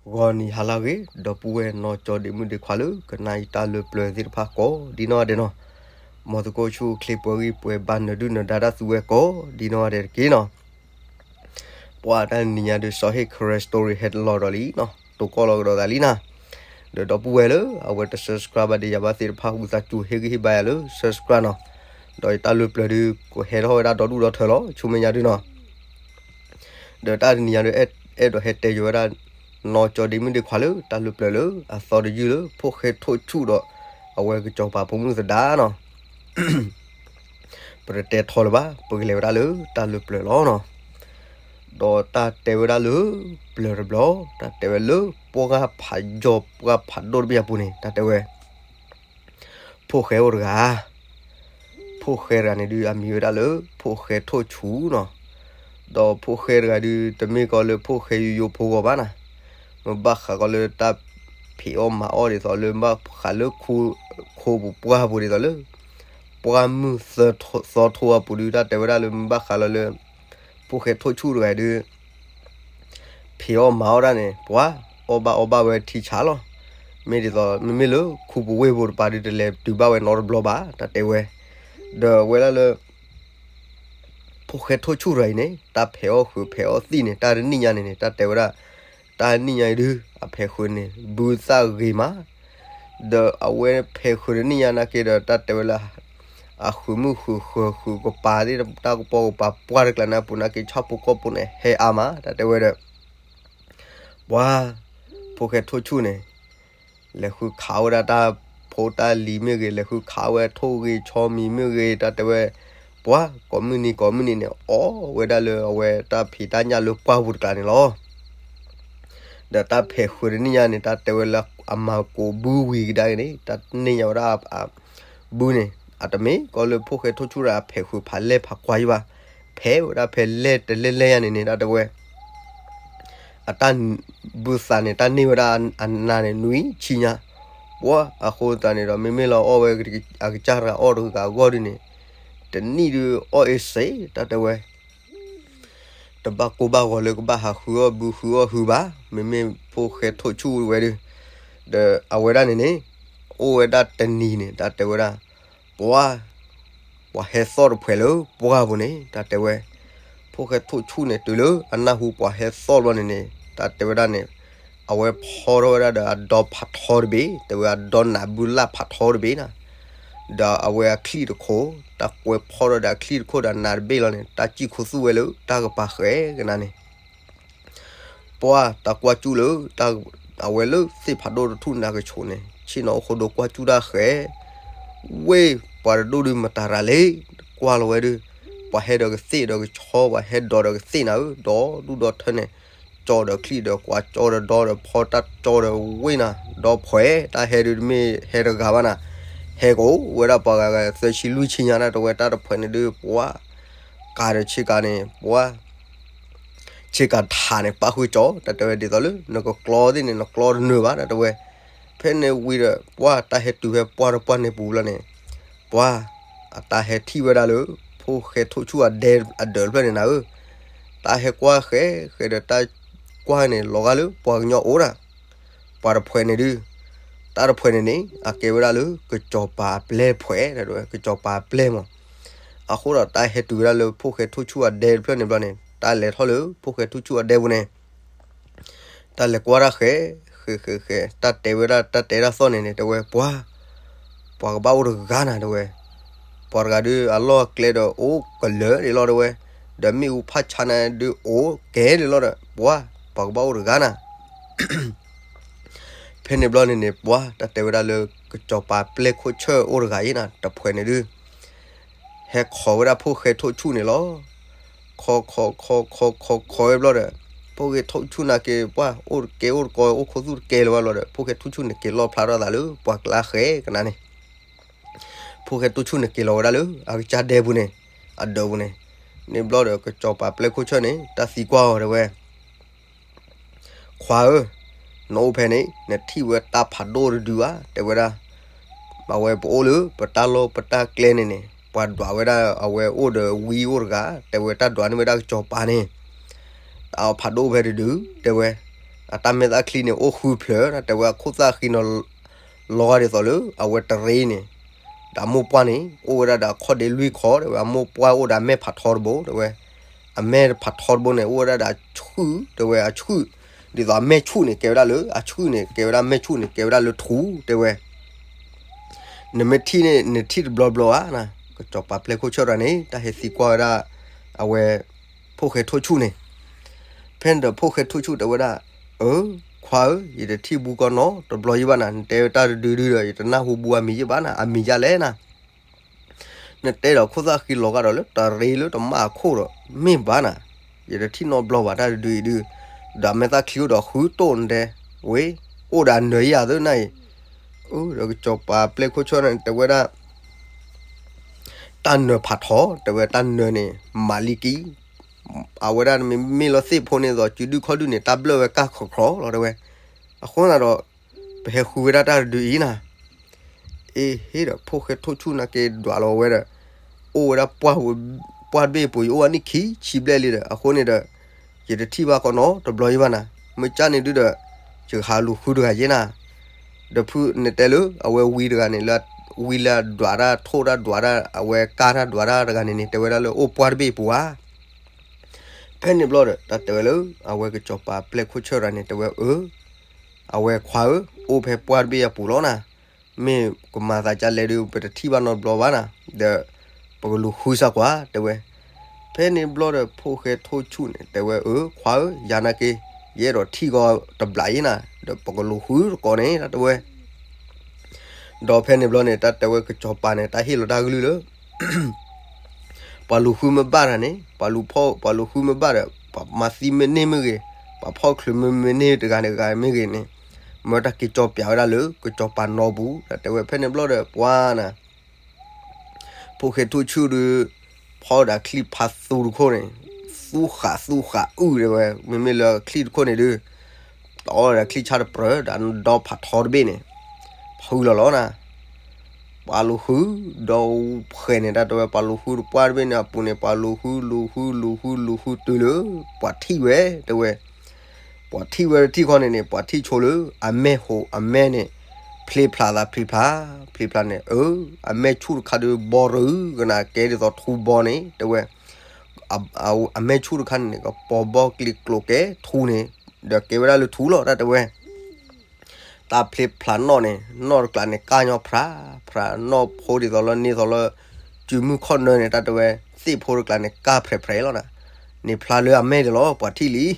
ဂီၤနံၤဟါလၢအဂ့ၤ ဒီပုၢ်ဝဲၢ်နီၢ်ကၠီဒ့မုၣ်ဒ့ခွါလၢ ကနၣ်အံၤတၢ်လၢပျၢၤသ့ၣ်တဖၣ်ကိးဒ်နီၢ်ဂၤဒဲးနီၤ, မ်သုကအိၣ်ဆူၣ်အိၣ်ချ့ပှဲၤဂံၢ်ပှဲၤဘါ နၢၤဒုၣ်နၢၤဒါတၢ်သူဝဲကိးဒ်နီၢ်ဂၤဒဲးတက့ၢ်နီၤ. ပှၤတၢ်နံၤညါဒုး စီၤဟ့ၣ် Karen Story ဟဲတလီၤဒီးလံနီၤ, တိၢ်ကီၢ်လီၤကဒီးသးလံနၤ, ဒီးဒီပုၢ်ဝဲၢ်လၢ အဝဲတ subscribe ဘၣ်ဒံးယၤဘၣ်သ့ၣ်တဖၣ် ဝံသးစူၤဟ့ၣ်ဂံၢ်ဟ့ၣ်ဘါယၤလၢ subscribe နီၤ, ဒီးယတၢ်လၢပျၢၤဒုး ကဟဲထီၣ်ဝဲဒၣ်ဒီဒူၣ်ဒီထၢလီၤ ဆူမဲာ်ညါဒုးနီၤ. ဒီးတၢ်တနံၤညါဒုး အဲၣ်ဒိးဟဲတဲယိၤဝဲဒၣ် နီၢ်ကၠီဒ့မုၣ်ဒ့ခွါလၢ တၢ်လၢပျၢၤလၢ အသီတယုၢ်လၢ ဖိၣ်ဃဲထိၣ်ဆူၣ်ဒီး အဝဲကစီၤပၤဖိမုၣ်သဒါနီၤ. ပတတဲထီလၢၤဘၣ်, ပကလဲၤဝဲဒၣ်လၢတၢ်လၢပျၢၤလီၤနီၤ. ဒီးတၢ်တဲဝဲဒၣ်လၢ ပျၢၤတဘျီ, တၢ်တဲဝဲလၢ ပှၢ်ဖးယီၤပှၢ်ဖးဒိၣ်တဘ့ၣ်အပူၤန့ၣ် တၢ်တဲဝဲ ဖိၣ်ဃဲအိၣ်တဂၤ, ဖိၣ်ဃဲတဂၤန့ၣ်ဒုး အမံၤဝဲဒၣ်လၢ ဖိၣ်ဃဲထိၣ်ဆူၣ်နီၤ. ဒီးဖိၣ်ဃဲတဂၤဒုး တမ့ၢ်ကီးလၢဖိၣ်ဃဲယိယိဖိဂီၤဘၣ်နၤ, မ့ၢ်ဘၣ်ဃးကီးလၢတၢ်ဖံးအီၣ်မၤအီၣ်ဒ်သိးလၢ မ့ၢ်ဘၣ်ဃးလၢ ခိပူၤပှၢ်ပူၤဒ်သိးလၢ ပှၢ်မုၢ်သီထိအပူၤဒုး တၢ်တဲဝဲဒၣ်လၢ မ့ၢ်ဘၣ်ဃးလီၤလၢ ဖိၣ်ဃဲထိၣ်ဆူၣ်တဂၤဒုး ဖံးအီၣ်မၤအီၣ်ဒၣ်န့ၣ် ပှၤအီၣ်ဘၣ်အီဘၣ်ဝဲထံဆးလီၤ. မ့ၢ်ဒ်သိး မ့မ့ၢ်လၢ ခူပူၤဝ့ၢ်ပူၤတပၤဒုး တလဲၤတုၤဘၣ်ဝဲနီတဘျီဘၣ် တၢ်တဲဝဲ. ဒီးဝဲဒၣ်လၢ ဖိၣ်ဃဲထိၣ်ဆူၣ်တဂၤအံၤန့ၣ် တၢ်ဖံးအီၣ်ဃုာ်ဖံးအီၣ်သံၣ်န့ၣ် တၢ်တနံၣ်ညါန့ၣ်န့ၣ် တၢ်တဲဝဲဒၣ် တၢ်နံၣ်ညါအံၤဒုး အဖံးဃုာ်န့ၣ် ဘုသၣ်ဂ့ၤမး, ဒီးအဝဲဖံးဃုာ်တနံၣ်ညါနာ်က့ဒီး တၢ်တဲဝဲလၢ အဃုာ်မုၣ်ဃုာ်ဃၢၤဃုာ်ကပၤသ့ၣ် တၢ်ကပီၤကပၤပှၢ်တကျါန့ၣ်အပူၤနာ်က့ ဆၣ်ဖိကီၢ်ဖိန့ၣ် ဟဲအါမး တၢ်တဲဝဲဒီး ပှၤ ဖိၣ်ဃဲထိၣ်ဆူၣ်န့ၣ် လဲၤဃုခးဝဲဒၣ်တၢ်ဖိတၢ်လံၤမ့ၢ်ဂ့ၤ လဲၤဃုခးဝဲထိၣ်ဂ့ၤဆီမံၤမ့ၢ်ဂ့ၤ တၢ်တဲဝဲ ပှၤ ကိးမုၢ်နံၤကိးမုၢ်နံၤန့ၣ် အီၣ်ဝဲဒၣ်လၢအဝဲတၢ်ဖံးတၢ်ညၣ်လၢပှၢ်ပူၤတကျါန့ၣ်လီၤ. ဒီးတၢ်ဖံးဃုာ်တနံၣ်ညါန့ၣ် တၢ်တဲဝဲလၢအမၤကိးဘုဝံၤကဒါက့ၤန့ၣ် တၢ်နံၣ်ညါဝဲဒၣ် ဘုန့ၣ် အတမ့ၢ်ကီးလၢဖိၣ်ဃဲထိၣ်ဆူၣ်တဂၤအဖံးဃုာ်ဖးလဲၢ်ဖးကွၢ်ယံၤဘၣ်, ဖဲဝဲဒၣ်ဖဲလဲၢ်တလဲၢ်လဲၢ်ညါန့ၣ်န့ၣ် တၢ်တဲဝဲ အတၢ်ဘုသးန့ၣ် တၢ်န့ၢ်ဝဲဒၣ်အနးန့ၣ် နွံဆံညါ, ပှၤအဃိသတးန့ၣ်ဒီး မ့မ့ၢ်လၢအီၣ်ဝဲအကစၢ်တဂၤအီၣ်တဂၤအဂီၢ်ဒုးန့ၣ် တနံၣ်ဒုးအီၣ်အ့စ့ တၢ်တဲဝဲ တဘၣ်ကိၢ်ဘၣ်ဂီၤလၢကဘၣ်ဟးဃုအီၣ်ဘုဃုအီၣ်ဟုဘၣ်, မ့မ့ၢ်ဖိၣ်ဃဲထိၣ်ဆူၣ်ဝဲဒုး, ဒီးအဝဲဒၣ်န့ၣ်န့ၣ် အိၣ်ဝဲဒၣ်တနံၤန့ၣ် တၢ်တဲဝဲဒၣ် ပှၤ ပှၤဟဲသီၣ်တဖှဲးလၢပှၢ်ပူၤန့ၣ် တၢ်တဲဝဲ ဖိၣ်ဃဲထိၣ်ဆူၣ်န့ၣ် တုၤလၢအနၢ်ဟူပှၤဟဲသီၣ်ဘျီန့ၣ်န့ၣ် တၢ်တဲဝဲဒၣ်န့ၣ် အဝဲဖီထီၣ်ဝဲဒၣ်ဒီးအဒီဖးထီတဘ့ၣ်, တဲဝဲအဒီနးဘုလၢ်ဖးထီတဘ့ၣ်နၤ, ဒီးအဝဲအချံၣ်တခိၣ်, တၢ်ကွဲးဖီထီၣ်ဒီးအချံၣ်တခိၣ်ဒီးအနးတဘ့ၣ်လီၤန့ၣ် တၢ်စံၣ်ခူသူၣ်ဝဲလၢတၢ်ကပၤဃဲကနၤန့ၣ် ပှၤတၢ်ကွၢ်ကၠူၣ်လၢ အဝဲလၢသ့ၣ်ဖးဒိၣ်တထူၣ်နးကဆိးန့ၣ် ဆ့ၣ်နီၤအိၣ်ဃိဒိကွၢ်ကၠူၣ်တၢ်ဃဲ, ဝ့ၢ်ပှၤတဒိၣ်ဒုးမတၤတဂၤလဲၣ်, ကွၢ်လီၤဝဲဒုး ပှၤဟဲဒီးကသ့ၣ်ဒီးကဆီ ပှၤဟဲဒီးဒီးကသ့ၣ်နၤဧၢ, ဒီဒူၣ်ဒီထၢန့ၣ် ကၠီဒီးချံၣ်ဒီးကွၢ်ကၠီဒီးဒီဒီးဖီတၢ်ကၠီဒီးဝ့ၢ်နၤ, ဒီဖှဲးတၢ်ဟဲဒုးတမ့ၢ်ဟဲတဂၤဘၣ်နၤ, ဟဲကအိၣ်ဝဲဒၣ်ပှၤဂၤဂၤသၢဆံလွံၢ်ဆံညါ တၢ်တဲဝဲတၢ်တဖှဲးန့ၣ်ဒုး ပှၤ ကၤဒီးဆ့ကၤန့ၣ် ပှၤ ဆ့ကၤထးန့ၣ် ပၣ်ဃုာ်ကၠီ တၢ်တဲဝဲဒ်သိးလၢ နကကျီသ့ၣ်န့ၣ် နကျီတနၢၤဘၣ် တၢ်တဲဝဲ, ဖဲန့ၣ်ဝံၤဒီး ပှၤတၢ်ဟဲတုၤဖဲပှၢ်တပှၢ်န့ၣ်ပူၤလီၤန့ၣ်, ပှၤ အတၢ်ဟဲထံၣ်ဝဲဒၣ်လၢ ဖိၣ်ဃဲထိၣ်ဆူၣ်အဒဲအဒၢးတဖျၢၣ်န့ၣ်နၤဧၢ, တၢ်ဟဲကွၢ်ဃဲဃဲဒီးတၢ်ကွၢ်န့ၣ် လီၤဂာ်လၢပှၤကညီအိၣ်ဒၣ် ပှၤတဖှဲးန့ၣ်ဒုး တၢ်တဖှဲးန့ၣ်န့ၣ် အကဲဝဲဒၣ်လၢ ကစီၤပၤအပျဲၢ်တဖှဲး တၢ်တဲဝဲ ကစီၤပၤအပျဲၢ်မး, အဃိဒီးတၢ်ဟဲတုၤဝဲဒၣ်လၢဖိၣ်ဃဲထိၣ်ဆူၣ်အဒဲတဖျၢၣ်န့ၣ်ဘျီန့ၣ် တၢ်လဲၤထီၣ်လၢဖိၣ်ဃဲထိၣ်ဆူၣ်အဒဲပူၤန့ၣ် တၢ်လဲၤကွၢ်တၢ်ဃဲ ဃဲဃဲဃဲ တၢ်တဲဝဲဒၣ်တၢ်တဲဒၣ်သီၣ်န့ၣ်န့ၣ် တဲဝဲပှၤ ပှၤကဘၣ်အိၣ်တဂၤနၤ တဲဝဲ, ပှၤတဂၤဒုးအလီၢ်အကျဲဒီးအိၣ်ကလၢာ်ဒ်လီၤ တဲဝဲ, ဒီးမ့ၣ်အူဖးဆါန့ၣ်ဒုးအိၣ်ကဲဒ်လီၤဒီး ပှၤ ပှၤကဘၣ်အိၣ်တဂၤနၤ ဖဲန့ၣ်ဘျီန့ၣ်န့ၣ် ပှၤတၢ်တဲဝဲဒၣ်လၢ ကစီၤပၤပျဲၢ်ခိၣ်ဆၢၣ်အိၣ်တဂၤအံၤနၤ တဖှဲးန့ၣ်ဒုး ဟဲခိးဝဲဒၣ်ဖိၣ်ဃဲထိၣ်ဆူၣ်န့ၣ်လီၤ. ခိးခိးခိးခိးခိးခိးဝဲဘျီဒီး ဖိၣ်ဃဲထိၣ်ဆူၣ်နာ်က့ ပှၤအိၣ်တကဲအိၣ်တကီ အိၣ်ခိၣ်သူၣ်တကဲလၢၤဘၣ်လီၤဒီး ဖိၣ်ဃဲထိၣ်ဆူၣ်န့ၣ်က့ၤလီၣ်ဖျါထီၣ်သးလၢပှၤကျါဃဲကနၤန့ၣ် ဖိၣ်ဃဲထိၣ်ဆူၣ်န့ၣ်က့ၤလီၤဝဲဒၣ်လၢအကစၢ်ဒဲပူၤန့ၣ် အဒၢးပူၤန့ၣ်, န့ၣ်ဘျီဒီးကစီၤပၤပျဲၢ်ခိၣ်ဆၢၣ်န့ၣ် တၢ်သံကွၢ်အီၤတဲဝဲ ခွါဧၢ, နအိၣ်ဖဲန့ၣ် နထံၣ်ဝဲတၢ်ဖးဒိၣ်တဒုဧါ တဲဝဲဒၣ်, အဝဲပအိၣ်လၢပတၢ်လီၢ်ပတၢ်ကျဲန့ၣ်န့ၣ် ပှၤဒွးဝဲဒၣ်အဝဲအိၣ်ဒီးဝံအိၣ်တဂၤ တဲဝဲတၢ်ဒွးန့ၢ်ဝဲဒၣ်ကစီၤပၤန့ၣ် တၢ်ဖးဒိၣ်ဖဲတဒု တဲဝဲ, အတၢ်မဲာ်သၣ်ချံန့ၣ် အိၣ်ဃုဖျၢၣ် တဲဝဲ အခိၣ်သၣ်ဃံနီၤ လီၤဂာ်ဒ်သိးလၢ အဝဲတရ့န့ၣ် ဒီးအမိၢ်ပှၢ်န့ၣ် အိၣ်ဝဲဒၣ်ဒီးအခီၣ်ဒ့လွံၢ်ခီ တဲဝဲ အမိၢ်ပှၢ်အိၣ်ဒီးအမဲာ်ဖးထီတဘိ တဲဝဲ အမဲာ်ဖးထီတဘိန့ၣ် အိၣ်ဝဲဒၣ်ဒီးအဆူၣ် တဲဝဲ အဆူၣ် ဒ်သိးအမဲာ်ဆူၣ်န့ၣ် ကဲဝဲဒၣ်လၢ အဆူၣ်န့ၣ် ကဲဝဲဒၣ်မဲာ်ဆူၣ်န့ၣ် ကဲဝဲဒၣ်လၢထူ တဲဝဲ နမ့ၢ်ထံၣ်န့ၣ် နထံၣ်တဘျီဘျီဧါ, ကစီၤပၤပျဲၢ်ခိၣ်ဆၢၣ်တဂၤန့ၣ် တၢ်ဟဲသံကွၢ်ဝဲဒၣ် အဝဲ ဖိၣ်ဃဲထိၣ်ဆူၣ်န့ၣ်, ဖဲန့ၣ်ဒီးဖိၣ်ဃဲထိၣ်ဆူၣ်တဲဝဲဒၣ်, အၢ, ခွါဧၢ, ယတထံၣ်ဘူးကီနီတဘျီယဘၣ်နၤ, နတဲဝဲတၢ်တဒုဒုဒီး ယတနၢ်ဟူဘူးအမံၤယဘၣ်နၤ, အမံၤယလဲၣ်နၤ နတဲဒီးခိၣ်သၣ်ဃံလီၤဂာ်ဒီးလၢ တရ့လၢတမၣ်အခိၣ်ဒီး မ့ၢ်ဘၣ်နၤ, ယတထံၣ်နီတဘျီဘၣ်တၢ်တဒုအံၤဒု, ဒီးမဲာ်သၣ်ချံအိၣ်ဒီးဃုတိၢ်နတဲ, ဝဲ, အိၣ်ဒီးအနၢၤယၤသ့နၤအံၤ, ဒီးကစီၤပၤပျဲၢ်ခိၣ်ဆၢၣ်န့ၣ် တဲဝဲဒၣ် တၢ်နၢၤဖးထီ, တဲဝဲတၢ်နၢၤန့ၣ် မၤလံကံ, အဝဲဒၣ်မ့မ့ၢ်လီၤသ့ၣ်ဖိန့ၣ်သိး စုဒုခီၣ်ဒုန့ၣ် တၢ်ဘျၢၣ်ဝဲကၢ်ခီခီလီၤ တဲဝဲ, အဃိသတးဒီး ပဟဲဃုဝဲဒၣ်တၢ်တဒုအံၤနၤ, အ့ဟ့ဒီး ဖိၣ်ဃဲထိၣ်ဆူၣ်နာ်က့ဒွးလီၤဝဲဒီး, အိၣ်ဝဲဒၣ် ပှၢ်တဘ့ၣ်အပူၤ ယအိၣ်အနံၣ်ခံဆံဘျဲၣ်လံဒီး အဃိန့ၣ်ဒီး, ယတထံၣ်ဘၣ်ကီနီတဘျီယဘၣ်နၤ, မ့ၢ်ကၢ်န့ၣ်ဒုဒီး, ယကဟးလူၤဃုတဂၤယဲနၤ, ဒီးဖုနတဲလၢအဝဲဝံတဂၤန့ၣ်လၢ, ဝံလၢအဒွးတၢ်ထိၣ်တၢ်ဒွးတၢ် အဝဲကၢ်တၢ်ဒွးတၢ်တဂၤန့ၣ်န့ၣ် တဲဝဲဒၣ်လၢအိၣ်ပှၢ်တဘ့ၣ်အပူၤဧါ ဖဲန့ၣ်ဘျီဒီး တၢ်တဲဝဲလၢ အဝဲကစီၤပၤပျဲၢ်ခိၣ်ဆၢၣ်တဂၤန့ၣ် တဲဝဲအၢ, အဝဲခွါဧၢ, အိၣ်ဖဲပှၢ်တဘ့ၣ်အပူၤလီၤနၤ, မ့ၢ်ကမၤသးဒ်လဲၣ်ဒု ပတထံၣ်ဘၣ်နီတဘျီဘၣ်နၤ, ဒီး, ပကလူၤဃုစၢ်ကွၢ် တဲဝဲ, ဖဲန့ၣ်ဘျီဒီး ဖိၣ်ဃဲထိၣ်ဆူၣ်န့ၣ် တဲဝဲအၢ ခွါဧၢ, ယၤနာ်က့, ယအဲၣ်ဒိးထံၣ်ကီတဘျးယဲနၤ, ဒီးပကလူၤဃုတကိးန့ၣ် တၢ်တဲဝဲ ဒီးဖဲန့ၣ်ဘျီန့ၣ် တၢ်တဲဝဲကစီၤပၤန့ၣ် တၢ်ဟ့ၣ်လီၤတၢ်ကလုၢ်လၢ ပှၤလူၤဃုမ့ၢ်ဘၣ်တၢ်န့ၣ်, ပှၤလူၤဖီၣ်, ပှၤလူၤဃုမ့ၢ်ဘၣ်ဒီး, ပှၤမၤသံမ့ၢ်န့ၢ်မ့ၢ်ဂ့ၤ, ပှၤဖီၣ်ချုးမ့ၢ်မ့ၢ်န့ၢ်တဂၤန့ၣ်တဂၤမ့ၢ်ဂ့ၤန့ၣ်, မၢတၢ်က့ၤကၠီပၠးဝဲဒၣ်လၢ ကစီၤပၤနီပူၤ, တၢ်တဲဝဲဖဲန့ၣ်ဘျီဒီး ပှၤနၤ ဖိၣ်ဃဲထိၣ်ဆူၣ်ဒု, ဖီၣ်ဒၣ်ချံၣ်ဖးသူတခိၣ်န့ၣ်, သူဃးသူဃးအုၣ်တဲဝဲ, မ့မ့ၢ်လၢချံၣ်တခိၣ်န့ၣ်ဒု, တီဒီးချံၣ်ဆၣ်တပြၢၤ ဒီးဒီဖးထီတဘ့ၣ်န့ၣ်, ဖုလီၤလီၤနၤ ပှၤလူၤဃု, ဒီးဖဲန့ၣ် တၢ်တဲဝဲ ပှၤလူၤဃုတပှၢ်တဘ့ၣ်န့ၣ်အပူၤန့ၣ် ပှၤလူၤဃု လူၤဃု လူၤဃု လူၤဃုတုၤလၢ ပှၤထံၣ်ဝဲ တဲဝဲ, ပှၤထံၣ်ဝဲတထံၣ်ခီန့ၣ်န့ၣ် ပှၤထံၣ်ဆိလၢ အမဲာ်ဟိး အမဲာ်န့ၣ်, ဖျ့ဖျးသးဖျ့ဖျး, ဖျ့ဖျးန့ၣ် အၢ, အမဲာ်ဆူၣ်တခါဒုဘီရူၤကနၣ်ကဲဒ်သိးထူဘီန့ၣ် တဲဝဲ, အမဲာ်ဆူၣ်တခါန့ၣ်န့ၣ် ကပီၤဘီကျံၤကျိၤကဲထူန့ၣ်, ဒီးကဲဝဲဒၣ်လၢထူလီၤ တၢ်တဲဝဲ တၢ်ဖျ့ဖျးနီၣ်န့ၣ် နီၣ်တကျးန့ၣ် ကၢ်ညီဖြးဖြး, နီၣ်ဖိဒ်သိးလၢန့ၣ်သိးလၢ စုမုၢ်ခီၣ်နၢန့ၣ် တၢ်တဲဝဲ, သ့ၣ်ဖိတကျးန့ၣ် ကၢ်ဖြဲးဖြဲးလီၤနၤ, န့ၣ်ဖျါလၢအမဲာ်ဒၣ်လီၤ ပှၤထံၣ်လံ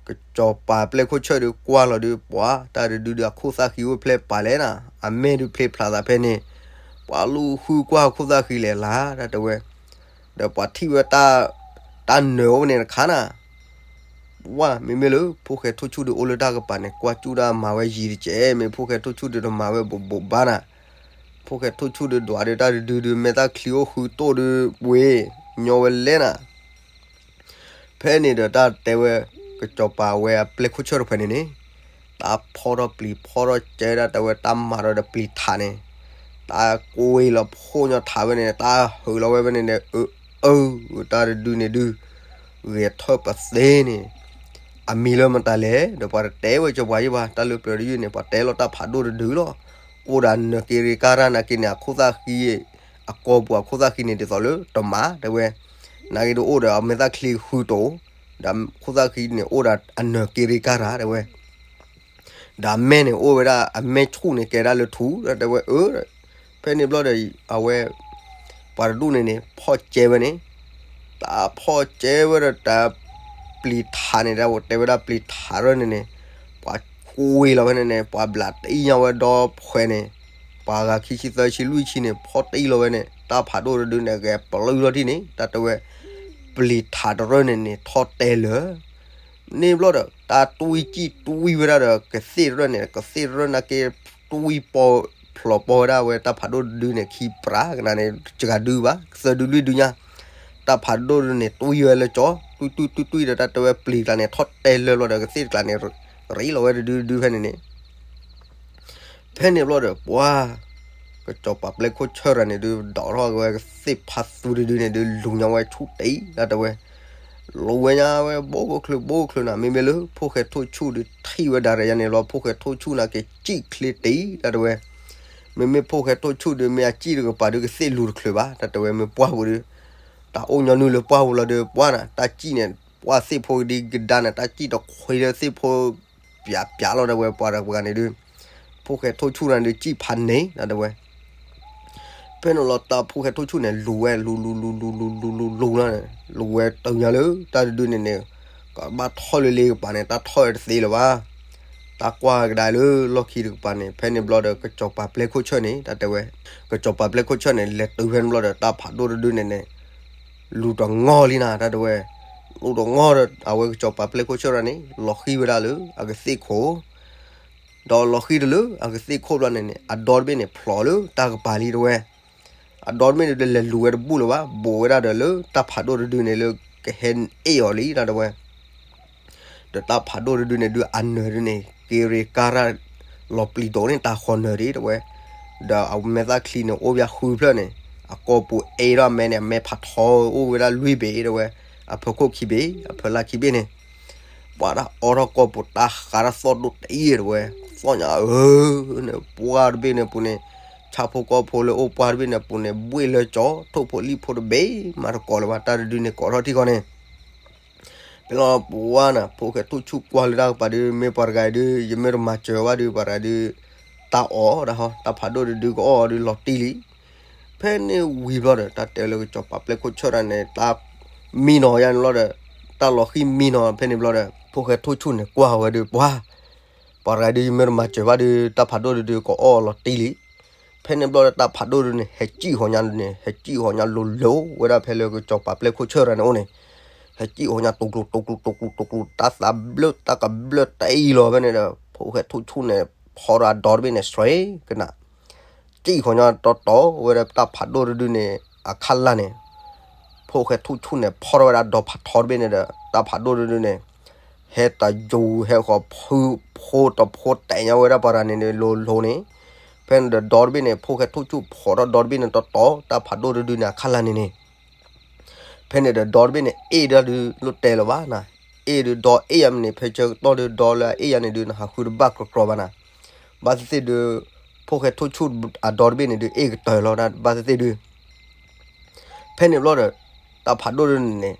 ကစီၤပၤပျဲၢ်ခိၣ်ဆၢၣ်ဒုးကွၢ်လီၤဒုး ပှၤတၢ်တဒုဒုးအခိၣ်သၣ်ဃံအိၣ်ဖျဲၣ်ပာ်လဲၣ်နၤ, အမဲာ်ဒုးဖျ့ဖျးသးဖဲန့ၣ်, ပှၤလူၤဃုကွၢ်အခိၣ်သၣ်ဃံလဲၣ်လၢ် တၢ်တဲဝဲ, ဒီးပှၤထံၣ်ဝဲတၢ်, တၢ်နၢၤအိၣ်န့ၣ်တခါနၤ ဝဲ မ့မ့ၢ်လၢ ဖိၣ်ဃဲထိၣ်ဆူၣ်ဒုးအိၣ်လၢတၢ်ကပၤန့ၣ် ကွၢ်စူၣ်ဒၣ်မၤဝဲယံၤတကဲး, မ့ၢ်ဖိၣ်ဃဲထိၣ်ဆူၣ်ဒုးတမၤဝဲဘိးဘိးဘၣ်နၤ, ဖိၣ်ဃဲထိၣ်ဆူၣ်ဒုးဒွးဒုးတၢ်တဒုဒုး မဲာ်သၣ်ချံအိၣ်ဃုတိၢ်ဒုးဝဲ, ညီဝဲလဲၣ်နၤ ဖဲန့ၣ်ဒီးတၢ်တဲဝဲ, ကစီၤပၤဝဲအပျဲၢ်ခိၣ်ဆၢၣ်တဖဲန့ၣ်န့ၣ်, တၢ်ဖီၣ်ထီၣ်ပျံၤဖီၣ်ထီၣ်ကဲဒၣ်တဲဝဲတၢ်မၤဒီးပျံၤထးန့ၣ်, တၢ်ကွ့လီၤဖှိၣ်ညီထးဝဲန့ၣ် တၢ်ဟုးလီၤဝဲဖဲန့ၣ်န့ၣ် အၢ, တၢ်တဒုန့ၣ်ဒုး, ဂဲၤထၢၣ်ပသ့န့ၣ်, အမံၤလၢမတၤလဲၣ် ဒီးပှၤတတဲဝဲကၠီၤပှၤယံၤဘၣ် တၢ်လၢပျၢၤတယုၢ်န့ၣ် ပှၤတဲလီၤတၢ်ဖးဒိၣ်တဒုလီၤ, အိၣ်ဒီးအနၢၤက့ၤရ့ကၢ်ရၢ်နာ်က့န့ၣ် အခိၣ်သၣ်ဃံ အကီၢ်ပူၤအခိၣ်သၣ်ဃံန့ၣ်ဒ်သိးလၢတမၤ တဲဝဲ, နာ်က့ဒုးအိၣ်ဒီးအမဲာ်သၣ်ချံဃုတိၢ်, ဒီးခိၣ်သၣ်ဃံန့ၣ် အိၣ်ဒီးအနၢၤက့ၤရ့ကၢ်ရၢ် တဲဝဲ, ဒီးအမဲာ်န့ၣ်အိၣ်ဝဲဒၣ်အမဲာ်ဆူၣ်န့ၣ်ကဲဒၣ်လၢထူ တဲဝဲအၢ, ဖဲန့ၣ်ဘျီဒီး အဝဲ ပှၤတဒူၣ်န့ၣ်န့ၣ် ဖီၣ်ကဲဝဲန့ၣ်, တၢ်ဖီၣ်ကဲဝဲဒီးတၢ်ပျံၤထးန့ၣ် တဲဝဲဒၣ်ပျံၤထးရၢၢ်န့ၣ်န့ၣ်, ပှၤကွ့လီၤဝဲန့ၣ်န့ၣ် ပှၤဘျးတအံၣ်ညါဝဲဒီဖှဲးန့ၣ်, ပှၤဂၤခံဆံသၢဆံလွံၢ်ဆံန့ၣ် ဖီၣ်တအံၣ်လီၤဝဲန့ၣ် တၢ်ဖးဒိၣ်တဒုန့ၣ် ဂဲၤပျုၢ်လီၤထံၣ်န့ၣ် တၢ်တဲဝဲ, ပျံၤထးတရၢၢ်န့ၣ်န့ၣ် ထီၣ်တဲလၢာ် န့ၣ်ဘျီဒီး တၢ်တွံၢ်ကံၣ်တွံၢ်ဝဲဒၣ်ဒီး ကသ့ၣ်တရၢၢ်န့ၣ် ကသ့ၣ်တရၢၢ်နာ်က့ တွံၢ်ပီၢ်ဖျိးပီၢ်ဝဲဒၣ်ဝဲတၢ်ဖးဒိၣ်တဒုန့ၣ် ခံပြးကနၤန့ၣ် တဂၤဒုဘၣ် သၢဒုလွံၢ်ဒုညါ, တၢ်ဖးဒိၣ်တဒုန့ၣ် တွံၢ်ဝဲလၢကၠီ တွံၢ်တွံၢ်တွံၢ်တွံၢ်ဒီး တၢ်တဲဝဲပျံၤကျါန့ၣ် ထီၣ်တဲလၢာ်ဘျီဒီး ကသ့ၣ်တကျါန့ၣ် ရ့လီၤဝဲတဒုတဒုဖဲန့ၣ်န့ၣ် ဖဲန့ၣ်ဘျီဒီး ပှၤ ကစီၤပၤပျဲၢ်ခိၣ်ဆၢၣ်တဂၤန့ၣ်ဒုး ဒိးထီၣ်က့ၤဝဲကသ့ၣ်ဖးသူတဒုန့ၣ်ဒုး လူၤညီဝဲဆူၣ်တံၢ် တၢ်တဲဝဲ, လူၤဝဲညါဝဲဘိကချုးဘိကချုးနၤ, မ့မ့ၢ်လၢဖိၣ်ဃဲထိၣ်ဆူၣ်ဒုးထံၣ်ဝဲဒၣ်ယၤန့ၣ်လီၤ, ဖိၣ်ဃဲထိၣ်ဆူၣ်န့ၣ်က့ၤစံၣ်ချ့တ့ၢ် တၢ်တဲဝဲ. မ့မ့ၢ်ဖိၣ်ဃဲထိၣ်ဆူၣ်ဒုးမ့ၢ်အစံၣ်တကပၤဒုးကသ့ၣ်လူၤတချုးဘၣ် တၢ်တဲဝဲ, မ့ၢ်ပှၢ်ပူၤဒီး တၢ်အိၣ်ညီနုၢ်လၢပှၢ်ပူၤလီၤဒီး ပှၢ်နၤ တၢ်စံၣ်န့ၣ် ပှၢ်သ့ၣ်ဖိကဒံကဒါန့ၣ် တၢ်စံၣ်တခွ့လၢသ့ၣ်ဖိ ပျးပျးလီၤ တၢ်တဲဝဲ, ပှၤတဂၤန့ၣ်ဒုး ဖိၣ်ဃဲထိၣ်ဆူၣ်န့ၣ်ဒုးစံၣ်ဖးန့ၣ် တၢ်တဲဝဲ. ဖဲန့ၣ်လီၤ တၢ်ဖိၣ်ဃဲထိၣ်ဆူၣ်န့ၣ် လူၤဝဲ လူၤ လူၤ လူၤ လူၤ လူၤ လူၤ လူၤလီၤန့ၣ် လူၤဝဲတုၤညါလၢတၢ်တဒုန့ၣ်န့ၣ် ကဘၣ်ထီၣ်လၢလ့ကပၤန့ၣ် တၢ်ထီၣ်ဝဲတသ့လၢၤဘၣ်. တၢ်ကွၢ်ကဒါလၢလီၢ်ခံတကပၤန့ၣ် ဖဲန့ၣ်ဘျီဒီး ကစီၤပၤပျဲၢ်ခိၣ်ဆၢၣ်န့ၣ် တၢ်တဲဝဲ, ကစီၤပၤပျဲၢ်ခိၣ်ဆၢၣ်န့ၣ် လဲၤတုၤဖဲန့ၣ်ဘျီဒီး တၢ်ဖးဒိၣ်တဒုန့ၣ်န့ၣ် လူၤတငီၢ်လံနၤ တၢ်တဲဝဲ. လူၤတငီၢ်ဒီး အဝဲကစီၤပၤပျဲၢ်ခိၣ်ဆၢၣ်န့ၣ် လီၤဃံၤဝဲဒၣ်လၢအကသ့ၣ်ခိၣ် ဒီးလီၤဃံၤတလၢအကသ့ၣ်ခိၣ်ဘျီန့ၣ်န့ၣ် အဒီတဘ့ၣ်န့ၣ် ဖျိးလၢတၢ်ကပၤလံ တၢ်တဲဝဲ. အဒီတဘ့ၣ်န့ၣ်ဒုးလဲၤလူၤဝဲတဘူၣ်လၢၤဘၣ်, ဘူးဝဲဒၣ်ဒီးလၢတၢ်ဖးဒိၣ်တဒုန့ၣ် လၢကဟဲအ့ၣ်အီၤလံ တၢ်တဲဝဲ. ဒီးတၢ်ဖးဒိၣ်တဒုန့ၣ်ဒုး အနၢၤဒုးန့ၣ် က့ၤရ့ကါရၢ် လီၤပျံၤဒိးန့ၣ် တၢ်ဃီၤနၢၤဒံး တၢ်တဲဝဲ. ဒီးအမဲာ်သၣ်ချံန့ၣ် အိၣ်ဘၣ်ဃုဖျၢၣ်န့ၣ် အကိာ်ပူၤအ့ၣ်ထီၣ်အမဲန့ၣ် အမဲဖးထီအိၣ်ဝဲဒၣ်လွံၢ်ဘ့ၣ် တၢ်တဲဝဲ. အဖၢခိၣ်ခံဘ့ၣ် အဖၢလၢ်ခံဘ့ၣ်န့ၣ် ပှၤတၢ်အိးထီၣ်ကိာ်ပူၤ တၢ်ဃးတၢ်သီၣ်ဒိၣ်တအံၤ တၢ်တဲဝဲ. သီၣ်ညါဧၢန့ၣ် ပှၢ်တဘ့ၣ်န့ၣ်ပူၤန့ၣ် ဆၣ်ဖိကီၢ်ဖိလၢအိၣ်ပှၢ်တဘ့ၣ်န့ၣ်ပူၤန့ၣ် ဘှ့ၣ်လၢကၠီ ထိၣ်ဖိလံၣ်ဖိတဘ့ၣ်မၤတကိးလၢၤဘၣ် တၢ်တဒုန့ၣ် ကိးထီၣ်ထံကီၢ်န့ၣ် ဖဲလီၤပှၢ်နၤ ဖိၣ်ဃဲထိၣ်ဆူၣ်ကွၢ်လၢတၢ်ကပၤဒုး မ့ၢ်ပှၤတဂၤအံၤဒုး ယမ့ၢ်တမၤစၢၤဘၣ်ဒုး ပှၤတဂၤဒုး တၢ်အီၣ်ဒၣ်ဟီ တၢ်ဖးဒိၣ်တဒုကအီၣ်အီၤဒုးလီၤတံၢ်လံ. ဖဲန့ၣ်ဝံၤဘျီဒီး တၢ်တဲလၢကစီၤပၤပျဲၢ်ခိၣ်ဆၢၣ်တၢ်န့ၣ် တၢ်မံနီၤယါန့ၣ်လီၤဒီး တၢ်လီၤဃံၤမံနီၤ ဖဲန့ၣ်ဘျီဒီး ဖိၣ်ဃဲထိၣ်ဆူၣ်န့ၣ်ကွၢ်ဝဲဒုး ပှၢ် ပှၤတဂၤဒုး ယမ့ၢ်တမၤစၢၤဘၣ်ဒုး တၢ်ဖးဒိၣ်တဒုကအီၣ်အီၤလီၤတံၢ်လံ. ဖဲန့ၣ်ဘျီဒီး တၢ်ဖးဒိၣ်ဒုးန့ၣ် ဟဲစံၣ်ဃီၤညါန့ၣ် ဟဲစံၣ်ဃီၤညါလိၤလိၤဝဲဒၣ်ဖဲလၢကစီၤပၤပျဲၢ်ခိၣ်ဆၢၣ်တၢ်န့ၣ်အိၣ်န့ၣ် ဟဲစံၣ်ဃီၤညါ တူၤကျူၤ တူၤကျူၤ တူၤကျူၤ တူၤကျူၤ တၢ်သးဘျၢၣ် တၢ်ကဘျၢၣ်တအံၤလီၤ ဖဲန့ၣ်ဒီး ဖိၣ်ဃဲထိၣ်ဆူၣ်န့ၣ် ဖီဒီးအဒီတဘ့ၣ်န့ၣ် စှဲကနၣ် စံၣ်ဃီၤညါတီတီဝဲဒၣ်တၢ်ဖးဒိၣ်တဒုန့ၣ် အခၣ်လၢ်န့ၣ် ဖိၣ်ဃဲထိၣ်ဆူၣ်န့ၣ် ဖီထီၣ်ဝဲဒၣ်ဒီဖးထီတဘ့ၣ်န့ၣ်ဒီး တၢ်ဖးဒိၣ်တဒုန့ၣ် ဟဲတယူၤ ဟဲဃီၤဖု ဖိတဖိတဲာ်ညါဝဲဒၣ်ပှၤတဂၤန့ၣ်န့ၣ် လိၤလိၤန့ၣ် ဖဲန့ၣ်ဒီးဒီတဘ့ၣ်န့ၣ် ဖိၣ်ဃဲထိၣ်ဆူၣ်ဖီထီၣ်ဒီတဘ့ၣ်န့ၣ်တီတီ တၢ်ဖးဒိၣ်တဒုန့ၣ် အခၣ်လၢ်န့ၣ်န့ၣ် ဖဲန့ၣ်ဒီးဒီတဘ့ၣ်န့ၣ် အ့ၣ်ဒၣ်ဒုးလိၣ်တဲလၢၤဘၣ်နၤ, အ့ၣ်ဒုးဒီအ့ၣ်ယၤမ့ၢ်န့ၣ် ဖဲဆၢကတီၢ်ဒုးဒီလၢအအ့ၣ်ယၤန့ၣ်ဒုး နဟးဃုတဘၣ်ကြီကြီဘၣ်နၤ, ဘၣ်သ့ၣ်သ့ၣ်ဒုး ဖိၣ်ဃဲထိၣ်ဆူၣ်အဒီတဘ့ၣ်န့ၣ်ဒုး အ့ၣ်ကတၢၢ်လီၤ ဘၣ်သ့ၣ်သ့ၣ်ဒုး ဖဲန့ၣ်ဘျီဒီး တၢ်ဖးဒိၣ်ဒုးန့ၣ်န့ၣ်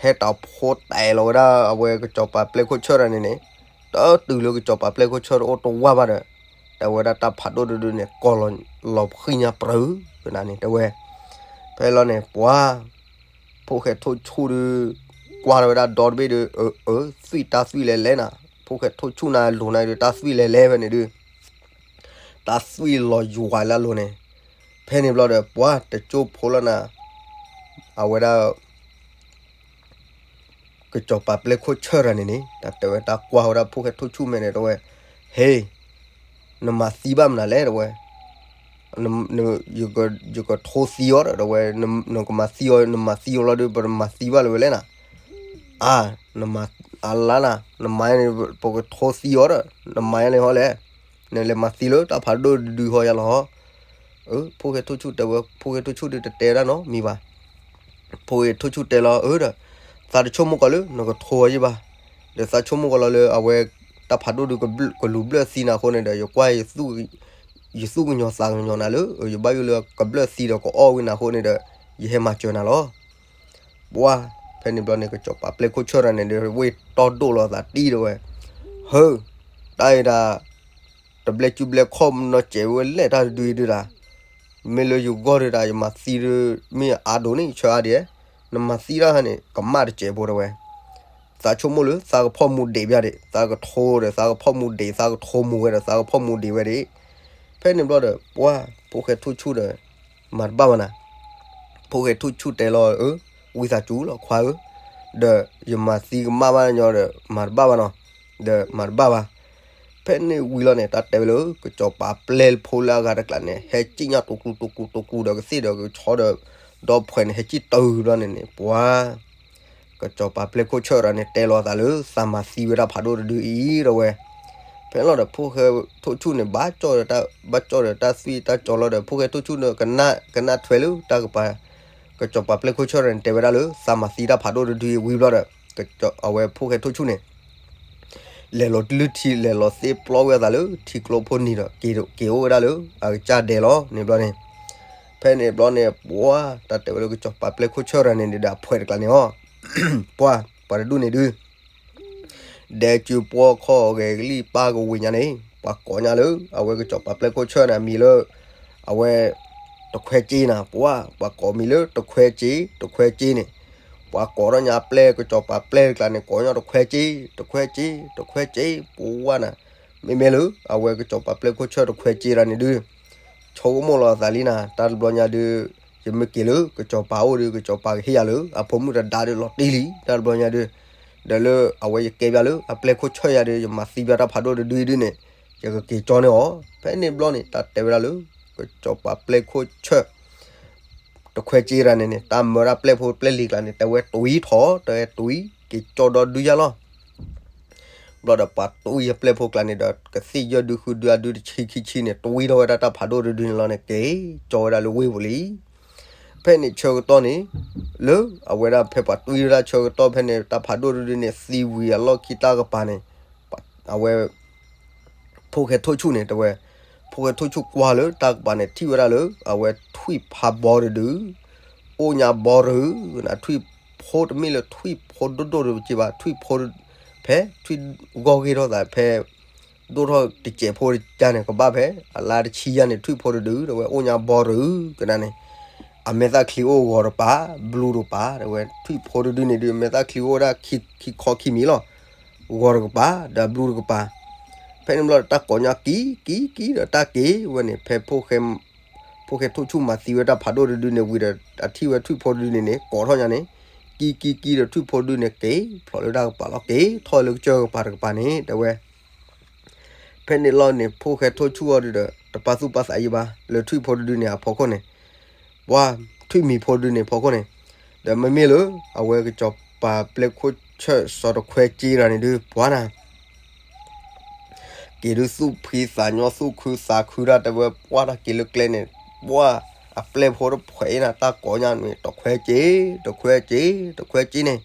ဟဲတၢ်ဖိတဲာ်လီၤဝဲဒၣ် အဝဲကစီၤပၤပျဲၢ်ခိၣ်ဆၢၣ်တၢ်န့ၣ်န့ၣ်, တတုၤလၢကစီၤပၤပျဲၢ်ခိၣ်ဆၢၣ်တအိၣ်တဝၢ်ဘၣ်ဒီး တဲဝဲဒၣ်တၢ်ဖးဒိၣ်ဒုးန့ၣ် ကိးလီၤဃံၤညါပြၢၤ ကနၣ်န့ၣ် တဲဝဲ, ဖဲလီၤန့ၣ် ပှၤ ဖိၣ်ဃဲထိၣ်ဆူၣ်ဒုး ကွၢ်ထီၣ်ဝဲဒၣ်ဒီတဘ့ၣ်ဒုး အၢ အၢ သွံၣ်တၢ်သွံၣ်လဲၤလဲၣ်နၤ, ဖိၣ်ဃဲထိၣ်ဆူၣ်နၤလိၤနၤဒုး တၢ်သွံၣ်လဲၤလဲၣ်ဖဲန့ၣ်ဒုး တၢ်သွံၣ်လီၤယွၤလၢအလိၤန့ၣ်, ဖဲန့ၣ်ဘျီဒီး ပှၤတကၠိဖိလီၤနၤ, အဝဲဒၣ် ကစီၤပၤပျဲၢ်ခိၣ်ဆၢၣ်တၢ်န့ၣ်န့ၣ် တၢ်တဲဝဲတၢ်ကွၢ်ဝဲဒၣ်ဖိၣ်ဃဲထိၣ်ဆူၣ်မဲာ်န့ၣ် တဲဝဲ, ဟ့, နမၤသံဘၣ်မနုၤလဲၣ် တဲဝဲ, ယကထိသံအီၤဒီး တဲဝဲ, နကမၤသံအီၤ နမၤသံအီၤလီၤဒုး ပတမၤသံဘၣ်လၢၤဝဲလဲၣ်နၤ, အါ, အလါနၤ နမၤန့ၣ် ပကထိသံအီၤဒီး နမၤယါန့ၣ်ဟီလဲၣ်, နလဲၤမၤသံလၢတၢ်ဖးဒိၣ်ဒုးဟီယါလီၤဟီ, ဖိၣ်ဃဲထိၣ်ဆူၣ်တဲဝဲ ဖိၣ်ဃဲထိၣ်ဆူၣ်ဒုးတတဲဒၣ်နီတမံၤဘၣ် ဖိၣ်ဃဲထိၣ်ဆူၣ်တဲလီၤ အၢဒီး, သးတဆိကမိၣ်ကီးလၢနကထိအီၤယံၢ်ဘၣ်, ဒီးသးဆိကမိၣ်ကီးလီၤလၢအဝဲ တၢ်ဖးဒိၣ်ဒုးကလူၤဘျၢၣ်သံနၤအဃိန့ၣ်ဒီး ယကွၢ် ယသူၣ်ကညီၤသးကညီၤနၤလၢ ယဘၣ်ယိၣ်လၢကဘျၢၣ်သံဒီးကအီၣ်ဝံၤနၤအဃိန့ၣ်ဒီး ယဟဲမၤစၢၤနၤလီၤ. ပှၤ ဖဲန့ၣ်ဘျီန့ၣ် ကစီၤပၤပျဲၢ်ခိၣ်ဆၢၣ်တၢ်န့ၣ်ဒီး ဝ့ၢ်တီဒိၣ်လီၤသးတံၢ်တဲဝဲ, ဟၢ, တၢ်အံၤဒၣ် တဘျဲၣ်ကုဘျဲၣ်ခီၣ်နီၢ်စဲးဝဲလဲၣ်တၢ်တဒုအံၤဒုးဒၣ်, မ့ၢ်လၢယဂီၢ်ဒုးဒၣ် ယမၤသံဒုး မ့ၢ်အါဒိၣ်န့ၣ် ဆၢအါဒံး, နမၤသံတၢ်ဟဲန့ၣ် ကမၣ်တစဲးဖိတဲဝဲ, သးဆိကမိၣ်လၢသးကဖီၣ်မူဒံးဘၣ်ဒံး သးကထိဒီး သးကဖီၣ်မူဒံး သးကထိမူဝဲဒီး သးကဖီၣ်မူဒံးဝဲဒံး, ဖဲန့ၣ်ဘျီဒီး ပှၤ ဖိၣ်ဃဲထိၣ်ဆူၣ်ဒီး မၤတဘၣ်ဘၣ်နၤ ဖိၣ်ဃဲထိၣ်ဆူၣ်တဲလီၤ အၢ, ဝံသးစူၤလီၤခွါဧၢ, ဒီးယမၤသံကမၣ်ဘၣ်ညီဒီး မၤတဘၣ်ဘၣ်နီၤ, ဒီးမၤတဘၣ်ဘၣ်. ဖဲန့ၣ်ဝံၤလီၤန့ၣ် တၢ်တဲဝဲလၢ ကစီၤပၤပျဲၢ်ဖိလၢအဂၤတကျးန့ၣ် ဟဲစံၣ်ညီၣ် တူၤကျူၤတူၤကျူၤတူၤကျူၤ ဒီးကသ့ၣ်ဒီးကဆီဒီး ဒီဖှဲးန့ၣ် ဟဲစံၣ်တုၤဘျီန့ၣ်န့ၣ် ပှၤ ကစီၤပၤပျဲၢ်ခိၣ်ဆၢၣ်တၢ်န့ၣ် တဲလီၤသးလၢ သးမၤသံဝဲဒၣ်ဖးဒိၣ်တဒုအံၤတဲဝဲ. ဖဲလီၤဒီး ဖိၣ်ဃဲထိၣ်ဆူၣ်န့ၣ် ဘၣ်ကၠီၣ်ဒီးတၢ် ဘၣ်ကၠီၣ်ဒီးတၢ်သွံၣ်တၢ်ကၠီလီၤဒီး ဖိၣ်ဃဲထိၣ်ဆူၣ်န့ၣ် ကနၣ် ကနၣ်ထွဲလၢတၢ်ကပၤ ကစီၤပၤပျဲၢ်ခိၣ်ဆၢၣ်န့ၣ် တဲဝဲဒၣ်လၢ သးမၤသံတၢ်ဖးဒိၣ်တဒုအံၤဝံၤဘျီဒီး အဝဲဖိၣ်ဃဲထိၣ်ဆူၣ်န့ၣ် လဲၤလီၤတလုၢ်ထံ လဲၤလီၤသ့ပျီဝဲအသးလၢထံကျိဖိနံၤဒီး က့ၤအိၣ်ဝဲဒၣ်လၢအကစၢ်ဒဲလီၤန့ၣ်ဘျီန့ၣ်, ဖဲန့ၣ်ဘျီန့ၣ် ပှၤတၢ်တဲဝဲလၢကစီၤပၤပျဲၢ်ခိၣ်ဆၢၣ်တဂၤန့ၣ်ဒီး အဖှဲးတကျါန့ၣ်အီၤ, ပှၤ ပှၤတဒူၣ်န့ၣ်ဒုး ဒဲကၠူပှီၢ်ခီၣ်ဂဲၤကလံၢ်ပၢ်ကဝ့ၤညါန့ၣ် ပှၤကိးညါလၢ အဝဲကစီၤပၤပျဲၢ်ခိၣ်ဆၢၣ်န့ၣ် အမံၤလၢ အဝဲ တခွဲက့နၤ ပှၤ ပှၤကိးမံၤလၢတခွဲက့ တခွဲက့န့ၣ်, ပှၤကိးထီၣ်ညါပျဲၢ် ကစီၤပၤပျဲၢ်တကျါန့ၣ် ကိးညါတခွဲက့ တခွဲက့ တခွဲက့ ပှၤနၤ, မ့မ့ၢ်လၢ အဝဲကစီၤပၤပျဲၢ်ခိၣ်ဆၢၣ်တခွဲက့တဂၤန့ၣ်ဒုး ဆိကမိၣ်လီၤအသးလံနၤ တၢ်တဘျီညါဒုး ယမ့ၢ်က့ၤလၢကစီၤပၤအိၣ်ဒီး ကစီၤပၤကဟ့ၣ်ယၤလၢ အဖိမုၣ်တဒါဒီးလီၤတံၢ်လံ တၢ်တဘျီညါဒုး, ဒီးလၢအဝဲယကဲဘၣ်လၢ အပျဲၢ်ခိၣ်ဆၢၣ်ယၤဒီး ယမၤသံဘၣ်တၢ်ဖးဒိၣ်တဒုအံၤဒုးန့ၣ် ယကက့ၤကၠီန့ၢ်အီၤ, ဖဲန့ၣ်ဘျီန့ၣ် တၢ်တဲဝဲဒၣ်လၢ ကစီၤပၤပျဲၢ်ခိၣ်ဆၢၣ် တခွဲက့တဂၤန့ၣ်န့ၣ် တၢ်မၢဒၣ်ပျဲၢ်ဖိပျဲၢ်လံၤကျါန့ၣ် တဲဝဲတွံၢ်ထီၣ် တဲဝဲတွံၢ် က့ၤကၠီဒီဒုယၤလီၤ ဘျီဒီးပှၤတွံၢ်အပျဲၢ်ဖိကျါန့ၣ်ဒီး ကသ့ၣ်ယဲၢ်ဒုဃုဒုအဒုတဆံခံဆံန့ၣ် တွံၢ်ထီၣ်ဝဲဒၣ်တၢ်ဖးဒိၣ်တဒုန့ၣ်လီၤန့ၣ် က့ၤကၠီဝဲဒၣ်လၢဝ့ၢ်ပူၤလံ. ဖဲန့ၣ်ဆၢကတီၢ်န့ၣ် လၢအဝဲဒၣ်ဖဲပှၤတွံၢ်ဝဲဒၣ်ဆၢကတီၢ်ဖဲန့ၣ် တၢ်ဖးဒိၣ်တဒုန့ၣ် သံဝံၤအလီၢ်ခံတၢ်ကပၤန့ၣ် အဝဲ ဖိၣ်ဃဲထိၣ်ဆူၣ်န့ၣ် တဲဝဲ, ဖိၣ်ဃဲထိၣ်ဆူၣ်ကွၢ်လၢတၢ်ကပၤန့ၣ် ထံၣ်ဝဲဒၣ်လၢ အဝဲထွံၣ်ဖးဘီတဒု အိၣ်ညါဘီတဒု ထွံၣ်ဖိတမ့ၢ်လၢထွံၣ်ဖိဒိၣ်ဒိၣ်တက့ဘၣ် ထွံၣ်ဖိ ဖဲထွံၣ်ဂီၢ်ဂ့ၢ်ထီၣ်သးဖဲ ဒိၣ်ထီၣ်တစဲးဖိတကါန့ၣ် ကဘၣ်ဖဲအလါတဆံယါန့ၣ် ထွံၣ်ဖိတဒု တဲဝဲ အိၣ်ညါဘီတဒု ကနၣ်န့ၣ် အမဲာ်သၣ်ချံအိၣ်ဂီၤတကပၤ ဘျူးတကပၤ တဲဝဲ ထွံၣ်ဖိတဒုန့ၣ်ဒုး အမဲာ်သၣ်ချံအိၣ်ဝဲဒၣ် ခံခီခံမံၤလီၤ ဂီၤတကပၤ ဒီးဘျူးတကပၤ. ဖဲန့ၣ်ဘျီဒီးတၢ်ကိးညါကံ ကံ ကံဒီးတၢ်က့ၤဝဲန့ၣ် ဖဲ ဖိၣ်ဃဲထိၣ်ဆူၣ်မၤသံဝဲတၢ်ဖးဒိၣ်တဒုန့ၣ်ဝံၤဒီး အထံၣ်ဝဲထွံၣ်ဖိတဒုန့ၣ်န့ၣ် ကိးထီၣ်ညါန့ၣ် ကံ ကံ ကံဒီးထွံၣ်ဖိတဒုန့ၣ် က့ၤဖျိးလၢတၢ်ကပၤလီၤ က့ၤထီၣ်လၢကစၢၢ်ကပၤတကပၤန့ၣ် တဲဝဲ ဖဲန့ၣ်လီၤန့ၣ် ဖိၣ်ဃဲထိၣ်ဆူၣ်အီၤဒုးဒီး တပာ်သူၣ်ပာ်သးယံၤဘၣ် လၢထွံၣ်ဖိတဒုန့ၣ်အဖီခိၣ်န့ၣ် ပှၤ ထွံၣ်မံၤဖိတဒုန့ၣ်ဖီခိၣ်န့ၣ် ဒီးမ့မ့ၢ်လၢ အဝဲကစီၤပၤပျဲၢ်ခိၣ်ဆၢၣ်စီၤတခွဲက့တဂၤန့ၣ်ဒုး ပှၤနၤ က့ၤဒုးသူၣ်ဖှံသးညီသူၣ်ခုသးခုဒၣ် တဲဝဲပှၤတၢ်က့ၤလၢကျဲန့ၣ် ပှၤ အပျဲၢ်ဖိတဖှဲးအံၤနၤ တၢ်ကိးညါန့ၣ် တခွဲက့ တခွဲက့ တခွဲက့န့ၣ်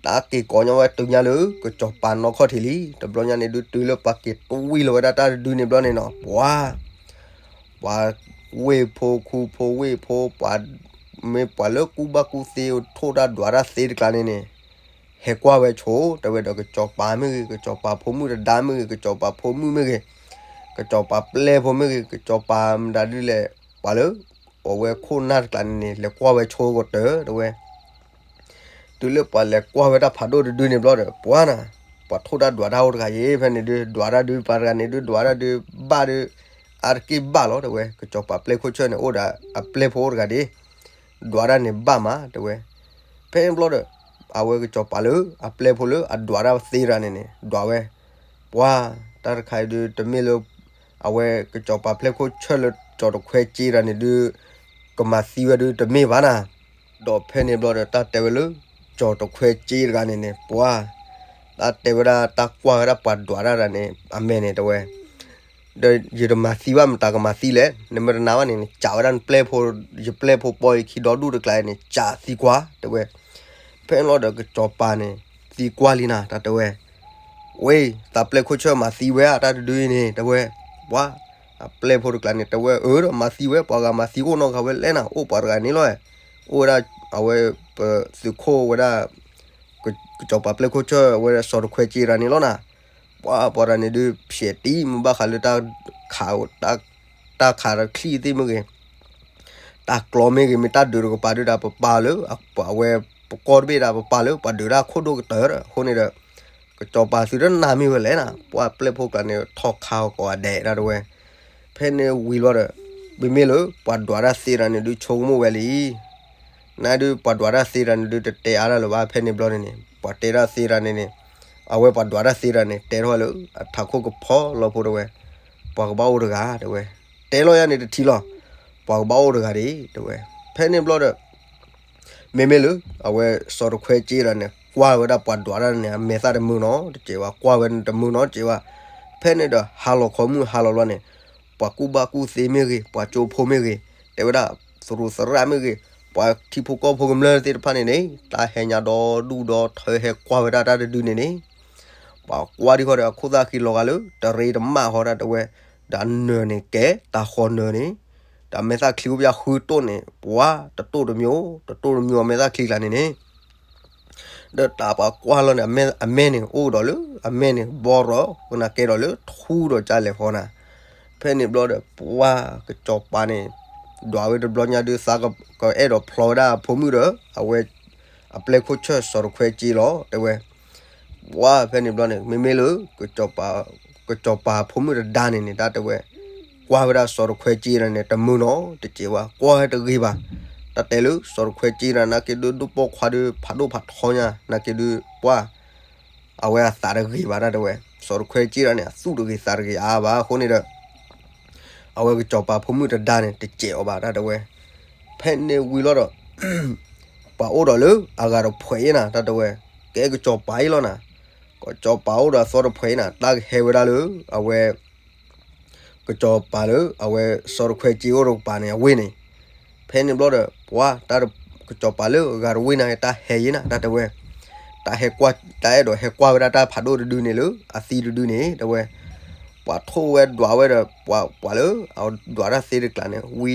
တၢ်က့ၤကိးညီဝဲတုၤညါလၢ ကစီၤပၤနီၢ်ခီၣ်ထံးလံ တဘျီညါန့ၣ်ဒုး တုၤလၢပှၤက့ၤတွံၢ်လီၤဝဲဒၣ်တၢ်တဒုန့ၣ်ဘျီန့ၣ်နီၤ ပှၤ ပှၤဝ့ၢ်ဖိခူဖိဝ့ၢ်ဖိ ပှၤ မ့ၢ်ပှၤလၢကူၣ်ဘၣ်ကူၣ်သ့ ထိၣ်တၢ်ဒွးတၢ်သ့တကျါန့ၣ်န့ၣ် ဟဲကွၢ်ဝဲဆိ တဲဝဲဒီးကစီၤပၤမ့ၢ်ဂ့ၤ ကစီၤပၤဖိမုၣ်တဒါမ့ၢ်ဂ့ၤ ကစီၤပၤဖိမုၣ်မ့ၢ်ဂ့ၤ ကစီၤပၤပျဲၢ်ဖိမ့ၢ်ဂ့ၤ ကစီၤပၤမတၤဒ်လဲၣ် ပှၤလၢ အဝဲခိၣ်နၢ်တကျါန့ၣ်န့ၣ် လဲၤကွၢ်ဝဲဆိကတၢၢ် တဲဝဲ တုၤလၢပှၤလဲၤကွၢ်ဝဲတၢ်ဖးဒိၣ်တဒုန့ၣ်ဘျီဒီး ပှၤနၤ ပှၤထိၣ်တၢ်ဒွးတၢ်အိၣ်တဂၤယ့ ဖဲန့ၣ်ဒုး ဒွးတၢ်ဒုး ပှၤတဂၤန့ၣ်ဒုး ဒွးတၢ်ဒုး ဘၣ်ဒုး အါတက့ၢ်ဘၣ်လီၤ တဲဝဲ ကစီၤပၤပျဲၢ်ခိၣ်ဆၢၣ်န့ၣ် အိၣ်ဒီးအပျဲၢ်ဖိအိၣ်တဂၤဒ့ ဒွးတၢ်န့ၣ်ဘၣ်မး တဲဝဲ ဖဲန့ၣ်ဘျီဒီး အဝဲကစီၤပၤလၢ အပျဲၢ်ဖိလၢအဒွးတၢ်သ့တဂၤန့ၣ်န့ၣ် ဒွးဝဲ ပှၤ တၢ်တခါအံၤဒုး တမ့ၢ်လၢ အဝဲကစီၤပၤပျဲၢ်ခိၣ်ဆၢၣ်လၢစီၤတခွဲက့တဂၤန့ၣ်ဒုး ကမၤသံဝဲဒုးတမ့ၢ်ဘၣ်နၤ ဒီးဖဲန့ၣ်ဘျီဒီး တၢ်တဲဝဲလၢ စီၤတခွဲက့တဂၤန့ၣ်န့ၣ် ပှၤ တၢ်တဲဝဲဒၣ်တၢ်ကွၢ်ဝဲဒၣ်ပှၤဒွးတၢ်တဂၤန့ၣ် အမဲာ်န့ၣ်တဲဝဲ ဒီးယတမၤသံဘၣ် မတၤကမၤသံလဲၣ် နမ့ၢ်တနာ်ဘၣ်န့ၣ် နကးဝဲဒၣ်နပျဲၢ်ဖိ ယပျဲၢ်ဖိပီယခံဒီဒူၣ်တကျါန့ၣ် ကးသံကွၢ် တဲဝဲ ဖဲန့ၣ်လီၤဒီးကစီၤပၤန့ၣ် သံကွၢ်လံနၤ တၢ်တဲဝဲ ဝ့ၢ် သးပျဲၢ်ခိၣ်ဆၢၣ်မၤသံဝဲအတၢ်တဒုအံၤန့ၣ် တဲဝဲ ပှၤ အပျဲၢ်ဖိတကျါန့ၣ် တဲဝဲ အၢ ဒီးမၤသံဝဲ ပှၤဂၤမၤသံအိၣ်နီတဂၤဝဲလဲၣ်နၤ အိၣ်ပှၤတဂၤန့ၣ်လီၤ အိၣ်ဝဲဒၣ် အဝဲ ပသုးခိၣ်ဝဲဒၣ် ကစီၤပၤပျဲၢ်ခိၣ်ဆၢၣ် အဝဲစီၤတခွဲက့တဂၤန့ၣ်လီၤနၤ ပှၤ ပှၤတဂၤန့ၣ်ဒုး ဖျဲးတံၢ်မ့ၢ်ဘၣ်ဃးလၢတၢ်ခး တၢ်ခးတချံၣ်သ့ၣ်မ့ၢ်ဂ့ၤ တၢ်ကျီမ့ၢ်ဂ့ၤ မ့ၢ်တၢ်ဒုးတကပၤဒုးဒီး ပပာ်လၢ အဝဲ ပကီၢ်တဘ့ၣ်ဒီး ပပာ်လၢ ပှၤဒုးတၢ်ခိၣ်ဒိၣ်ကတၢၢ်ဒီး အဃိန့ၣ်ဒီး ကစီၤပၤသုတနာ်မ့ၢ်ဝဲလဲၣ်နၤ ပှၤပျဲၢ်ဖိကျါန့ၣ် ထီၣ်ခးအီၤကိးဂၤဒဲးဒၣ်တဝဲ ဖဲန့ၣ်ဝံၤလီၤဒီး မ့မ့ၢ်လၢ ပှၤဒွးတၢ်သ့တဂၤန့ၣ်ဒုး ဆိကမိၣ်ဝဲလံ နဒုး ပှၤဒွးတၢ်သ့တဂၤန့ၣ်ဒုး တတဲအါတၢ်လၢၤဘၣ် ဖဲန့ၣ်ဘျီန့ၣ်န့ၣ် ပှၤတဲတၢ်သ့တဂၤန့ၣ်န့ၣ် အဝဲပှၤဒွးတၢ်သ့တဂၤန့ၣ် တဲထီၣ်လၢ အထးခိၣ်ကဖီလီၤဖိတဝဲ ပှၤကဘၣ်အိၣ်တဂၤ တဲဝဲ တဲလီၤယၤန့ၣ်တထံၣ်လီၤ ပှၤကဘၣ်အိၣ်တဂၤဒ့ တဲဝဲ ဖဲန့ၣ်ဘျီဒီး မ့မ့ၢ်လၢ အဝဲစီၤတခွဲက့တဂၤန့ၣ် ကွၢ်ဝဲဒၣ်ပှၤဒွးတၢ်န့ၣ် အမဲာ်သၣ်တမုာ်နီတစဲးဘၣ် ကွၢ်ဝဲန့ၣ်တမုာ်နီတစဲးဘၣ် ဖဲန့ၣ်ဒီး ဟါလီၤခီမုၢ်ဟါလီၤလီၤန့ၣ် ပှၤကူၣ်ဘၣ်ကူၣ်သ့မ့ၢ်ဂ့ၤ ပှၤကၠိဖိမ့ၢ်ဂ့ၤ တဲဝဲဒၣ် သရူးသရၣ်မ့ၢ်ဂ့ၤ ပှၤထံဖိကီၢ်ဖိကမျၢၢ်သ့ၣ်တဖၣ်န့ၣ်န့ၣ် တၢ်ဟဲညါဒီဒူၣ်ဒီထၢဟဲကွၢ်ဝဲဒၣ်တၢ်တဒုန့ၣ်န့ၣ် ပှၤကွၢ်ဒံးဃီဒီးအခိၣ်သၣ်ဃံလီၤဂာ်လၢ တရ့တမၣ်ဃီတၢ်တဲဝဲ, ဒီးနၢၤန့ၣ်ကဲ တၢ်ဃီနၢၤန့ၣ်, ဒီးမဲာ်သၣ်ချံအိၣ်ပယါဃုတိၢ်န့ၣ် ပှၤတတိၢ်တမျိုး တတိၢ်တမျိုးအမဲာ်သၣ်ချံကျါန့ၣ်န့ၣ် ဒီးတၢ်ပှၤကွၢ်လီၤန့ၣ် အမဲာ်န့ၣ်အိၣ်ဒီးလၢ အမဲာ်န့ၣ်ဘီရီ ကနၢ်ကဲဒီးလၢထူဒီးကၢ်လဲၤဃီနၤ, ဖဲန့ၣ်ဘျီဒီး ပှၤကစီၤပၤန့ၣ် ဒွးဝဲတဘျီညါဒုး သးကအဲၣ်ဒိးဖျီဝဲဒၣ်အဖိမုၣ်ဒီး အဝဲ အပျဲၢ်ခိၣ်ဆၢၣ်စီၤတခွဲက့လီၤ တဲဝဲ ပှၤဖဲန့ၣ်ဘျီန့ၣ် မ့မ့ၢ်လၢ ကစီၤပၤဖိမုၣ်တဒါန့ၣ်န့ၣ် တၢ်တဲဝဲ ကွၢ်ဝဲဒၣ်စီၤတခွဲက့န့ၣ် တမုာ်နီတစဲးဘၣ် ကွၢ်ဝဲတဂ့ၤဘၣ်, တၢ်တဲလၢစီၤတခွဲက့န့ၣ် နာ်က့ဒုးဒိၣ်ပိာ်ခွါဒုး ဖးဒိၣ်ဖးထီညါ နာ်က့ဒုး ပှၤ အဝဲအသးတဂ့ၤဘၣ် တၢ်တဲဝဲ, စီၤတခွဲက့န့ၣ် အသူၣ်တဂ့ၤသးတဂ့ၤအါဘၣ်အဃိန့ၣ်ဒီး အဝဲကစီၤပၤဖိမုၣ်တဒါန့ၣ် တစဲးအီၤဘၣ် တၢ်တဲဝဲ, ဖဲန့ၣ်ဝံၤလီၤဒီး ပှၤအိၣ်ဒီးလၢအဂၤတဖှဲးအံၤနၤ တၢ်တဲဝဲ, ကဲကစီၤပၤအံၤလီၤနၤ, ကစီၤပၤအိၣ်ဒီးအသီတဖှဲးအံၤနၤ တၢ်ကဟဲဝဲဒၣ်လၢ အဝဲ ကစီၤပၤလၢအဝဲစီၤတခွဲက့အိၣ်တကပၤန့ၣ် အဝ့ၢ်န့ၣ်, ဖဲန့ၣ်ဘျီဒီး ပှၤတၢ် ကစီၤပၤလၢအဂၤတဝ့ၢ်န့ၣ် တၢ်ဟဲယံၤနၤ တၢ်တဲဝဲ, တၢ်ဟဲကွၢ် တၢ်အဲၣ်ဒိးဟဲကွၢ်ဝဲဒၣ်တၢ်ဖးဒိၣ်တဒုန့ၣ်လၢ အသံတဒုန့ၣ် တဲဝဲ, ပှၤထိၣ်ဝဲဒွးဝဲဒီး ပှၤ ပှၤလၢအဒွးတၢ်သ့တကျါန့ၣ် ဝံ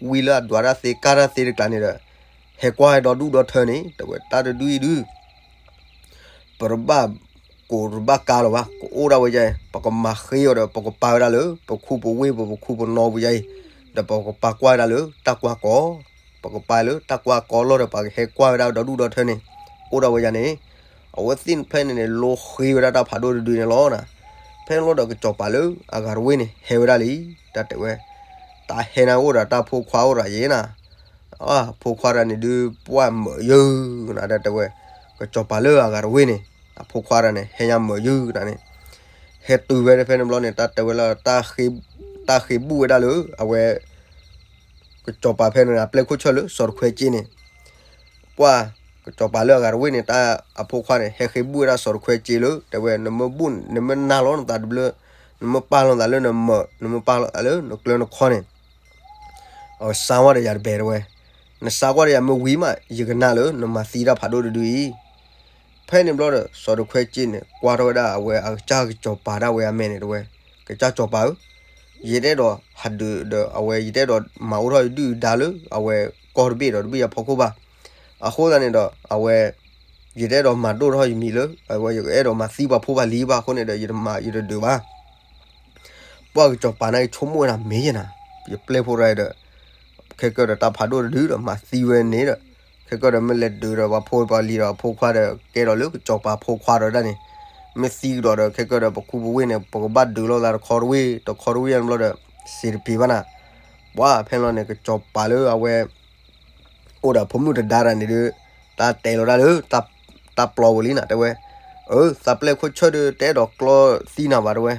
ဝံလၢအဒွးတၢ်သ့ကၢ်တၢ်သ့တကျါန့ၣ်ဒီး ဟဲကွၢ်ဝဲဒီဒူၣ်ဒီထၢန့ၣ် တဲဝဲ တၢ်တဒုအံၤဒုး ပတဘၣ်ကိးတဘၣ်ကါလီၤဘၣ် ကအိၣ်ဒၣ်ဝဲယဲ ပကမၤဃ့အီၤဒီး ပကပာ်ဝဲဒၣ်လၢ ပခူပဝ့ၢ်ပူၤ ပခူပနီပူၤယဲအံၤ, ဒီးပကပာ်ကွၢ်ဝဲဒၣ်လၢတၢ်ကွၢ်ကီ, ပကပာ်လၢတၢ်ကွၢ်ကီလီၤဒီး ပှၤကဟဲကွၢ်ဝဲဒၣ်ဒီဒူၣ်ဒီထၢန့ၣ် အိၣ်ဒၣ်ဝဲယဲန့ၣ်, အဝဲသ့ၣ်ဖဲန့ၣ်န့ၣ် လိဃ့ဝဲဒၣ်တၢ်ဖးဒိၣ်တဒုန့ၣ်လီၤနၤ, ဖဲန့ၣ်လီၤဒီးကစီၤပၤလၢအဂၤတဝ့ၢ်န့ၣ် ဟဲဝဲဒၣ်လံ, တၢ်တဲဝဲ, တၢ်ဟဲနၤအိၣ်ဒီးတၢ်ဖိခွါအိၣ်ဒီးယဲနၤ အဖိခွါတဂၤန့ၣ်ဒုး ပှၢ်မၢာ်ယုၢ်နၤ တၢ်တဲဝဲ, ကစီၤပၤလၢအဂၤတဝ့ၢ်န့ၣ် အဖိခွါတဂၤန့ၣ် ဟဲညါမၢာ်ယုၢ်နၤန့ၣ်, ဟဲတုၤဝဲဖဲန့ၣ်ဘျီန့ၣ် တၢ်တဲဝဲလၢ တၢ်ဃ့ဘူၣ်ဝဲဒၣ်လၢ အဝဲ ကစီၤပၤဖဲန့ၣ် အပျဲၢ်ခိၣ်ဆၢၣ်လၢစီၤတခွဲက့န့ၣ်, ပှၢ် ကစီၤပၤလၢအဂၤတဝ့ၢ်န့ၣ် တၢ်အဖိခွါန့ၣ် ဟဲဃ့ဘူၣ်ဝဲဒၣ်စီၤတခွဲက့လၢ တဲဝဲ နမ့ၢ်ဘူၣ် နမ့ၢ်နၢ်လီၤနသးတဘျၢ, နမ့ၢ်ပာ်လီၤနသးလၢနမၢာ် နမ့ၢ်ပာ်လီၤသးလၢနကျၢၤနခီန့ၣ် အစါဝဲဒီးယၤတဘဲတဲဝဲ, နစါကွၢ်ဒီးယၤမ့ၢ်ဝံၤမး ယကနၣ်လၢနမၤသံတၢ်ဖးဒိၣ်တဒုအံၤ, ဖဲန့ၣ်ဘျီဒီး စီၤတခွဲက့န့ၣ် ကွၢ်ထီၣ်ဝဲဒၣ်အဝဲအကစၢ်ကစီၤပၤဒၣ်ဝဲအမဲာ်န့ၣ်တဲဝဲ, ကစၢ်ကစီၤပၤဧၢ, ယတအဲၣ်ဒိးဟးဒုးဒီးအဝဲ ယတအဲၣ်ဒိးမၤအိၣ်ထီၣ်ယဒုၣ်ယဒါလၢ အဝဲကီၢ်တဘ့ၣ်ဒီးတဘ့ၣ်ယၤဖီခိၣ်ဘၣ်, အဃိသတးန့ၣ်ဒီး အဝဲ ယတအဲၣ်ဒိးမၤဒိၣ်ထီၣ်ယမံၤလၢ အဝဲယကအဲၣ်ဒိးမၤသံပှၤဖိပှၤလံၤဘၣ်အဃိန့ၣ်ဒီး ယတမၤယတဒုးဘၣ် ပှၢ်ကစီၤပၤန့ၣ်ကဆိကမိၣ်ဝဲဒၣ်မ့ၢ်ယဲနၤ, ယပျဲၢ်ဖိတဂၤဒီး ခဲကၢဒီးတၢ်ဖးဒိၣ်တဒုဒီးမၤသံဝဲန့ၣ်ဒီး ခဲကၢဒီးမ့ၢ်လဲၤဒုးဒီးပှၤဖိပှၤလံၤဒီးအဖိခွါဒီး ကဲဒီးလၢကစီၤပၤဖိခွါဒီးဒၣ်န့ၣ်, မ့ၢ်သံကဒီးဒီး ခဲကၢဒီးပခူပဝ့ၢ်န့ၣ် ပကဘၣ်ဒုးလိာ်သးတခီတဝ့ၢ် တခီတဝ့ၢ်ဘျီဒီး စံးတပ့ၤဘၣ်နၤ, ပှၢ်ဖဲလီၤန့ၣ် ကစီၤပၤလၢအဝဲ အိၣ်ဒီးဖိမုၣ်တဒါတဂၤန့ၣ်ဒီး တၢ်တဲလီၤဒၣ်လၢ တၢ်ပျီပူၤလံနၤ တဲဝဲ, အၢ သးပျဲၢ်ခိၣ်ဆၢၣ်ဒီး တအဲၣ်ဒိးကျီသံနၤဘၣ်တဲဝဲ,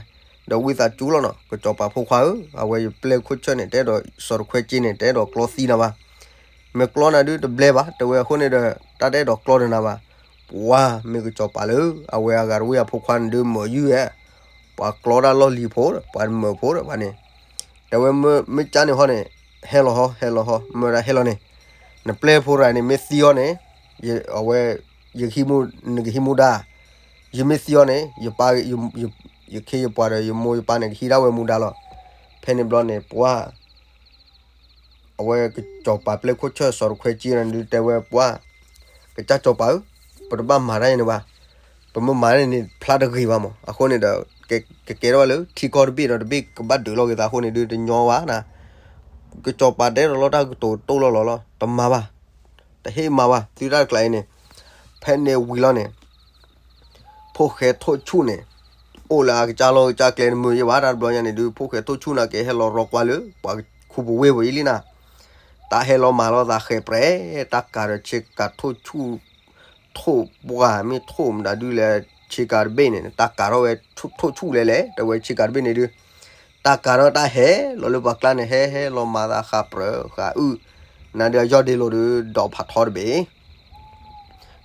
ဒီးဝံသးစူၤလီၤနီၤ ကစီၤပၤဖိခွါဧၢ, အဝဲယပျဲၢ်ခိၣ်ဆၢၣ်န့ၣ် တအဲၣ်ဒိး စီၤတခွဲက့န့ၣ် တအဲၣ်ဒိးကျီသံနၤဘၣ်, မ့ၢ်ကျီနၤဒုးတဘျဲဘၣ် တဲဝဲအဃိန့ၣ်ဒီး တၢ်တအဲၣ်ဒိးကျီဒီးနၤဘၣ်, ပှၢ်မ့ၢ်ကစီၤပၤလၢ အဝဲအဂၤတဝ့ၢ်အဖိခွါန့ၣ်ဒုးမၢာ်ယုၢ်ဧါ ပှၤကျီတၢ်လီၢ်လံၤဖိဒီး ပှၤမၢာ်ဖိဒီးဘၣ်န့ၣ်, တဲဝဲမ့ၢ်ကၢ်န့ၣ်ဟီန့ၣ်, ဟဲလီၤဟီ ဟဲလီၤဟီ မၢဒၣ်ဟဲလီၤန့ၣ်, နပျဲၢ်ဖိတဂၤန့ၣ် မ့ၢ်သံအီၤန့ၣ်, အဝဲ ယကဟံးမူ နကဟံးမူဒါ, ယမ့ၢ်သံအီၤန့ၣ် ယပၢ် ယခ့ယပှၤဒီးယမိၢ်ယပၢ်န့ၣ် ကဟံးဒၣ်ဝဲမူဒါလီၤ, ဖဲန့ၣ်ဘျီန့ၣ် ပှၢ် အဝဲကစီၤပၤပျဲၢ်ခိၣ်ဆၢၣ်စီၤတခွဲက့န့ၣ်ဒုးတဲဝဲပှၢ်, ကစၢ်စီၤပၤဧၢ, ပတဘၣ်မၤတၢ်အံၤန့ၣ်ဘၣ်, ပမ့ၢ်မၤန့ၣ်န့ၣ် ဖျါတဂ့ၤဘၣ်မး, အဃိန့ၣ်ဒီး ကကဲထီၣ်ဝဲလၢထံကီၢ်တဘ့ၣ်ဒီးတဘ့ၣ် ကဘၣ်ဒုးလိာ်က့ၤသးအဃိန့ၣ်ဒုးတညီဘၣ်နၤ, ကစီၤပၤတဲဒီးလီၤတၢ်ကတိၤတိၢ်လီၤလီၤလီၤ တမၤဘၣ်, တဟ့ၣ်မၤဘၣ် သုတၢ်တကျါအံၤန့ၣ်, ဖဲန့ၣ်ဝံၤလီၤန့ၣ် ဖိၣ်ဃဲထိၣ်ဆူၣ်န့ၣ် အိၣ်လၢအကစၢ်လီၢ်ကစၢ်ကျဲတမုာ်ယဲဘၣ် တၢ်တဘျီညါန့ၣ်ဒုး ဖိၣ်ဃဲထိၣ်ဆူၣ်န့ၣ် ကဟဲလီၤရီကွၢ်လၢ ပှၤခူပဝ့ၢ်ပူၤအံၤလံနၤ, တၢ်ဟဲလီၤမၤလိာ်သးဃဲးပြဲး တၢ်ကၤဒီးဆ့ကၤထိၣ်ဆူၣ် ထိၣ်ပှၢ်မ့ၢ်ထိၣ်မတၤဒုးလဲၣ် ဆ့ကၤတဘ့ၣ်န့ၣ် တၢ်ကၤထီၣ်ဝဲထိၣ်ဆူၣ်လဲၣ်လဲၣ် တဲဝဲဆ့ကၤတဘ့ၣ်န့ၣ်ဒုး တၢ်ကၤထီၣ်တၢ်ဟဲလီၤလၢပှၤကျါန့ၣ် ဟဲဟဲလီၤမၤသးဃးပြၢဃးအုၣ်, နၤဒုးအယီၢ်ဒ့လိာ်ဒုး ဒီးဖးထီတဘ့ၣ်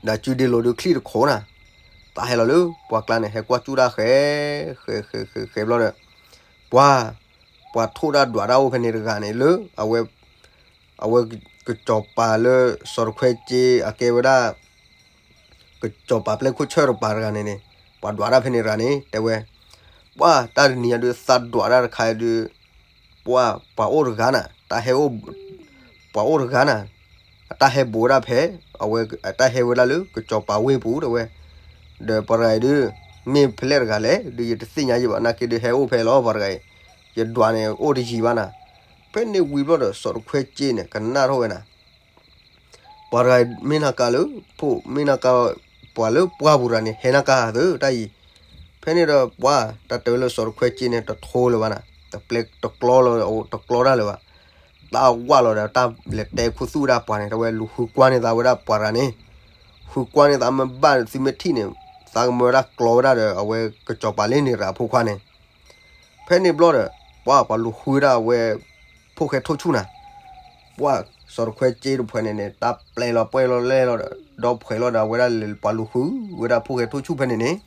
ဒီးစုဒ့လိာ်ဒုးချံၣ်တခိၣ်နၤ, တၢ်ဟဲလီၤလၢပှၤကျါန့ၣ် ဟဲကွၢ်စူၣ်တၢ်ဃဲး ဃဲးဃဲးဃဲးဃဲးဘျီဒီး ပှၤ ပှၤထိၣ်တၢ်ဒွးတၢ်အိၣ်ဖဲန့ၣ်တဂၤန့ၣ်လၢ အဝဲ အဝဲ ကစီၤပၤလၢစီၤတခွဲက့အကဲဝဲဒၣ် ကစီၤပၤပျဲၢ်ခိၣ်ဆၢၣ်တပၤတဂၤန့ၣ်န့ၣ်, ပှၤဒွးတၢ်ဖဲန့ၣ်တဂၤန့ၣ် တဲဝဲ, ပှၤတၢ်တနံၤညါဒုးသးဒွးတၢ်တခါဒုး ပှၤ ပှၤအိၣ်တဂၤနၤ, တၢ်ဟဲအိၣ် ပှၤအိၣ်တဂၤနၤ, အတၢ်ဟဲဘူးဝဲဒၣ်ဖဲ အဝဲ အတၢ်ဟဲဝဲဒၣ်လၢ ကစီၤပၤဝ့ၢ်ပူၤတဲဝဲ, ဒီးပှၤတဂၤအံၤဒုး မ့ၢ်ဖဲလဲၣ်တဂၤလဲၣ် ဒုးယတသ့ၣ်ညါယံၤဘၣ် နာ်က့ဒုးဟဲအိၣ်ဖဲလီၤ ပှၤတဂၤအံၤ, ယဒွးန့ၣ်အိၣ်တယံၤဘၣ်နၤ, ဖဲန့ၣ်ဝံၤဘျီဒီး စီၤတခွဲက့န့ၣ် ကနၣ်ထီၣ်ဝဲနၤ ပှၤတဂၤမ့ၢ်နၢ်ကါလၢ ဖိမ့ၢ်နၢ်ကါ ပှၤလၢပှၢ်ပူၤတဂၤန့ၣ် ဟဲနၢ်ကါသၢတၢ်အံၤ, ဖဲန့ၣ်ဒီးပှၤ တၢ်တဲဝဲလၢစီၤတခွဲက့န့ၣ် တထိလၢၤဘၣ်နၤ, တပျဲတကျီလၢၤ တကျီတၢ်လၢၤဘၣ်, တၢ်ဝၢ်လီၤဒီးတၢ်လဲၤတဲခူသူၣ်ဝဲဒၣ်ပှၤန့ၣ် တဲဝဲလူၤဃုကွၢ်န့ၢ်သးဝဲဒၣ်ပှၤတဂၤန့ၣ်, ဃုကွၢ်န့ၢ်သးမ့ၢ်ဘၣ်သုမ့ၢ်ထံၣ်န့ၣ် သးကမၢဝဲဒၣ်ကျီဝဲဒၣ်ဒီး အဝဲကစီၤပၤလ့န့ၣ်ရၤဖိခွါန့ၣ် ဖဲန့ၣ်ဘျီဒီး ပှၤ ပှၤလူၤဃုဝဲဒၣ်အဝဲ ဖိၣ်ဃဲထိၣ်ဆူၣ်နၤ, ပှၤ စီၤတခွဲက့တဖုန့ၣ်န့ၣ် တၢ်ပျဲလီၤပှဲၢ်လီၤလဲၢ်လီၤဒီး ဒီဖှဲးလီၤဒီး အဝဲဒၣ်လဲၤပှၤလူၤဃုဝဲဒၣ်ဖိၣ်ဃဲထိၣ်ဆူၣ်ဖဲန့ၣ်န့ၣ်,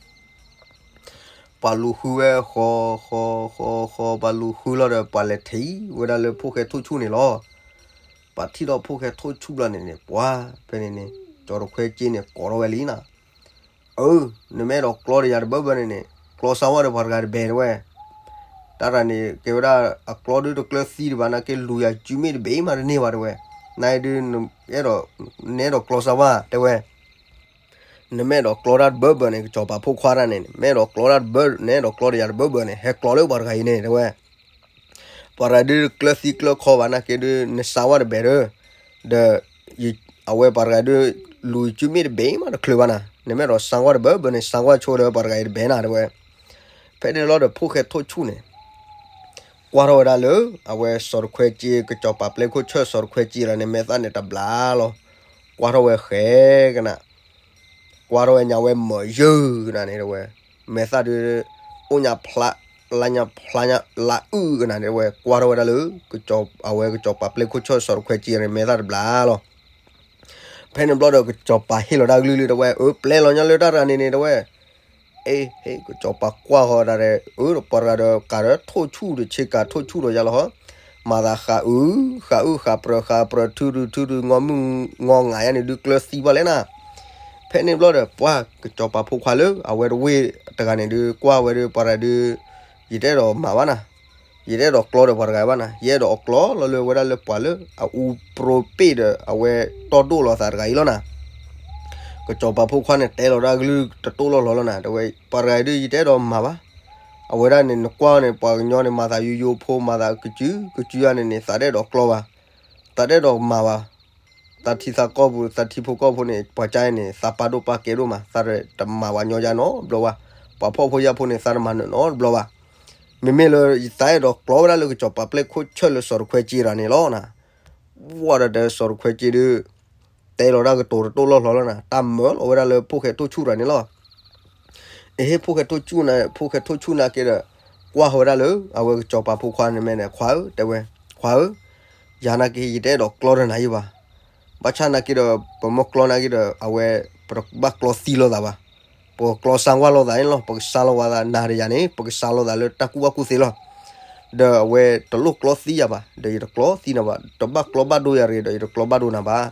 ပှၤလူၤဃုဝဲဃီ ဃီ ဃီ ဃီ ပှၤလူၤဃုလီၤဒီး ပှၤလဲၤထံၣ်ဝဲဒၣ်လၢဖိၣ်ဃဲထိၣ်ဆူၣ်န့ၣ်လီၤ. ပှၤထံၣ်ဒီးဖိၣ်ဃဲထိၣ်ဆူၣ်ဘျီန့ၣ်န့ၣ် ပှၤ ဖဲန့ၣ်န့ၣ် စီၤတခွဲက့န့ၣ် ကိးထီၣ်ဝဲလံနၤ အၢ, နမ့ၢ်အဲၣ်ဒိးကျီဒီးယၤတဘၢဘၢန့ၣ်န့ၣ် ကျီစၢ်ဝါဒီးပှၤတဂၤတဘဲတဲဝဲ, တၢ်တဂၤန့ၣ် ကဲဝဲဒၣ်အကျီဒုးတကျၢသံတဘၣ် နာ်က့လူၤယၤစုမ့ၢ်တဘ့ၣ်မးတန့ၢ်ဘၣ်တဲဝဲ, နဒုး အဲၣ်ဒိး နအဲၣ်ဒိးကျီစၢ်ဝါတဲဝဲ, နမ့ၢ်အဲၣ်ဒိးကျီတၢ်တဘၢဘၢန့ၣ် ကစီၤပၤဖိခွါတၢ်န့ၣ် မ့ၢ်အဲၣ်ဒိးကျီတၢ်တဘၢ နအဲၣ်ဒိးကျီဒီးယၤတဘၢဘၢန့ၣ် ဟဲကျီလၢပှၤတဂၤအံၤန့ၣ်တဲဝဲ ပှၤတဂၤဒုးကျၢသံကျၢခီဘၣ် နာ်က့ဒုး နစၢ်ဝါတဘဲၣ်ဒီး, ဒီး အဝဲပှၤတဂၤဒုး လူၤစုမ့ၢ်တဘ့ၣ်မးတချုးဘၣ်နၤ, နမ့ၢ်အဲၣ်ဒိးစၢ်ဝါတဘၢဘၢန့ၣ် စၢ်ဝါဆိဒီးပှၤတဂၤအံၤတဘဲၣ်နၤတဲဝဲ, ဖဲန့ၣ်လီၤဒီးဖိၣ်ဃဲထိၣ်ဆူၣ်န့ၣ် ကွၢ်ထီၣ်ဝဲဒၣ်လၢ အဝဲစီၤတခွဲက့ ကစီၤပၤပျဲၢ်ခိၣ်ဆၢၣ်စီၤတခွဲက့လီၤန့ၣ် မဲာ်သၣ်န့ၣ်တဘျါလီၤ, ကွၢ်ထီၣ်ဝဲဃဲကနၤ ကွၢ်ထီၣ်ဝဲညါဝဲမၤယၢၢ်ကနၤန့ၣ်တဲဝဲ, မဲာ်သၣ်ဒုး အိၣ်ညါဖျါ လါညါဖျါညါ လါအုၣ်ကနၤန့ၣ်တဲဝဲ ကွၢ်ထီၣ်ဝဲဒၣ်လၢ အဝဲကစီၤပၤပျဲၢ်ခိၣ်ဆၢၣ်စီၤတခွဲက့န့ၣ် မဲာ်သၣ်တဘျါလီၤ. ဖဲန့ၣ်ဘျီဒီးကစီၤပၤဟ့ၣ်လီၤတၢ်ကလုၢ်လၢတဲဝဲ အၢ ပျဲလီၤညါလၢတၢ်တဂၤန့ၣ်န့ၣ်တဲဝဲ အ့ ဟ့ၣ်ကစီၤပၤကွၢ်ဃီဒၣ်ဒီး အၢ ပှၤတဂၤဒီးကးဒီးထိၣ်ဆူၣ်ဒီးဆ့ကၤထိၣ်ဆူၣ်ဒီးယၤလီၤဟီ, မၤသးဃးအု ဃးအု ဃးပြၢၤ ဃးပြၢၤ ထုဒု ထုဒု ငီမုၢ် ငီငးယါန့ၣ်ဒုးကျၢသံဘၣ်လဲၣ်နၤ. ဖဲန့ၣ်ဘျီဒီး ပှၤကစီၤပၤဖိခွါလၢ အဝဲတဝ့ၢ်တဂၤန့ၣ်ဒုး ကွၢ်ဝဲဒုး ပှၤတဂၤဒုး ယတအဲၣ်ဒိးမၤဘၣ်နၤ, ယတအဲၣ်ဒိးကျီဒီးပှၤတဂၤဘၣ်နၤ, ယအဲၣ်ဒိးအကျီလီၤလၢဝဲဒၣ်လၢပှၤလၢအအူပြိပ့ၢ်ဒီး အဝဲတီၢ်ဒိၣ်လီၤသးတဂၤအံၤလီၤနၤ. ကစီၤပၤဖိခွါန့ၣ် တဲလီၤတၢ်ကလုၢ်တတိၢ်လီၢ်လီၤလီၤနၤ, တဲဝဲ ပှၤတဂၤအံၤဒုး ယတအဲၣ်ဒိးမၤဘၣ်. အဝဲဒၣ်န့ၣ် နကွၢ်န့ၣ် ပှၤကညီန့ၣ် မၤသးယိယိဖိ မၤသးကစုကစုဧါန့ၣ်န့ၣ် သးတအဲၣ်ဒိးကျီဘၣ်, သးတအဲၣ်ဒိးမၤဘၣ်. သးထံသးကီၢ်ပူၤ သးထံဖိကီၢ်ဖိန့ၣ် ပှၤကါအံၤန့ၣ် သးပာ်ဒိၣ်ပာ်ကဲဒိၣ်မး, သးတမၤပှၤကညီယါနီတဘျီဘၣ်, ပှၤဖှီၣ်ဖိယာ်ဖိန့ၣ် သးတမၤနၢၤနီတဘျီဘၣ်. မ့မ့ၢ်လၢယသးအဲၣ်ဒိးကျီဝဲဒၣ်လၢကစီၤပၤပျဲၢ်ခိၣ်ဆၢၣ်လၢစီၤတခွဲက့တဂၤန့ၣ်လီၤနၤ. ဝံၤဒီးစီၤတခွဲက့ဒုး တဲလီၤတၢ်ကတိၤတတိၢ်လီၢ်လီၤလီၤနၤ, တၢ်မၢလီၤဝဲဒၣ်လၢဖိၣ်ဃဲထိၣ်ဆူၣ်တဂၤန့ၣ်လီၤ. အဟ့ၣ်ဖိၣ်ဃဲထိၣ်ဆူၣ်နၤ ဖိၣ်ဃဲထိၣ်ဆူၣ်နာ်က့ဒီး ကွၢ်ဃီဝဲဒၣ်လၢ အဝဲကစီၤပၤဖိခွါန့ၣ်မဲာ်န့ၣ် ခွါဧၢ တဲဝဲ, ခွါဧၢ, ယၤနာ်က့ ယတအဲၣ်ဒိးကျီဒီးနၤယံၤဘၣ်. ဘၣ်ဆၣ်နာ်က့ဒီး ပမ့ၢ်ကျီနာ်က့ဒီး အဝဲ ပတဘၣ်ကျီသံလိာ်သးဘၣ်. ပကကျီစၢ်ဝါလိာ်သးန့ၣ်လီၤ, ပကစၢ်လိာ်ဝဲသးနၤဒီးယၤန့ၣ် ပကစၢ်လိာ်သးလၢတၢ်ကူၣ်ဘၣ်ကူၣ်သ့လီၤ. ဒီးအဝဲတလိၣ်ကျီသံယၤဘၣ်, ဒီးယတကျီသံနၤဘၣ်, တဘၣ်ကျီဘၣ်ဒိယၤတဂ့ၤ, ဒီးယတကျီဘၣ်ဒိနၤဘၣ်.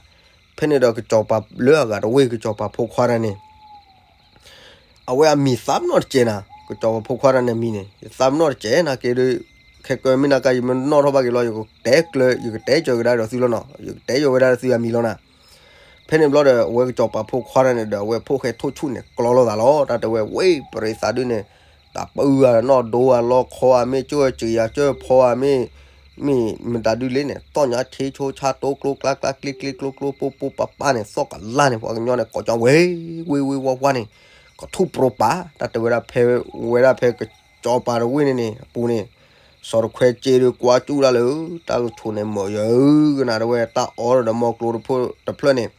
ဖဲန့ၣ်ဒီးကစီၤပၤလၢအဂၤတဝ့ၢ် ကစီၤပၤဖိခွါတဂၤန့ၣ် အဝဲအမံၤသးပနီၣ်တစဲးနၤ, ကစီၤပၤဖိခွါတဂၤန့ၣ်မံၤန့ၣ် ယသးပနီၣ်တစဲးနာ်က့ဒီး ခဲကၢမ့ၢ်နာ်က့ ယမ့ၢ်နီၣ်ထီၣ်ဘၣ်က့ၤလီၤ ယကတဲကျၢၤ ယကတဲကၢၤကဒါဒီးသုလီၤနီၤ, ယကတဲကၢၤဝဲဒၣ်သုအမံၤလီၤနၤ. ဖဲန့ၣ်ဘျီဒီး အဝဲကစီၤပၤဖိခွါတဂၤန့ၣ်ဒီး အဝဲဖိၣ်ဃဲထိၣ်ဆူၣ်န့ၣ် ကျီလိာ်သးလီၤ. တၢ်တဲဝဲ ဝ့ၢ် ပရံသးဒုန့ၣ် တၢ်ပၢအနီၢ်ဒိအလီခီအ မ့ၢ်ကၠိၢ်စံယၤကၠိၢ်ဖီအ မ့ၢ် မ့ၢ်မတၤဒုလဲၣ်န့ၣ် သီၣ်ညါထ့ဆိဆါတိကျိကျါကျါကျ့ကျ့ကျိကျိ ပိပိပပန့ၣ် သီၣ်ကလါန့ၣ် ပှၤကညီန့ၣ် ကိးကၠီဝဲ ဝ့ၢ်ဝ့ၢ်ဝါဝါန့ၣ် ကထူၣ်ပြိပာ် တၢ်တဲဝဲဒၣ်ဖဲ ဝဲဒၣ်ဖဲကစီၤပၤတဝ့ၢ်န့ၣ်န့ၣ် အပူၤန့ၣ် စီၤတခွဲက့ဒီးကွၢ်ကၠူၣ်ဒၣ်လၢ တၢ်ကဆိးန့ၣ်မၢယၢကနၤ တဲဝဲတၢ်အီဒီးမီကျိတဖျၢၣ်န့ၣ်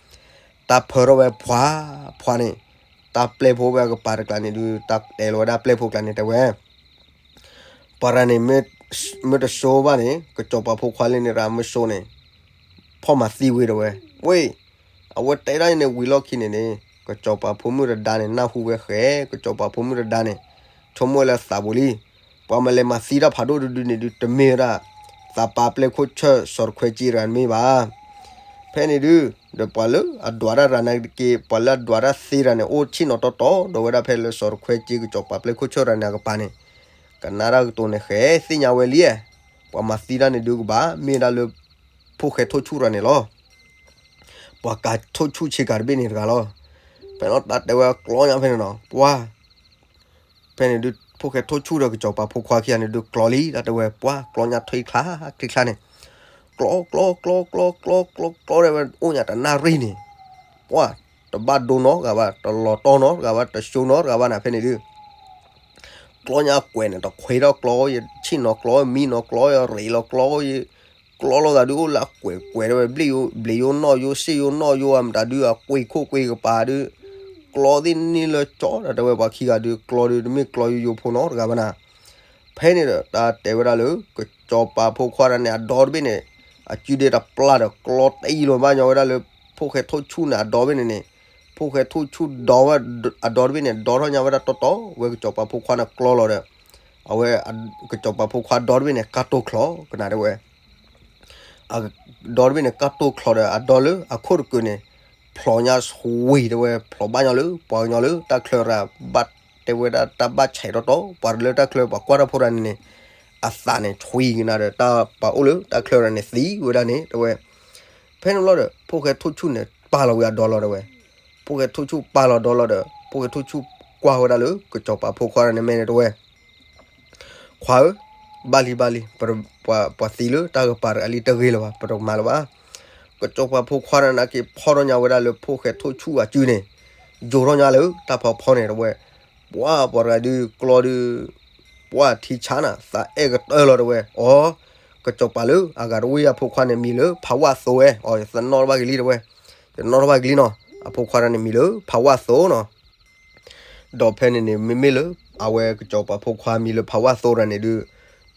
တၢ်ဖၢထီၣ်ဝဲဖှါ ဖှါန့ၣ် တၢ်ပျဲၢ်ဖိဝဲအကပၤတကျါန့ၣ်ဒုး တၢ်တဲလီၤဝဲဒၣ်ပျဲၢ်ဖိကျါန့ၣ် တဲဝဲ ပှၤတဂၤန့ၣ် မ့ၢ်တစိဘၣ်န့ၣ် ကစီၤပၤဖိခွါလၢန့ၣ်ရၤမ့ၢ်စိန့ၣ် ဖီၣ်မၤသံဝံၤတဲဝဲ ဝ့ၢ် အဝဲတဲဒၣ်န့ၣ်ဝံၤလီၢ်ခံန့ၣ်န့ၣ် ကစီၤပၤဖိမုၣ်တဒါန့ၣ် နၢ်ဟူဝဲဃဲ ကစီၤပၤဖိမုၣ်တဒါန့ၣ် ဆိကမိၣ်လၢသးပူၤလံ ပှၤမၤလဲၤမၤသံတၢ်ဖးဒိၣ်တဒုန့ၣ်ဒုး တမ့ၢ်ဝဲဒၣ် သးပာ်ပျဲၢ်ခိၣ်ဆၢၣ်စီၤတခွဲက့တဂၤတမ့ၢ်ဘၣ်. ဖဲန့ၣ်ဒုး ဒီးပှၤလၢအဒွးတၢ်ရၤန့ၣ်တက့ၢ်, ပှၤလၢအဒွးတၢ်သ့တဂၤန့ၣ် အိၣ်ဆ့ၣ်နီၤတီတီ ဒီးဝဲဒၣ်ဖဲလၢစီၤတခွဲက့ ကစီၤပၤပျဲၢ်ခိၣ်ဆၢၣ်တဂၤန့ၣ်အကပၤန့ၣ်, ကနၣ်တၢ်ကတိၤန့ၣ် ဃဲသ့ၣ်ညါဝဲလံ, ပှၤမၤသံတၢ်န့ၣ်ဒုးကဘၣ် မ့ၢ်ဒၣ်လၢ ဖိၣ်ဃဲထိၣ်ဆူၣ်တဂၤန့ၣ်လီၤ. ပှၤကၤထိၣ်ဆူၣ်ဆ့ကၤတဘ့ၣ်န့ၣ်တဂၤလီၤ. ဖဲလီၤတၢ်တဲဝဲကျီညါဖဲန့ၣ်နီၤ, ပှၤ ဖဲန့ၣ်ဒုး ဖိၣ်ဃဲထိၣ်ဆူၣ်ဒီးကစီၤပၤဖိခွါခံဂၤန့ၣ်ဒုးကျီလံ တၢ်တဲဝဲ ပှၤကျီညါထွံၣ်ချါ ချံချါန့ၣ်, ကျီ ကျီ ကျီ ကျီ ကျီ ကျီ ကျီ တဲဝဲ အိၣ်ညါတနၣ်ရံၣ်န့ၣ်, ပှၤ တဘၣ်ဒိနီတဂၤဘၣ်, တလီၤတီနီတဂၤဘၣ်, တရှုံးနီတဂၤဘၣ်နၤ ဖဲန့ၣ်ဒုး ကျီညါကွဲးန့ၣ် တခွဲးထီၣ်ကျီ ယဆ့ၣ်နီၤကျီ မံနီၤကျီ ယရ့းလီၤကျီ ယ ကျီလိာ်သးဒုးအိၣ်လၢအကွဲးကွဲးတဲဝဲ ဘျ့ယိ ဘျ့ယိနီၣ်ယိ စ့ၣ်ယိနီၣ်ယိ အမတၤဒုးအကွ့ၢ်ခိၣ်ကွ့ၢ်ကပၤဒုး ကျီသ့ၣ်န့ၣ်လၢကၠီဒီးတဲဝဲပှၤခံဂၤဒုး ကျီဒုးတမ့ၢ်ကျီယိယိဖိနီတဂၤဘၣ်နၤ. ဖဲန့ၣ်ဒီး တၢ်တဲဝဲဒၣ်လၢ ကစီၤပၤဖိခွါတဂၤန့ၣ် အဒီတဘ့ၣ်န့ၣ် အစုဒ့တပျၢ်ဒီး ကျီတအံၤလီၤဘၣ်ညီဝဲဒၣ်လၢ ဖိၣ်ဃဲထိၣ်ဆူၣ်န့ၣ် အဒီတဘ့ၣ်န့ၣ်န့ၣ်, ဖိၣ်ဃဲထိၣ်ဆူၣ်ဒီဝဲ အဒီတဘ့ၣ်န့ၣ် ဒီထီၣ်ညါဝဲဒၣ်တီတီ ဝဲကစီၤပၤဖိခွါန့ၣ်ကျီလီၤဒီး အဝဲ ကစီၤပၤဖိခွါဒီတဘ့ၣ်န့ၣ် ကၢ်တိၢ်ချီ ကနၣ်တဲဝဲ အဒီတဘ့ၣ်န့ၣ် ကၢ်တိၢ်ချီဒီး အဒီလၢအခိၣ်တကုာ်န့ၣ် ဖျိးညါဝံၤတဲဝဲ ဖျိးဘၣ်ညီလၢ ပှၤကညီလၢတၢ်ချၢရၤ ဘၣ်တဲဝဲဒၣ်တၢ်ဘၣ်ဆဲးတီတီ ပှၤလၢတၢ်ချၢပှၤကွၢ်တၢ်ဖိတဂၤန့ၣ်န့ၣ် အသးန့ၣ်ဆွံကနၣ်ဒီး တၢ်ပှၤအိၣ်လၢတၢ်ချၢရၤန့ၣ်သံဝဲဒၣ်န့ၣ် တဲဝဲ ဖဲန့ၣ်လီၤဒီး ဖိၣ်ဃဲထိၣ်ဆူၣ်န့ၣ် ပာ်လီၤဝံၤအဒီလီၤတဲဝဲ, ဖိၣ်ဃဲထိၣ်ဆူၣ်ပာ်လီၤဒီလီၤဒီး ဖိၣ်ဃဲထိၣ်ဆူၣ်ကွၢ်ဝဲဒၣ်လၢ ကစီၤပၤဖိခွါန့ၣ်မဲာ်န့ၣ်တဲဝဲ ခွါဧၢ, ဘၣ်လံဘၣ်လံ, ပှၤသံလၢတၢ်ကပၤတဂၤလံတဂ့ၤလၢၤဘၣ်, ပတမၤလၢၤဘၣ်. ကစီၤပၤဖိခွါန့ၣ်နာ်က့ဖီထီၣ်ညါဝဲဒၣ်လၢဖိၣ်ဃဲထိၣ်ဆူၣ်အစုန့ၣ်, ယိာ်ထီၣ်ညါလၢတၢ်ဖီဖီန့ၣ်တဲဝဲ, ပှၤပှၤတဂၤဒုးကျီဒုး, ပှၤထံဆါနၤ သးအဲၣ်ကတၢၢ်လီၤတဲဝဲ, အီ, ကစီၤပၤလၢအဂၤတဝ့ၢ်အဖိခွါန့ၣ်မံၤလၢဖးဝၣ်သိဝဲ, အီ, ယသနီၣ်ထီၣ်ဘၣ်က့ၤလံတဲဝဲ, ယနီၣ်ထီၣ်ဘၣ်က့ၤလံနီၤ, အဖိခွါတဂၤန့ၣ်မံၤလၢဖးဝၣ်သိနီၤ ဒီးဖဲန့ၣ်န့ၣ် မ့မ့ၢ်လၢ အဝဲကစီၤပၤဖိခွါမံၤလၢဖးဝၣ်သိတဂၤန့ၣ်ဒုး,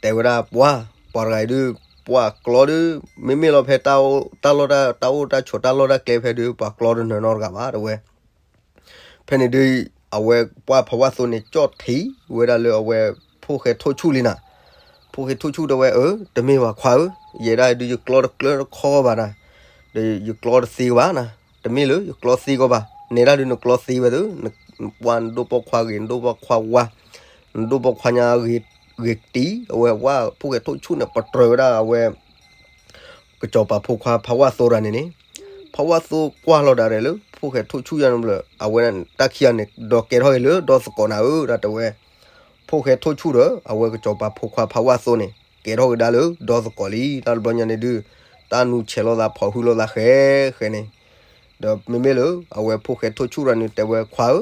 တဲဝဲဒၣ်ပှၤ, ပှၤတဂၤအံၤဒုး, ပှၤကျီဒုး, မ့မ့ၢ်လီၤဖဲတၢ်အိၣ်တၢ်လီၢ်တၢ်, တၢ်အိၣ်တၢ်ဆိးတၢ်လီၢ်တၢ်ကျဲဖဲဒုး ပှၤကျီတနၢၤနီတဂၤဘၣ်တဲဝဲ. ဖဲန့ၣ်ဒုး, အဝဲပှၤဖးဝၣ်သိန့ၣ် ကၠီၣ်ထံးဝဲဒၣ်လၢအဝဲဖိၣ်ဃဲထိၣ်ဆူၣ်လံနၤ, ဖိၣ်ဃဲထိၣ်ဆူၣ်တဲဝဲ အၢ, တမ့ၢ်ဘၣ်ခွါဧၢ, ယဲဒၣ်ဒုးယကျီတကျၢတခီဘၣ်နၤ, ဒီးယကျီတသ့ကဘၣ်နၤ, တမ့ၢ်လၢယကျီသ့ကီးဘၣ်, နဲဒၣ်ဒုးနကျီသ့ဝဲသၢ, ပှၤနဒိၣ်ပိာ်ခွါဂ့ၤ နဒိၣ်ပိာ်ခွါဝါ, နဒိၣ်ပိာ်ခွါညါဂ့ၤတံၢ်, အဝဲဝဲဖိၣ်ဃဲထိၣ်ဆူၣ်န့ၣ် ပတြၢၤဝဲဒၣ်အဝဲ ကစီၤပၤဖိခွါဖးဝၣ်သိတဂၤန့ၣ်န့ၣ်, ဖးဝၣ်သိကွၢ်လီၤဒၣ်ရဲၣ်လၢ ဖိၣ်ဃဲထိၣ်ဆူၣ်ယါန့ၣ်ဘျီ, အဝဲတၢ်ခံဂၤန့ၣ် ဒီးကဲထီၣ်ဂ့ၤလၢဒီသကိးနၤဧၢ ဒၣ်တဲဝဲ, ဖိၣ်ဃဲထိၣ်ဆူၣ်ဒီး အဝဲကစီၤပၤဖိခွါဖးဝၣ်သိန့ၣ် ကဲထီၣ်က့ၤဒၣ်လၢဒီသကိးလံ တၢ်တဘျီညါန့ၣ်ဒုး, တၢ်နူဆဲးလိာ်သးဖီၣ်ဟုလိာ်သးဃဲဃဲန့ၣ်, ဒီးမ့မ့ၢ်လၢ အဝဲဖိၣ်ဃဲထိၣ်ဆူၣ်တဂၤန့ၣ် တဲဝဲခွါဧ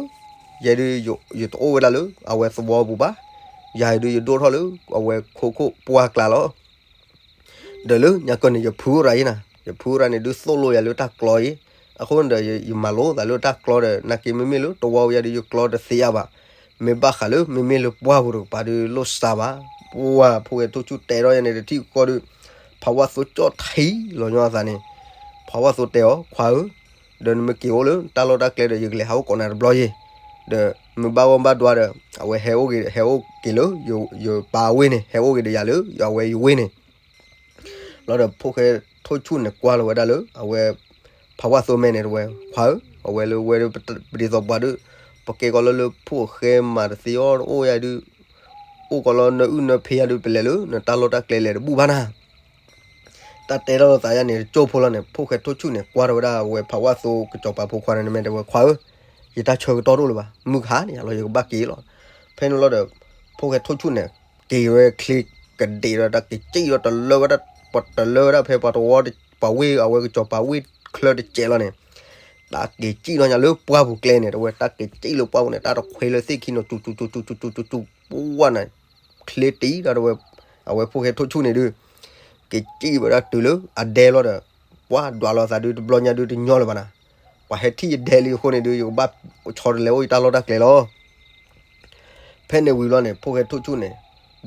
ၢ, ယဲဒုးယတအိၣ်ဝဲဒၣ်လၢ အဝဲသဝီပူၤဘၣ်, ယၤဒုးယဒိၣ်ထီၣ်လၢ အဝဲခိခိၣ်ပှၢ်ကျါလီၤ. ဒီးလၢညါကီၢ်န့ၣ် ယဖုအိၣ်ရၤအံၤနၤ, ယဖုအိၣ်ရၤန့ၣ်ဒုးသိၣ်လိယၤလၢတၢ်ကျီအံၤ, အဃိန့ၣ်ဒီးယမၤလိသးလၢတၢ်ကျီဒီး နာ်က့မ့မ့ၢ်လၢတဝီဝဲယၤဒုးယကျီတသ့အါဘၣ်, မ့ၢ်ဘၣ်ဃးလၢမ့မ့ၢ်လၢပှၢ်ပူၤတကပၤဒုးလိၣ်စါဘၣ်, ပှၢ်ဖိၣ်ဃဲထိၣ်ဆူၣ်တဲထီၣ်ယၤန့ၣ်တထံၣ်ဃီဒီး, ဖးဝၣ်သိကၠီၣ်ထံးလီၤညီအသးန့ၣ်, ဖးဝၣ်သိတဲအီၤ ခွါဧၢ, ဒီးနမ့ၢ်က့ၤအိၣ်လၢတၢ်လီၢ်တၢ်ကျဲဒီး ယကလဲၤဟးအိၣ်ကိးနၤတဘျီယဲ, ဒီးမ့ၢ်ဘၣ်ဂီၢ်ဘၣ်ဒွါဒီး အဝဲဟဲအိၣ်က့ၤ ဟဲအိၣ်က့ၤလၢ ယပၢ်အဝ့ၢ်န့ၣ် ဟဲအိၣ်က့ၤဒီးယၤလၢ အဝဲယဝ့ၢ်န့ၣ် လီၤဒီးဖိၣ်ဃဲထိၣ်ဆူၣ်န့ၣ်ကွၢ်လီၤဝဲဒၣ်လၢ အဝဲ ဖးဝၣ်သိမဲာ်န့ၣ်တဲဝဲ ခွါဧၢ, အဝဲလၢဝဲဒၣ်ပဒ်သိးပှၤဒုး, ပကဲကီးလၢလၢဖိၣ်ဃဲမၤတသ့အီၤတအိၣ်ယၤဒုး, အိၣ်ကီးလီၤနၢအုၣ်နၢဖံးယၤဒုး ပလဲၤလၢနတၢ်လီၢ်တၢ်ကျဲလဲၤတဘူၣ်ဘၣ်နၤ တၢ်တဲထီၣ်လိာ်သးယၤန့ၣ် တကၠိဖိလီၤန့ၣ် ဖိၣ်ဃဲထိၣ်ဆူၣ်န့ၣ် ကွၢ်ထီၣ်ဝဲဒၣ်အဝဲဖးဝၣ်သိကစီၤပၤဖိခွါန့ၣ် နမဲာ်တဲဝဲခွါဧၢ, ယတၢ်ဆၢကတီၢ်တအိၣ်လၢၤဘၣ်, မုၢ်ကဟါန့ၣ်လီၤ ယကဘၣ်က့ၤလီၤ. ဖဲန့ၣ်လီၤဒီး ဖိၣ်ဃဲထိၣ်ဆူၣ်န့ၣ် က့ၤဝဲချ့ကဒံးဒီး တၢ်က့ၤစံၣ်ဒီးတလၢဝဲဒၣ် ပှၤတလၢဝဲဒၣ်ဖဲပှၤတဝီ ပှၤဝ့ၢ်အဝဲကစီၤပၤဝ့ၢ်ချၢတစဲးလီၤန့ၣ် တၢ်က့ၤစံၣ်လီၤညါလၢပှၢ်ပူၤကျဲန့ၣ် တဲဝဲ တၢ်က့ၤစံၣ်လၢပှၢ်ပူၤန့ၣ် တၢ်တခွဲးလၢသ့ၣ်ခံနီၤ စူၤစူၤစူၤစူၤစူၤစူၤစူၤ ပှၢ်န့ၣ် ချ့တံၢ်ဒီးတဲဝဲ အဝဲဖိၣ်ဃဲထိၣ်ဆူၣ်န့ၣ်ဒုး က့ၤစံၣ်ဝဲဒၣ်တုၤလၢအဒဲလီၤဒီး ပှၢ်ဒွးလိာ်သးဒုးတဘျီညါဒုးတညီလၢၤဘၣ်နၤ, ပှၤဟဲထံၣ်ယဒဲလံအဃိန့ၣ်ဒုး ယကဘၣ်ဆီတလဲအိၣ်ယတၢ်လီၢ်တၢ်ကျဲလီၤ. ဖဲန့ၣ်ဝံၤလီၤန့ၣ် ဖိၣ်ဃဲထိၣ်ဆူၣ်န့ၣ်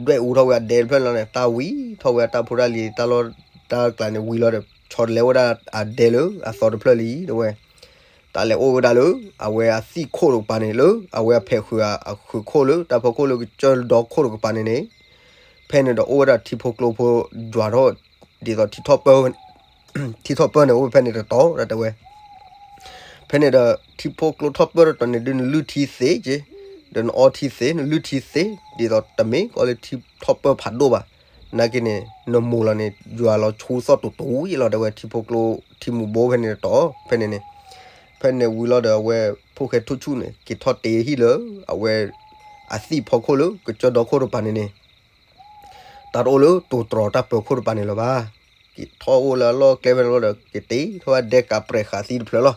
ဒွဲၣ်အူထီၣ်ဝဲအဒဲတဖျၢၣ်န့ၣ်လီၤန့ၣ် တၢ်ဝံၤထီၣ်ဝဲအတၢ်ဖိတၢ်လံၤတၢ်လီၢ်တၢ်ကျဲန့ၣ်ဝံၤလီၤဒီး ဆီတလဲအိၣ်ဝဲဒၣ်အဒဲလၢအသီတဖျၢၣ်လံ တဲဝဲ တၢ်လဲၤအိၣ်ဝဲဒၣ်လၢ အဝဲအသံၣ်ခိၣ်တကပၤန့ၣ် လၢအဝဲအဖဲးဃုာ်အဃုာ်ခိၣ်လၢတၢ်ဖီခိၣ်လၢကစၢၢ်ဒီခိၣ်တကပၤန့ၣ်န့ၣ် ဖဲန့ၣ်ဒီးအိၣ်ဝဲဒၣ်ထံဖိကျိဖိ ဒွးထီၣ် ဒ်သိးထံထီၣ်ပၢဝဲန့ၣ် ထံထီၣ်ပၢၢ်န့ၣ် အိၣ်ဖဲန့ၣ်တတီၤ တဲဝဲ. ဖဲန့ၣ်ဒီး ထံဖိကျိထီၣ်ပၢၢ်တတီၤန့ၣ်ဒုး နလုၢ်ထံသ့က့, ဒီးနအီထံသ့, နလုၢ်ထံသ့, ဒ်သိးတမ့ၢ်ကီလၢထံထီၣ်ပၢၢ်ဖးဒိၣ်ဘၣ်. နာ်က့န့ၣ် နမိၢ်လီၤန့ၣ် ယွၤလီၤဆူသီၣ်တူၤတူၤယဲလီၤ တဲဝဲ, ထံဖိကျိ ထံမူၤဘိဖဲန့ၣ်တတီၤ ဖဲန့ၣ်န့ၣ်. ဖဲန့ၣ်ဝံၤလီၤဒီး အဝဲဖိၣ်ဃဲထိၣ်ဆူၣ်န့ၣ် က့ၤထီၣ်တ့ဟံၣ်လၢ အဝဲ အသံၣ်ဖီခိၣ်လၢ ကစၢၢ်ဒီခိၣ်တပၤန့ၣ်န့ၣ် တၢ်တအိၣ်လၢတိၤတြီၤတၢ်ပၢၤခိၣ်တပၤန့ၣ်လၢၤဘၣ်. က့ၤထီၣ်အိၣ်လၢအလီၢ်ကျဲဖဲန့ၣ်လီၤဒီး က့ၤတ့ထီၣ်ဝဲဒဲကးပြဲးဃာ်သံတဖျၢၣ်လီၤ.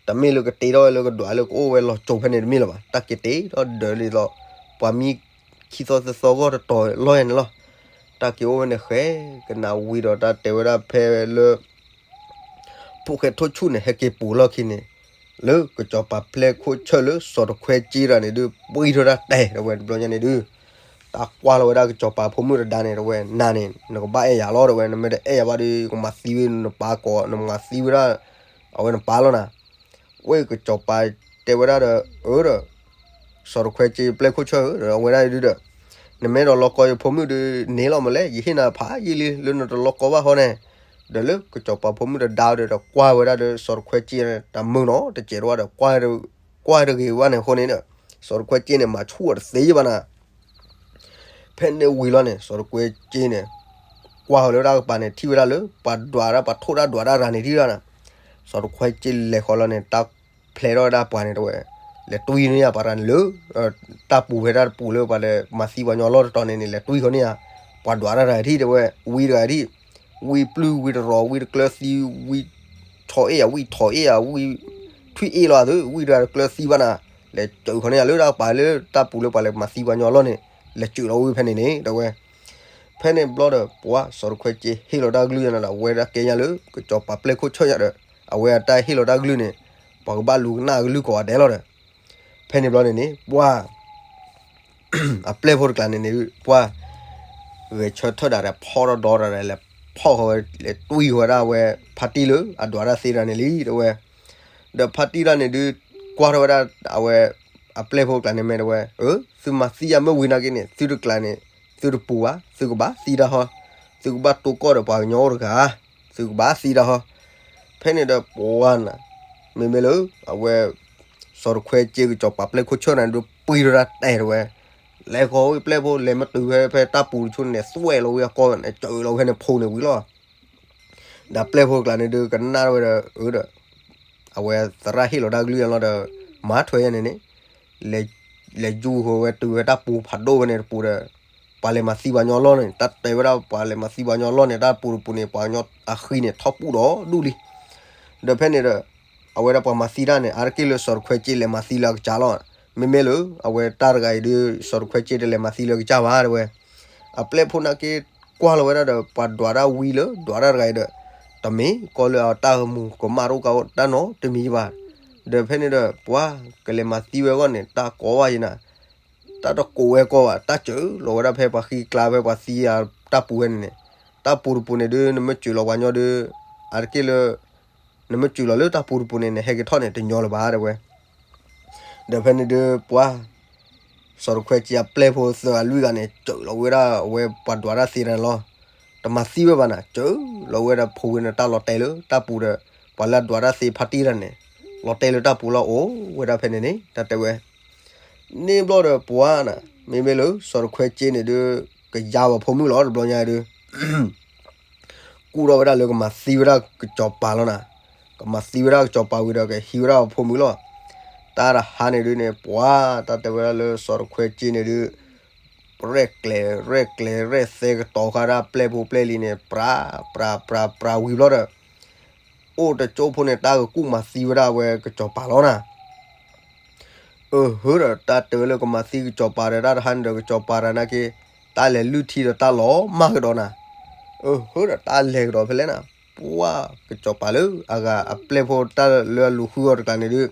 တမ့ၢ်လၢကတ့ထီၣ်ဝဲလၢကဒွးလၢကအိၣ်ဝဲလီၤစိၤဖဲန့ၣ်တမ့ၢ်လၢၤဘၣ်. တၢ်က့ၤတ့ထီၣ်ဒၢးဒ်သိး ပှၤမံခံသီသၢသီဂီၢ်တတီၤလီၢ်ယဲန့ၣ်လီၤ. တၢ်က့ၤအိၣ်ဝဲန့ၣ်ဃဲကနၣ်ဝံၤဒီး တၢ်တဲဝဲဒၣ်ဖဲလၢ ဖိၣ်ဃဲထိၣ်ဆူၣ်န့ၣ် ဟဲက့ၤပိာ်လီၢ်ခံန့ၣ် လၢကစီၤပၤပျဲၢ်ခိၣ်ဆၢၣ်လၢစီၤတခွဲက့တဂၤန့ၣ်ဒုး ပှံၢ်ထီၣ်တၢ်တဲာ် တဲဝဲ တဘျီညါန့ၣ်ဒုး တၢ်ကွၢ်လီၤဝဲဒၣ်ကစီၤပၤဖိမုၣ်တဒါန့ၣ် တဲဝဲ နၤန့ၣ် နကဘၣ်အဲၣ်ယၤလီၤ တဲဝဲ, နမ့ၢ်တအဲၣ်ယၤဘၣ်ဒီး ကမၤသံဝဲနပၢ်ကိး နမၤသံဝဲဒၣ် အဝဲနပၢ်လီၤနၤ. ဝဲကစီၤပၤတဲဝဲဒၣ်ဒီး အၢဒီး စီၤတခွဲက့ပျဲၢ်ခိၣ်ဆၢၣ်ဧၢ ဒီးအဝဲဒၣ်ဒုးဒီး နမ့ၢ်ဒီးလီၤကီယဖိမုၣ်ဒုးန့ၣ်လီၤမးလဲၣ်, ယဟ့ၣ်နၤဖးယံာ်လံ လၢနတလီၤကီဘၣ်ဃီန့ၣ်. ဒီးလၢကစီၤပၤဖိမုၣ်တဒါဒီး ကွၢ်ဝဲဒၣ်ဒီးစီၤတခွဲက့န့ၣ် တမုာ်နီတစဲးတဝၣ်ဒီး ကွၢ်တဂ့ၤဘၣ်န့ၣ်အဃိန့ၣ်ဒီး စီၤတခွဲက့န့ၣ် မၤဆူၣ်အီၤတသ့ဘၣ်နၤ. ဖဲန့ၣ်ဝံၤလီၤန့ၣ် စီၤတခွဲက့န့ၣ် ကွၢ်ဃီၤလၢတၢ်ကပၤန့ၣ် ထံၣ်ဝဲဒၣ်လၢ ပှၤဒွးတၢ် ပှၤထိၣ်တၢ်ဒွးတၢ်ရၤန့ၣ်ထံၣ်ဝဲဒၣ်နၤ. စီၤတခွဲက့လဲၤဃီၤလီၤန့ၣ် တၢ်ဖျဲးထီၣ်ဝဲဒၣ်ပှၤန့ၣ် တဲဝဲ လဲၤတွံၢ်န့ၢ်ယၤပှၤရၤန့ၣ်လၢ တၢ်ပူၤဖဲတၢ်တပူၤလၢပှၤလဲၤမၤသံပှၤညီလီၢ်တတီၤန့ၣ်န့ၣ် လဲၤတွံၢ်ဃီၤန့ၢ်ယၤ ပှၤဒွးတၢ်ရၤထံၣ် တဲဝဲ, ဝံတဂၤထံၣ် ဝံပျုၢ်ဝံတရီၤ ဝံတကျၢၤသံ ဝံထိးအ့ၣ်ယၤ ဝံထိးအ့ၣ်ယၤ ဝံထွံၣ်အ့ၣ်လီၤသု ဝံတဂၤတကျၢၤသံဘၣ်နၤ, လဲၤစၢၤဃီၤန့ၢ်ယၤလၢတၢ်ကပၤလၢတၢ်ပူၤလၢပှၤလဲၤမၤသံပှၤညီလီၢ်န့ၣ် လဲၤစၢၤလီၤဝံဖဲန့ၣ်န့ၣ် တဲဝဲ. ဖဲန့ၣ်ဘျီဒီး ပှၤစီၤတခွဲက့ဟ့ၣ်လီၤတၢ်ကလုၢ်ယၤနၤဒီး အဝဲဒၣ်ကဲညါလၢ ကစီၤပၤပျဲၢ်ခိၣ်ဆၢၣ်ညါဒီး အဝဲအတၢ်ဟ့ၣ်လီၤတၢ်ကလုၢ်န့ၣ် ပှၤကဘၣ်လူၤကနၣ်အကလုၢ်ကိးဂၤဒဲးလီၤဒီး ဖဲန့ၣ်ဘျီန့ၣ်န့ၣ် ပှၤ အပျဲၢ်ဖိတကျါန့ၣ်န့ၣ် ပှၤ ဂဲၤဆၢထၢၣ်ဒၣ်ဒီးဖီၣ်ထီၣ်ဒီးဒၣ်ဒီး လဲၤဖီၣ်ဃီၤဝဲ လဲၤတွံၢ်ဃီၤဝဲဒၣ်ဝဲ ဖါတံၢ်လၢအဒွးတၢ်သ့တဂၤန့ၣ်လံ တဲဝဲ. ဒီးဖါတံၢ်တဂၤန့ၣ်ဒုး ကွၢ်ထီၣ်ဝဲဒၣ်အဝဲ အပျဲၢ်ဖိတကျါန့ၣ်မ့ၢ်တဲဝဲ အၢ သုမၤသံယၤမ့ၢ်ဝံၤနာ်က့န့ၣ် သုတကျါန့ၣ် သုတပူၤဘၣ် သုကဘၣ်သံတၢ်ဟီ, သုကဘၣ်တိၢ်ကီၢ်ဒီးပှၤကညီအိၣ်တဂၤ သုကဘၣ်သံတၢ်ဟီ. ဖဲန့ၣ်ဒီးပှၤနၤ မ့မ့ၢ်လၢ အဝဲ စီၤတခွဲက့ကစီၤပၤပျဲၢ်ခိၣ်ဆၢၣ်န့ၣ်ဒုး ပှံၢ်ထီၣ်တၢ်တဲာ်တဲဝဲ, လဲၤဃီၤဝံၤပျဲၢ်ဖိ လဲၤမ့ၢ်တုၤဖဲဖဲတၢ်ပူၤတဆူန့ၣ် သွဲၣ်လီၤဝံၤအကီၢ်န့ၣ် စၢၤလီၤဝဲန့ၣ်ဖိန့ၣ်ဝံၤလီၤ. ဒီးပျဲၢ်ဖိတကျါန့ၣ်ဒုး ကနၣ်ထီၣ်ဝဲဒီး အၢဒီး အဝဲသရၣ်ဟ့ၣ်လီၤတၢ်ကလုၢ်ယၤလီၤဒီး မၤထွဲယၤန့ၣ်န့ၣ် လဲၤယူၤဃီၤဝဲတုၤဝဲတၢ်ပူၤဖးဒိၣ်ဝဲန့ၣ်တပူၤဒီး ပှၤလဲၤမၤသံပှၤညီလီၢ်န့ၣ် တၢ်တဲဝဲဒၣ်ပှၤလဲၤမၤသံပှၤညီလီၢ်န့ၣ် တၢ်ပူၤတပူၤန့ၣ် ပှၤကညီအဃံန့ၣ် ထီၣ်ပူၣ်ဒီးဒူၣ်လံ. ဒီးဖဲန့ၣ်ဒီး အဝဲဒၣ်ပှၤမၤသံတၢ်န့ၣ် အါတက့ၢ်လၢစီၤတခွဲက့လဲၤမၤသံလၢအကစၢ်လီၤ. မ့မ့ၢ်လၢ အဝဲတၢ်တဂၤအံၤဒုး စီၤတခွဲက့တလဲၤမၤသံလၢအကစၢ်ဘၣ်တဲဝဲ. အပျဲၢ်ဖိနာ်က့ ကွၢ်လီၤဝဲဒၣ်ဒီး ပှၤဒွးတၢ်ဝံလၢဒွးတၢ်တဂၤအံၤဒီး တမ့ၢ်ကီလၢအတၢ်ဂီၤမူကမၣ်တအိၣ်ကးအိၣ်တၢ်နီတမံၤဘၣ်. ဒီးဖဲန့ၣ်ဒီး ပှၤကလဲၤမၤသံဝဲအဂီၢ်န့ၣ် တၢ်ကိးဘၣ်ယံၤနၤ, တၢ်တကိးဝဲကီဘၣ် တၢ်စၢၤလီၤဝဲဒၣ်ဖဲပှၤဃံကျါဖဲပှၤသံအတၢ်ပူၤဝဲန့ၣ်န့ၣ်, တၢ်ပူၤတပူၤန့ၣ်ဒုး နမ့ၢ်စၢၤလီၤပှၤညီဒုး အါတက့ၢ်လၢ နမ့ၢ်စၢၤလီၤလၢတၢ်ပူၤတပူၤန့ၣ် နဟဲက့ၤထီၣ်န့ၣ် တညီလၢၤဘၣ်တဲဝဲ. ဒီးဖဲန့ၣ်ဒုး ပှၤ စီၤတခွဲက့အပျဲၢ်ဖိသၢဂၤလွံၢ်ဂၤန့ၣ် စၢၤလီၤဝဲဒၣ်အဝဲပှၤဒွးတၢ်သ့တဂၤန့ၣ်လီၤ. တမၤသံဝဲဘၣ်နၤ စၢၤလီၤဝဲဒၣ်ဖိဝဲန့ၣ် တၢ်လီၤတဲာ်လၢတၢ်ပူၤဒီး ပှၤလၢအဒွးတၢ်သ့ဖါတံၢ်တဂၤန့ၣ် လီၤတဲာ်လၢတၢ်ပူၤလီၤအိၣ်ဝဲဒၣ်ဖဲန့ၣ်န့ၣ် တၢ်တဲဝဲ. န့ၣ်ဘျီဒီးပှၤနၤ မ့မ့ၢ်လၢစီၤတခွဲက့န့ၣ်ဒုး ကယါဝဲဖိမုၣ်လီၤ တဘျီညါဒုး ကူၣ်ထီၣ်ဝဲဒၣ်လၢကမၤသံဝဲဒၣ်ကစီၤပၤလီၤနၤ. ကမၤသံဝဲဒၣ်ကစီၤပၤဝံၤဒီး ကဟံးဝဲဒၣ်အဖိမုၣ်လီၤ. တၢ်တဟါန့ၣ်ဒုးန့ၣ် ပှၤ တၢ်တဲဝဲဒၣ်လၢစီၤတခွဲက့န့ၣ်ဒုး ရဲၣ်ကျဲၤ ရဲၣ်ကျဲၤ ရဲၣ်သဲကတီၤဃာ်ဒၣ်ပျဲၢ်ဖိပျဲၢ်လံၤန့ၣ် ပြး ပြး ပြး ပြးဝံၤဘျီဒီး အိၣ်တကၠိဖိန့ၣ် တၢ်ကကူၣ်မၤသံဝဲဒၣ်ဝဲကစီၤပၤလီၤနၤ. အဟၢဒီးတၢ်တဲဝဲလၢကမၤသံကစီၤပၤဒီး တၢ်တဟါန့ၣ်ဒီးကစီၤပၤတဂၤနာ်က့ တၢ်လဲၤလုၢ်ထံဒီးတၢ်လီၤမၢ်ကဒီးနၤ. အဟၢဒီးတၢ်လဲၤကဒီးဖဲလဲၣ်နၤ. ပှၤကစီၤပၤလၢအဂၤအပျဲၢ်ဖိတၢ်လၢအလူၤဃုအီၤတကျါန့ၣ်ဒုး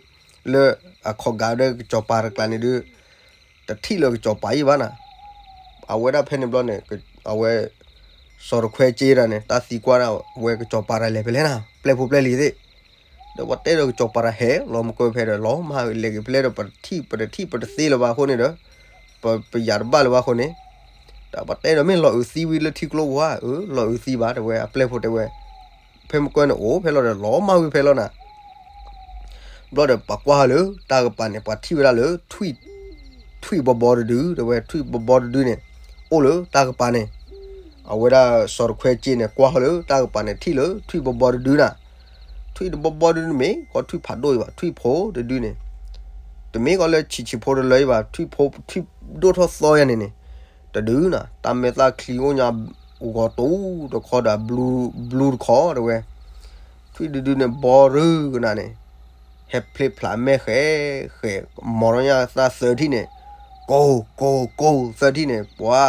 လၢအခီၣ်ကးဒီးကစီၤပၤတကျါန့ၣ်ဒုး တထံၣ်လၢကစီၤပၤအံၤဘၣ်နၤ. အဝဲဒၣ်ဖဲန့ၣ်ဘျီန့ၣ် အဝဲ စီၤတခွဲက့တဂၤန့ၣ် တၢ်သံကွၢ်ဒၣ်ဝဲကစီၤပၤတဂၤလဲၤဖဲလဲၣ်နၤ ပျဲၢ်ဖိပျဲၢ်လံၤသ့ၣ် ဒီးပှၤတဲဒီးကစီၤပၤတဂၤဟဲလီၤမူကီဖဲဒီး လီၤမၢ်လဲၤက့ၤဖဲလဲၣ်ဒီး ပတထံၣ်ပတထံၣ်ပတသ့လၢၤဘၣ်အဃိန့ၣ်ဒီး ပ ပယၤတဘၣ်လၢၤဘၣ်အဃိန့ၣ် ဒီးပှၤတဲဒီးမ့ၢ်လီၤအုးသံဝံၤလၢထံကျိပူၤဧါ. အၢ လီၤအုးသံဘၣ်တဲဝဲ အပျဲၢ်ဖိတဲဝဲ ဖဲမုၢ်ကၢၢ်န့ၣ်အိၣ်ဖဲလီၤဒီး လီၤမၢ်ဝံၤဖဲလီၤနၤ. ဘျီဒီးပှၤကွၢ်ဟီလၢတၢ်ကပၤန့ၣ် ပှၤထံၣ်ဝဲဒၣ်လၢ ထွံၣ်ဘီဘီတဒု တဲဝဲ, ထွံၣ်ဘီဘီတဒုန့ၣ် အိၣ်လၢတၢ်ကပၤန့ၣ်. အဝဲဒၣ်စီၤတခွဲက့န့ၣ် ကွၢ်ဟီလၢတၢ်ကပၤန့ၣ် ထံၣ်လၢထွံၣ်ဘီဘီတဒုနၤ. ထွံၣ်တဘီဘီတဒုန့ၣ်မ့ၢ် ကီထွံၣ်ဖးဒိၣ်အံၤဘၣ်, ထွံၣ်ဖိတဒုန့ၣ် တမ့ၢ်ကီလၢဆံးဆံးဖိတလၢအံၤဘၣ်, ထွံၣ်ဖိ ထွံၣ်ဒိၣ်ထီၣ်သီယၤန့ၣ်န့ၣ် တဒုနၤ, တၢ်မဲာ်သၣ်ချံအိၣ်ညါ ဂီၤတူတခီဒီး ဘျူတခီ တဲဝဲ. ထွံၣ်တဒုန့ၣ် ဘီရုကနၤန့ၣ် ဟဲဖျ့ဖျးမဲာ်ဃဲးဃဲး, မီၤထီၣ်ညါသၣ်သၢထံၣ်န့ၣ်, ကိၢ်ကိၢ်ကိၢ်သၢထံၣ်န့ၣ် ပှၤ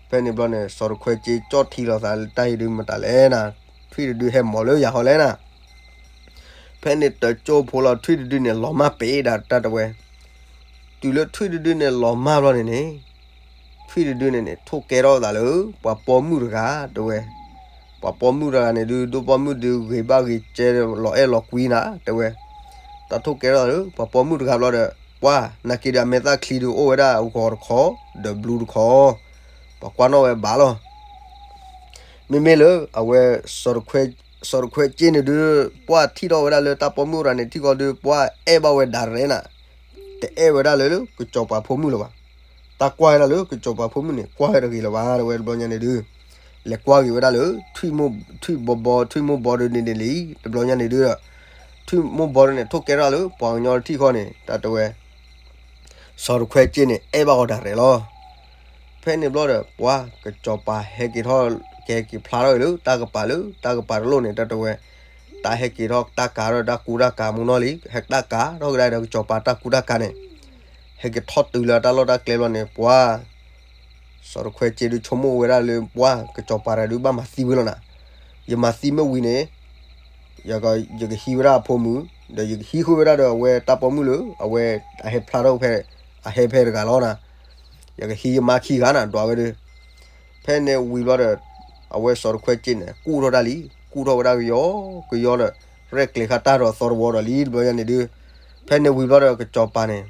ဖဲန့ၣ်ဘျီန့ၣ် စီၤတခွဲက့ကၠီၣ်ထံလီၤသးလၢတၢ်အံၤဒုးမတၤလဲၣ်နၤ, ထွံၣ်တဒုဟဲမီၤလၢယၤဃီလဲၣ်နၤ. ဖဲန့ၣ်တကၠိဖိလီၤ ထွံၣ်တဒုန့ၣ် လီၤမၢ်ပ့ၤဒၣ်တၢ်တဲဝဲ. တုၤလၢထွံၣ်တဒုန့ၣ်လီၤမၢ်ဘျီန့ၣ်န့ၣ် ထွံၣ်တဒုန့ၣ်န့ၣ် ထိၣ်ကဲထီၣ်သးလၢ ပှၤပိာ်မုၣ်တဂၤတဲဝဲ. ပှၤပိာ်မုၣ်တဂၤန့ၣ်ဒုး ဒိၣ်ပိာ်မုၣ်ဒုး ဂ့ၤဘၣ်ဂ့ၤကဲ လီၤအဲၣ်လီၤကွံနၤတဲဝဲ. တၢ်ထိၣ်ကဲထီၣ်သးလၢ ပှၤပိာ်မုၣ်တဂၤဘျီဒီး ပှၤနာ်က့ဒီးအမဲာ်သၣ်ချံဒုးအိၣ်ဝဲဒၣ်ဂီၤတခီ ဒီးဘျူတခီ, ပှၤကွၢ်နီၣ်ဝဲဘၣ်လီၤ. မ့မ့ၢ်လၢအဝဲ စီၤတခွဲက့န့ၣ်ဒုး ပှၤထံၣ်ထီၣ်ဝဲဒၣ်လၢတၢ်ပိာ်မုၣ်တဂၤန့ၣ် ထံၣ်ဃီဒုး ပှၤအဲၣ်ဘၣ်ဝဲဒၣ်ရဲနၤ, တအဲၣ်ဝဲဒၣ်လၢ လၢကစီၤပၤဖိမုၣ်လၢၤဘၣ်. တၢ်ကွၢ်ဝဲဒၣ်လၢကစီၤပၤဖိမုၣ်န့ၣ် ကွၢ်ဝဲတဂ့ၤလၢၤဘၣ် တဲဝဲတဘျီညါန့ၣ်ဒုး လဲၤကွၢ်က့ၤဝဲဒၣ်လၢ ထွံၣ်ဘီဘီ ထွံၣ်မိၢ်ဘီဒုးန့ၣ်န့ၣ်လံ တဘျီညါန့ၣ်ဒုး ထွံၣ်မိၢ်ဘီဒုးန့ၣ် ထိၣ်ကဲထီၣ်လၢ ပှၤကညီတထံၣ်ဃီန့ၣ် တၢ်တဲဝဲ စီၤတခွဲက့န့ၣ် အဲၣ်ဘၣ်အီၤဒၣ်ရဲလီၤ. ဖဲန့ၣ်ဘျီဒီး ပှၤကစီၤပၤဟဲက့ၤထီၣ် ကဟဲက့ၤဖျါထီၣ်လၢ တၢ်ကပၤလၢ တၢ်ကပၤတလိၣ်န့ၣ် တၢ်တဲဝဲ တၢ်ဟဲက့ၤထီၣ်တၢ်ကၤထီၣ်တၢ်ကူတၢ်ကၤမူနီၢ်လံ ဟဲတၢ်ကၤထီၣ်ကဒါဒီးကစီၤပၤတၢ်ကူတၢ်ကၤန့ၣ် ဟဲက့ၤထီၣ်တုၤလၢတၢ်လီၢ်တၢ်ကျဲဘျီန့ၣ် ပှၤ စီၤတခွဲက့ဒုးဆိကမိၣ်ဝဲဒၣ်လၢ ပှၤကစီၤပၤတဂၤဒုးဘၣ်မၤသံဝဲလီၤနၤ. ယမၤသံမ့ၢ်ဝံၤန့ၣ် ယကဟံးဝဲဒၣ်အဖိမုၣ် ဒီးယကဟံးဃုာ်ဝဲဒၣ်ဒီးအဝဲတၢ်ပိာ်မုၣ်လၢ အဝဲအဟဲဖျါထီၣ်ဖဲ အဟဲဖဲတဂၤလီၤနၤ. ယကဟံးယမါခံဂၤနၤ ဒွးဝဲဒုး ဖဲန့ၣ်ဝံၤဘျီဒီး အဝဲစီၤတခွဲက့န့ၣ် ကူၣ်ထီၣ်တၢ်လံ, ကူၣ်ထီၣ်ဝဲဒၣ်ကယီကယီဒီး ရဲၣ်ကျဲၤဃာ်တၢ်ဒီးသီတဝီဒီးလံ တဘျီညါန့ၣ်ဒုး ဖဲန့ၣ်ဝံၤဘျီဒီးကစီၤပၤန့ၣ်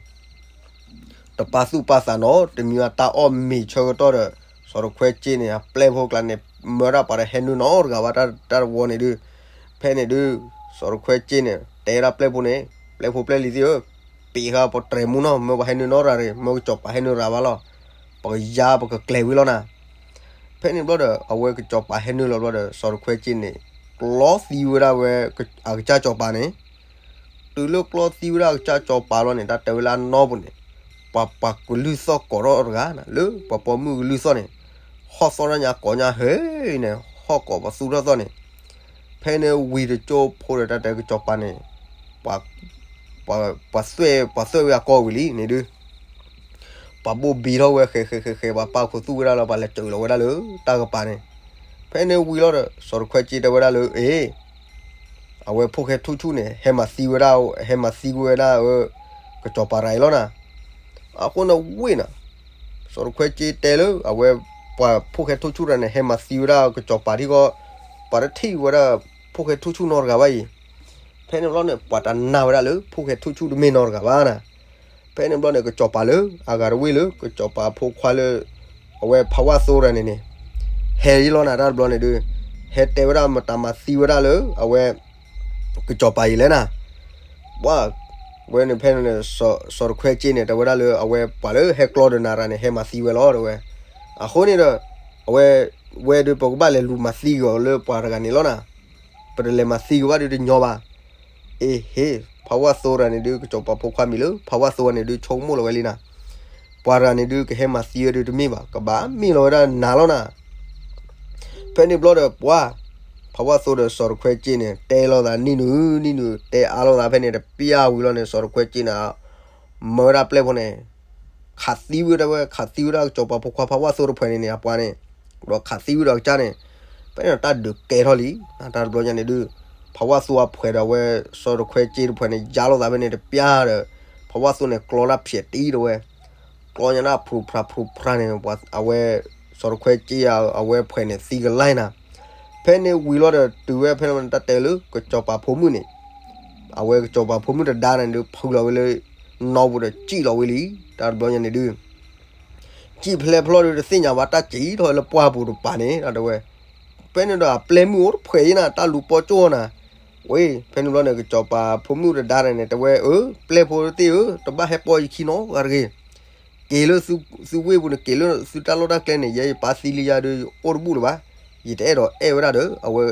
တပာ်သူၣ်ပာ်သးနီတမံၤဘၣ် တၢ်အီၣ်မ့ၤဆၢကတီၢ်ဒီး စီၤတခွဲက့န့ၣ် အပျဲၢ်ဖိကျါန့ၣ် မၢဒၣ်ပှၤတဟဲနုာ်နီတဂၤဘၣ် တၢ်တဝီန့ၣ်ဒုး ဖဲန့ၣ်ဒုး စီၤတခွဲက့န့ၣ် တဲဒၣ်ပျဲၢ်ဖိန့ၣ် ပျဲၢ်ဖိပျဲၢ်လံၤသ့ၣ်ဧၢ, ပ့ၤဃာ်ပတြဲၤမူနီၢ် မၢပှၤဟဲနုာ်နီတဂၤတဂ့ၤ, မၢကစီၤပၤဟဲနုာ်ရၤဘၣ်လီၤ. ပကယါပကကျဲၤဝံၤလီၤနၤ. ဖဲန့ၣ်ဘျီဒီး အဝဲကစီၤပၤဟဲနုာ်လီၤဘျီဒီး စီၤတခွဲက့န့ၣ် ကျီသံဝဲဒၣ်ဝဲ အကစၢ်စီၤပၤန့ၣ် တုၤလၢကျီသံဝဲဒၣ်အကစၢ်စီၤပၤလီၤန့ၣ် တၢ်တဲဝဲလၢအနီၢ်ပူၤန့ၣ် ပှၤ ပှၤကလုၢ်သီၣ်ကိးထီၣ်တဂၤနၤ လၢပှၤပိာ်မုၣ်ကလုၢ်သီၣ်န့ၣ် ဟီၣ်သီၣ်တၢ်ညါကိးညါဟဲန့ၣ် ဟီၣ်ကိးပသူထီၣ်သီၣ်န့ၣ် ဖဲန့ၣ်ဝံၤတကၠိဖိဒီးတၢ်တဲကစီၤပၤန့ၣ် ပှၤ ပှၤသွဲၣ် ပှၤသွဲၣ်ဝဲအကီၢ်ဝံၤလံန့ၣ်ဒုး ပှၤဘိၣ်ဘံထီၣ်ဝဲဃဲးဃဲးဃဲးဃဲး ပှၤပာ်ခူသူၣ်ဝဲဒၣ်လီၤ ပှၤလဲၤစၢၤလီၤဝဲဒၣ်လၢတၢ်ကပၤန့ၣ်. ဖဲန့ၣ်ဝံၤလီၤဒီး စီၤတခွဲက့တဲဝဲဒၣ်လၢ အ့ အဝဲဖိၣ်ဃဲထူၣ်ဆူၣ်န့ၣ် ဟဲမၤသံဝဲဒၣ် ဟဲမၤသံဝဲဒၣ် ကစီၤပၤတဂၤအံၤလီၤနၤ. အဃိန့ၣ်ဝ့ၢ်နၤ စီၤတခွဲက့တဲလၢ အဝဲ ပှၤဖိၣ်ဃဲထူၣ်ဆူၣ်တဂၤန့ၣ် ဟဲမၤသံဝဲဒၣ်ကစီၤပၤထံၣ်ဃီ ပှၤတထံၣ်ဝဲဒၣ် ဖိၣ်ဃဲထူၣ်ဆူၣ်နီတဂၤဘၣ်အံၤ. ဖဲန့ၣ်ဘျီန့ၣ် ပှၤတနာ်ဝဲဒၣ်လၢ ဖိၣ်ဃဲထူၣ်ဆူၣ်တမ့ၢ်နီတဂၤဘၣ်နၤ. ဖဲန့ၣ်ဘျီန့ၣ် ကစီၤပၤလၢ အဂၤတဝ့ၢ်လၢ ကစီၤပၤဖိခွါလၢ အဝဲဖးဝါသိတဂၤန့ၣ်န့ၣ် ဟဲလီၤနၤ တၢ်တဘျီန့ၣ်ဒုး ဟဲတဲဝဲဒၣ်မတၤမၤသံဝဲဒၣ်လၢ အဝဲ ကစီၤပၤအံၤလဲၣ်နၤ. ပှၤ ဝဲန့ၣ်ဖဲန့ၣ် စီၤတခွဲက့န့ၣ် တဲဝဲဒၣ်လၢ အဝဲပှၤလၢဟဲကျီဒီးနၤတဂၤန့ၣ် ဟဲမၤသံဝဲလီၤ တဲဝဲ. အဃိန့ၣ်ဒီး အဝဲ ဝဲဒုးပကဘၣ်လဲၤလူၤမၤသံက့ၤအီၤလၢပှၤတဂၤန့ၣ်လီၤနၤ. ပတလဲၤမၤသံက့ၤဘၣ်ဒုးတညီဘၣ်. အ့ဟ့ ဖးဝါသိတဂၤန့ၣ်ဒုး ကစီၤပၤဖိခွါမံၤလၢ ဖးဝါသိတဂၤန့ၣ်ဒုး ဆိကမိၣ်လီၤဝဲလံနၤ. ပှၤတဂၤန့ၣ်ဒုး ကဟဲမၤသံဝဲဒုးတမ့ၢ်ဘၣ်, ကဘၣ်မ့ၢ်လီၤဝဲဒၣ်နၤလီၤနၤ. ဖဲန့ၣ်ဘျီဒီးပှၤ ဖးဝါသိဒီးစီၤတခွဲက့န့ၣ် တဲလိာ်သးနံၣ်နုာ်နံၣ်နုာ် တဲအါလိာ်သးဖဲန့ၣ် တပျၢ်ဝံၤလီၤန့ၣ် စီၤတခွဲက့န့ၣ် မၢဝဲဒၣ်ပျဲၢ်ဖိန့ၣ် ခးသံဝဲဒၣ်ဝဲ ခးသံဝဲဒၣ်ကစီၤပၤဖိခွါဖးဝါသိတဖုန့ၣ်န့ၣ် အပှၤန့ၣ် ဒီးခးသံဝံၤဒီးကစၢ်န့ၣ် ဖဲန့ၣ်တၢ်ဒုးကဲထီၣ်လံ တၢ်တဘျီညါန့ၣ်ဒုး ဖးဝါသိအဖုဒီးအဝဲ စီၤတခွဲက့တဖုန့ၣ် ယါလိာ်သးဖဲန့ၣ်တပျၢ်ဒီး ဖးဝါသိန့ၣ် ကျီတၢ်ဖျဲးတံၢ်တဝဲ ကျီညါဒၣ်ဖျိးဖျါဖျိးဖျါန့ၣ် အဝဲ စီၤတခွဲက့ အဝဲဖုန့ၣ်သံကလါနၤ. ဖဲန့ၣ်ဝံၤလီၤဒီးတုၤဝဲဖဲန့ၣ်တၢ်တဲလၢကစီၤပၤဖိမုၣ်န့ၣ် အဝဲကစီၤပၤဖိမုၣ်တဒါန့ၣ်ဒုး ဖုလီၤဝဲလၢ နီၢ်ပူၤဒီးစံၣ်လီၤဝဲလံ တၢ်တဘျီညါန့ၣ်ဒုး စံၣ်ဖျဲၣ်ဖျီၣ်ဒုးတသ့ၣ်ညါဘၣ်တၢ်စံၣ်ထီၣ်ဝဲလၢပှၢ်ပူၤတပၤန့ၣ် တၢ်တဲဝဲ ဖဲန့ၣ်ဒီးအပျဲၢ်မုၣ်အိၣ်တဖှဲးအံၤနၤ တၢ်လူၤပိာ်ကၠိနၤ, ဝဲ ဖဲန့ၣ်ဘျီန့ၣ် ကစီၤပၤဖိမုၣ်တဒါန့ၣ် တဲဝဲ အၢ ပျဲၢ်ဖိသ့ၣ်ဧၢ တဘၣ်ဟဲပိာ်ယခံနီတဂၤတဂ့ၤ, က့ၤလၢသုဝ့ၢ်ပူၤန့ၣ် က့ၤလၢသုတၢ်လီၢ်တၢ်ကျဲန့ၣ် ယဲယပၢ်သံလံယၤဒီး ယအိၣ်တဘူၣ်လၢၤဘၣ်, ယတအဲၣ်ဒိးအဲၣ်ဝဲဒၣ်ဒီး အဝဲ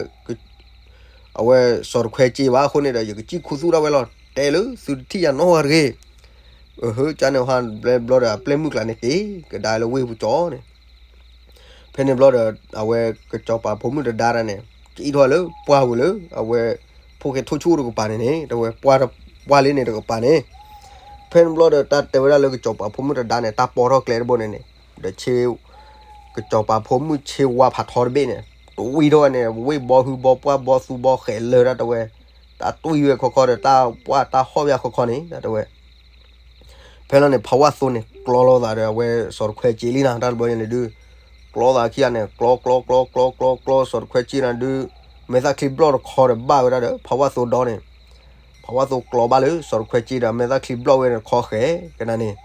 အဝဲစီၤတခွဲက့ဘၣ်အဃိန့ၣ်ဒီး ယကစံၣ်ခူသူၣ်ဒၣ်ဝဲလီၤ, တဲလၢသုတထံၣ်ယၤနီတဂၤတဂ့ၤ, အဟၢ ကန့ၣ်ဟါဘျီဒီး အပျဲၢ်မုၣ်ကျါန့ၣ်က့ၤ ကဒါလၢဝ့ၢ်ပူၤကၠီန့ၣ် ဖဲန့ၣ်ဘျီဒီး အဝဲကစီၤပၤဖိမုၣ်တဒါတၢ်န့ၣ် ကအံးထီၣ်လၢပှၢ်ဝံၤလၢ အဝဲ ဖိၣ်ဃဲထိၣ်ဆူၣ်တကပၤန့ၣ်န့ၣ် တဝဲပှၢ်လၢန့ၣ်တကပၤန့ၣ်, ဖဲန့ၣ်ဘျီဒီး တၢ်တဲဝဲဒၣ်လၢကစီၤပၤဖိမုၣ်တဒါန့ၣ် တၢ်ပီထီၣ်ကျဲတဘိန့ၣ်န့ၣ် ဒီးဆ့ ကစီၤပၤဖိမုၣ်ဆ့ဝါဖးထီတဘ့ၣ်န့ၣ် တွံၢ်ထီၣ်ဝဲန့ၣ် ဝ့ၢ်ဘီဟုဘီပှၢ်ဘီသူဘီဃဲးလၢတၢ်တဝဲ တၢ်တွံၢ်ဝဲခီခီဒီး တၢ်ပှၢ်တၢ်ဟီၣ်ဝဲခီခီန့ၣ် တၢ်တဝဲ ဖဲလီၤန့ၣ် ဖးဝါသိန့ၣ် ကျီလိာ်သးဒီးအဝဲစီၤတခွဲက့လံနၤ တၢ်တဘျီညါန့ၣ်ဒုး ကျီသးခံဂၤန့ၣ် ကျီကျီကျီကျီကျီ စီၤတခွဲက့နၤဒုး မဲာ်သၣ်ချံဘျီၣ်တခီဒီးဘၣ်ဝဲဒၣ်ဒီး ဖးဝါသိဒီန့ၣ် ဖးဝါသိကျီဘၣ်လၢစီၤတခွဲက့ဒီး မဲာ်သၣ်ချံဘျီၣ်ဝဲန့ၣ်တခီဃဲကနၤန့ၣ်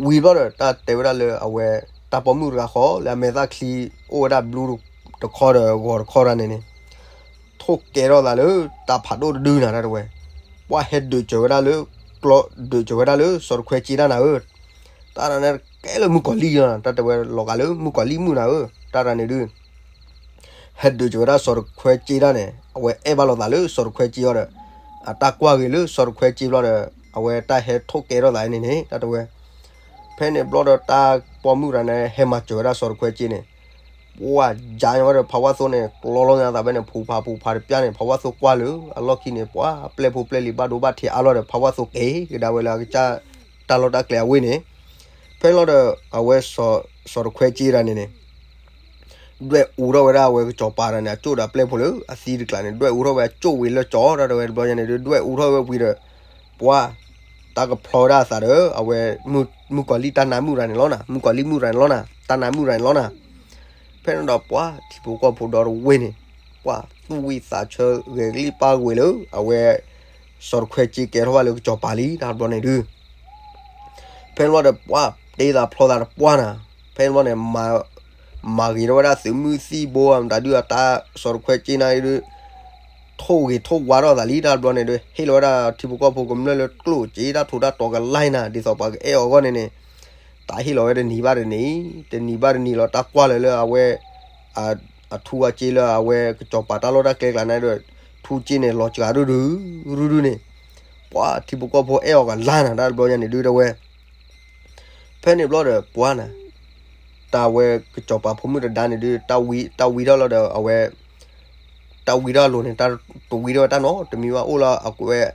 ဝံၤဘျီဒီး တၢ်တဲဝဲဒၣ်လၢအဝဲ တၢ်ပိာ်မုၣ်တဂၤဃီ လၢအမဲာ်သၣ်ချံအိၣ်ဝဲဒၣ်ဘျူတခီဒီးဂီၤတခီတၢ်န့ၣ်န့ၣ် ထိၣ်ကဲထီၣ်သးလၢတၢ်ဖးဒိၣ်တဒုနၤ တၢ်တဝဲ ပှၢ်ဟဲဒုးစၢၤဝဲဒၣ်လၢ ကျီဒုးစၢၤဝဲဒၣ်လၢစီၤတခွဲက့တၢ်နၤဧၢ, တၢ်တၢ်န့ၣ်ကဲလၢမုၣ်ကီၤလံၢ်လီၤနၤ တၢ်တဝဲလီၤဂာ်လၢမုၣ်ကီၤလံၢ်မုၣ်နၤဧၢ, တၢ်တၢ်န့ၣ်ဒုး ဟဲဒုးစၢၤဝဲဒၣ်စီၤတခွဲက့တၢ်န့ၣ် အဝဲအဲၣ်ဘၣ်လိာ်သးလၢစီၤတခွဲက့အီၤဒီး အတၢ်ကွၢ်ဂ့ၤလၢစီၤတခွဲက့ဘျီဒီး အဝဲတၢ်ဟဲထိၣ်ကဲထီၣ်သးန့ၣ်န့ၣ် တၢ်တဝဲ ဖဲန့ၣ်ဘျီဒီးတၢ်ပိာ်မုၣ်တဂၤန့ၣ် ဟဲမၤစၢၤဝဲဒၣ်စီၤတခွဲက့န့ၣ် ပှၢ်ယါညီဝဲဒီးဖးဝါသိန့ၣ် ကျီလီၤညါသးဖဲန့ၣ် ဖူးဖးဖူးဖးတပျၢ်န့ၣ် ဖးဝါသိကွၢ်လၢအလီၢ်ခံန့ၣ် ပှၢ်ပျဲၢ်ဖိပျဲၢ်လံၤဘၣ်ဒိဘၣ်ထံးအါလီၤဒီး ဖးဝါသိက့ၤကဒါဝဲလၢအကစၢ်တၢ်လီၢ်တၢ်ကျဲအဝ့ၢ်န့ၣ်, ဖဲလီၤဒီး အဝဲစီၤတခွဲက့တၢ်န့ၣ်န့ၣ် ဒွဲၣ်အူထီၣ်ဝဲဒၣ်အဝဲကစီၤပၤတၢ်န့ၣ် အကၠိၣ်ဒီးအပျဲၢ်ဖိလၢအသံတကျါန့ၣ် ဒွဲၣ်အူထီၣ်ဝဲအကၠိၣ်ဝံၤလၢကၠီတၢ်တဝဲတဘျီညါန့ၣ်ဒုး ဒွဲၣ်အူထီၣ်ဝဲဝံၤဒီး ပှၢ် တၢ်ကဖျီဝဲဒၣ်အသးဒီး အဝဲ မုၣ်ကီၤလံၢ်တၢ်နါမုၣ်တဂၤန့ၣ်လီၤနၤ မုၣ်ကီၤလံၢ်မုၣ်တဂၤန့ၣ်လီၤနၤ တၢ်နါမုၣ်တဂၤန့ၣ်လီၤနၤ, ဖဲန့ၣ်ဒီးပှၢ်ထံဖိကီၢ်ဖိဒီတဝ့ၢ်န့ၣ် ပှၢ်သူၣ်ဝံၣ်သးဆၢဂဲၤကလံၣ်ပၢ်ဝဲလၢ အဝဲ စီၤတခွဲက့ကဲထီၣ်ဘၣ်လၢကစီၤပၤလံ တၢ်တဘျီန့ၣ်ဒုး ဖဲန့ၣ်ဘျီဒီးပှၢ်တ့သးဖျီသးတပှၢ်နၤ, ဖဲန့ၣ်ဘျီန့ၣ် မၤဂ့ၤထီၣ်ဝဲဒၣ်သုးမုၢ်သံၣ်ဘိမတၤဒုးအတၢ်စီၤတခွဲက့နၤဒုး ထိၣ်ဂ့ၤထိၣ်ဝါထီၣ်သးလံ တၢ်တဘျီန့ၣ်ဒုး ဟ့ၣ်လီၤဝဲဒၣ်ထံဖိကီၢ်ဖိကမျၢၢ်လၢကျိၣ်စ့တၢ်ထူးတၢ်တီၤကလါနၤ ဒ်သိးပှၤကအဲၣ်အီၤအဂီၢ်န့ၣ်န့ၣ်, တၢ်ဟ့ၣ်လီၤဝဲတနံၤဘၣ်တနံၤ, တနံၤဘၣ်တနံၤလီၤ တၢ်ကွၢ်လၢၤလၢအဝဲ အထူအက့လၢအဝဲကစီၤပၤတၢ်လီၢ်တၢ်ကျဲကျါန့ၣ်ဒီး ထူက့န့ၣ် လီၤစှၤဒုဒု ဒုဒုန့ၣ်, ပှၤထံဖိကီၢ်ဖိအဲၣ်အီၤကလါနၤ တၢ်တဘျီညါန့ၣ်ဒုတဲဝဲ ဖဲန့ၣ်ဘျီဒီးပှၤနၤ, တၢ်ဝဲကစီၤပၤဖိမုၣ်တဒါန့ၣ်ဒုး တၢ်ဝံထီၣ်လီၤဒီးအဝဲ တၢ်ဝံထီၣ်အလိၤန့ၣ် တၢ်တဝံထီၣ်ဝဲတၢ်နီတမံၤဘၣ် အိၣ်လၢအကွဲး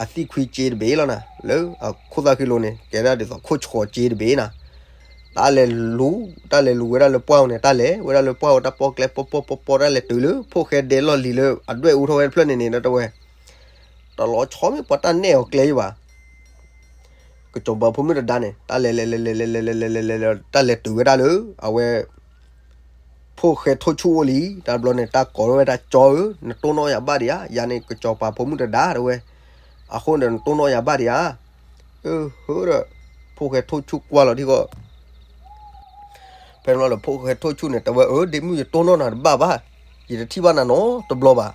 အသံၣ်ခွံက့တဘ့ၣ်လီၤနၤ လၢအခိၣ်သၣ်ဃံလိၤန့ၣ် ကဲဒၣ်ဒ်သိးခိၣ်ဆှီက့တဘ့ၣ်နၤ, တၢ်လဲၤလူၤ တၢ်လဲၤလူၤဝဲဒၣ်လၢပှၢ်အူၤန့ၣ် တၢ်လဲၤဝဲဒၣ်လၢပှၢ်အူၤ တၢ်ပီကျဲပီပီပီပီ တၢ်လဲၤတုၤလၢဖိၣ်ဃဲဒဲလီၢ်လံၤလၢအဒွဲၣ်အူထီၣ်ဝဲတဖျၢၣ်န့ၣ်န့ၣ် ဒီးတဲဝဲ တလီၤဆီမ့ၢ်ပှၤတၢ်နဲၣ်အီၤကျဲယဘၣ် ကစီၤပၤဖိမုၣ်တဒါန့ၣ် တၢ်လဲၤလဲၤလဲၤလဲၤလဲၤလဲၤလဲၤလဲၤလဲၤလဲၤ တၢ်လဲၤတုၤဝဲဒၣ်လၢ အဝဲ ဖိၣ်ဃဲထိၣ်ဆူၣ်အိၣ်လံ တၢ်တဘျီန့ၣ် တၢ်ကိးထီၣ်ဝဲဒၣ်ကၠီဧၢ နတိၢ်နီၣ်ယၤဘၣ်ဒံးဧါ ယၤန့ၣ်ကစီၤပၤဖိမုၣ်တဒါတဲဝဲ, အဃိန့ၣ်နတိၢ်နီၣ်ယၤဘၣ်ဒံးဧါ, အဟၢဒီး ဖိၣ်ဃဲထိၣ်ဆူၣ်ကွၢ်လီၤထံဃီ ဖဲန့ၣ်ဘျီဒီး ဖိၣ်ဃဲထိၣ်ဆူၣ်န့ၣ် တဲဝဲ အၢ ဒ့မုၣ် ယတိၢ်နီၣ်နၤတဘၣ်ဘၣ်, ယတထံၣ်ဘၣ်နၤနီတဘျီဘၣ်.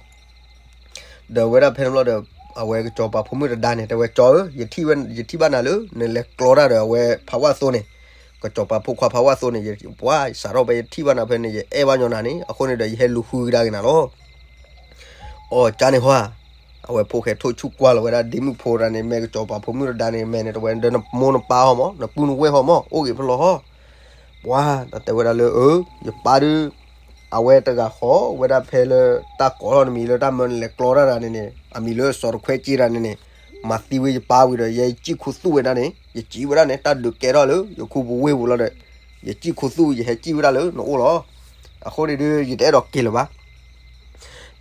ဒီးဝဲဒၣ်ဖဲန့ၣ်ဘျီဒီး အဝဲကစီၤပၤဖိမုၣ်တဒါန့ၣ် တဲဝဲ ကၠီဧၢ ယထံၣ်ဝဲ ယထံၣ်ဘၣ်နၤလၢ နလဲၤကျီတၢ်ဒီးအဝဲဖးဝါသိန့ၣ်, ကစီၤပၤဖိခွါဖးဝါသိန့ၣ် ယပှၤစးထီၣ်ဖဲယထံၣ်ဘၣ်နၤဖဲန့ၣ် ယအဲၣ်ဘၣ်ညီနၤန့ၣ် အဃိန့ၣ်ဒီး ယဟဲလူၤဃုကဒါက့ၤနၤလီၤ. အီ ကန့ၣ်ဟါ အဝဲဖိၣ်ဃဲထိၣ်ဆူၣ်ကွၢ်လီၤဝဲဒၣ်ဒ့မုၣ်ဖိတဒါန့ၣ် မ့ၢ်ကစီၤပၤဖိမုၣ်တဒါန့ၣ် မဲာ်န့ၣ်တဲဝဲ ဒီးနမိၢ်နပၢ်ဟီၣ်မး နပုၢ်နဝဲၢ်ဟီၣ်မး အိၣ်ဂ့ၤဖဲလဲၣ်ဟီၣ်. ပှၤ တၢ်တဲဝဲဒၣ်လၢ အၢ ယပၢ်ဒုး အဝဲတဂၤဃီဝဲဒၣ်ဖဲလၢတၢ်ကိးထီၣ်နမံၤလၢတၢ်မၢနလဲၤကျီတၢ်တဂၤန့ၣ်န့ၣ် အမံၤလၢစီၤတခွဲက့တဂၤန့ၣ်န့ၣ် မၤသံဝဲယပၢ်ဝံၤဒီး ယဲယစံၣ်ခူသူၣ်ဝဲဒၣ်န့ၣ် ယစံၣ်ဝဲဒၣ်န့ၣ် တၢ်ဒုးကဲထီၣ်လၢယခူပူၤဝ့ၢ်ပူၤလီၤဒီး ယစံၣ်ခူသူၣ် ယဟဲစံၣ်ဝဲဒၣ်လၢနအိၣ်လီၤ. အဃိန့ၣ်ဒုး ယတအဲၣ်ဒိးက့ၤလၢၤဘၣ်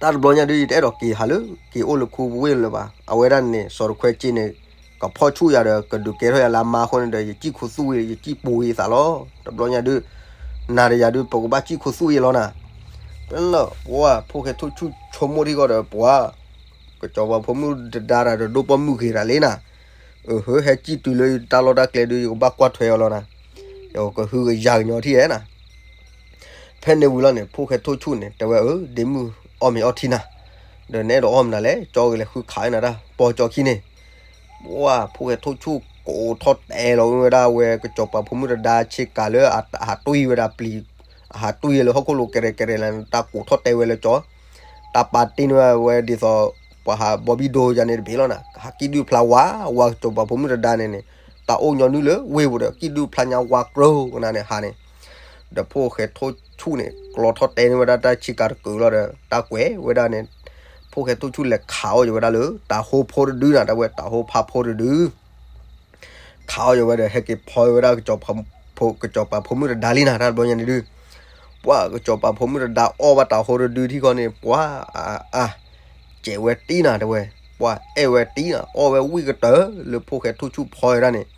တၢ်တဘျီညါဒုး ယတအဲၣ်ဒိးက့ၤဟးလၢ က့ၤအိၣ်လၢခူပူၤဝ့ၢ်လၢၤဘၣ်. အဝဲဒၣ်န့ၣ် စီၤတခွဲက့န့ၣ် ကဖီၣ်ဆူၣ်ယၤဒီး ကဒုးကဲထီၣ်ယၤလၢအမါအဃိန့ၣ်ဒီး ယစံၣ်ခူသူၣ်ဝံၤ ယစံၣ်ပူၤဝံၤအသးလီၤ. တဘျီညါဒုး နၤဒီးယၤဒုး ပကဘၣ်စံၣ်ခူသူၣ်ဝံၤလီၤနၤ. ဖဲန့ၣ်လီၤ ပှၤ ဖိၣ်ဃဲထိၣ်ဆူၣ်ဆိကမိၣ်ထံဃီဒီး ပှၤ ကစီၤပၤဖိမုၣ်တဒါတၢ်ဒီးဒိၣ်ပိာ်မုၣ်ဂ့ၤတၢ်လံနၤ. အဟၢ ဟဲစံၣ်တုၤလၢတၢ်လီၢ်တၢ်ကျဲဒုး ယကဘၣ်ကွၢ်ထွဲအီၤလီၤနၤ. ယကဟုကယာ်ကညီထံၣ်ဧဲနၤ. ဖဲန့ၣ်ဝံၤလီၤန့ၣ် ဖိၣ်ဃဲထိၣ်ဆူၣ်န့ၣ် တဲဝဲ အၢ ဒ့မုၣ် အီၣ်မ့ၤအီထံနၤ, ဒီးနအဲၣ်ဒိးအီၣ်မနုၤလဲၣ်, ကၠီက့ၤလဲၤဃုခးနၤတၢ် ပိာ်ကၠီခံန့ၣ်, ပှၢ် ဖိၣ်ဃဲထိၣ်ဆူၣ်ကိးထီၣ်တဲလီၤဝဲဒၣ်ဝဲ ကစီၤပၤဖိမုၣ်တဒါဆ့ကၤလၢအဟးတွံၢ်ဝဲဒၣ်ပျံၤ, အဟးတွံၢ်လၢဟီၣ်ခိၣ်လိၤကဲရဲၣ်ကဲရဲၣ်လၢ တၢ်ကိးထီၣ်တဲဝဲလၢကၠီ, တၢ်ပာ်တ့ၢ်န့ၢ်ဝဲဒ်သိး ပှၤဟးဘီဘံၣ်ဒိယၤန့ၣ်တဘ့ၣ်လီၤနၤ, ဟးကံၣ်ဒုၣ်ဖျါဝါ ဝါကစီၤပၤဖိမုၣ်တဒါန့ၣ်န့ၣ်, တၢ်အိၣ်ညီနုၢ်လၢဝ့ၢ်ပူၤဒီး ကံၣ်ဒုၣ်ဖျါညါဝါကြိၤကနၤန့ၣ်ဟးန့ၣ် ဒီးဖိၣ်ဃဲထိၣ်ဆူၣ်န့ၣ် ကျီထီၣ်တဲန့ၢ်ဝဲဒၣ်တၢ်ဆ့ကၤတကုာ်လီၤဒီး တၢ်ကွဲးဝဲဒၣ်န့ၣ်, ဖိၣ်ဃဲထိၣ်ဆူၣ်လဲၤခးအီၣ်ယၤဝဲဒၣ်လၢ တၤဟိဖိတဒုနၤ တဲဝဲ တၤဟိဖါဖိတဒု, ခးအီၣ်ယၤဝဲဒီး ဟဲက့ၤဖီဝဲဒၣ် ကစီၤပၤဖိမုၣ်တဒါလံနၤ တၢ်တဘျီညါန့ၣ်ဒု, ပှၢ် ကစီၤပၤဖိမုၣ်တဒါအီၣ်ဘၣ်တၤဟိတဒုထံၣ်ဃီန့ၣ် ပှၢ် အါအါ စဲးဝဲတံၢ်နၤ တဲဝဲ, ပှၢ် အဲၣ်ဝဲတံၢ်နၤ အီၣ်ဝဲဝံၣ်ကတၢၢ်လၢဖိၣ်ဃဲထိၣ်ဆူၣ်ဖီဝဲဒၣ်န့ၣ်,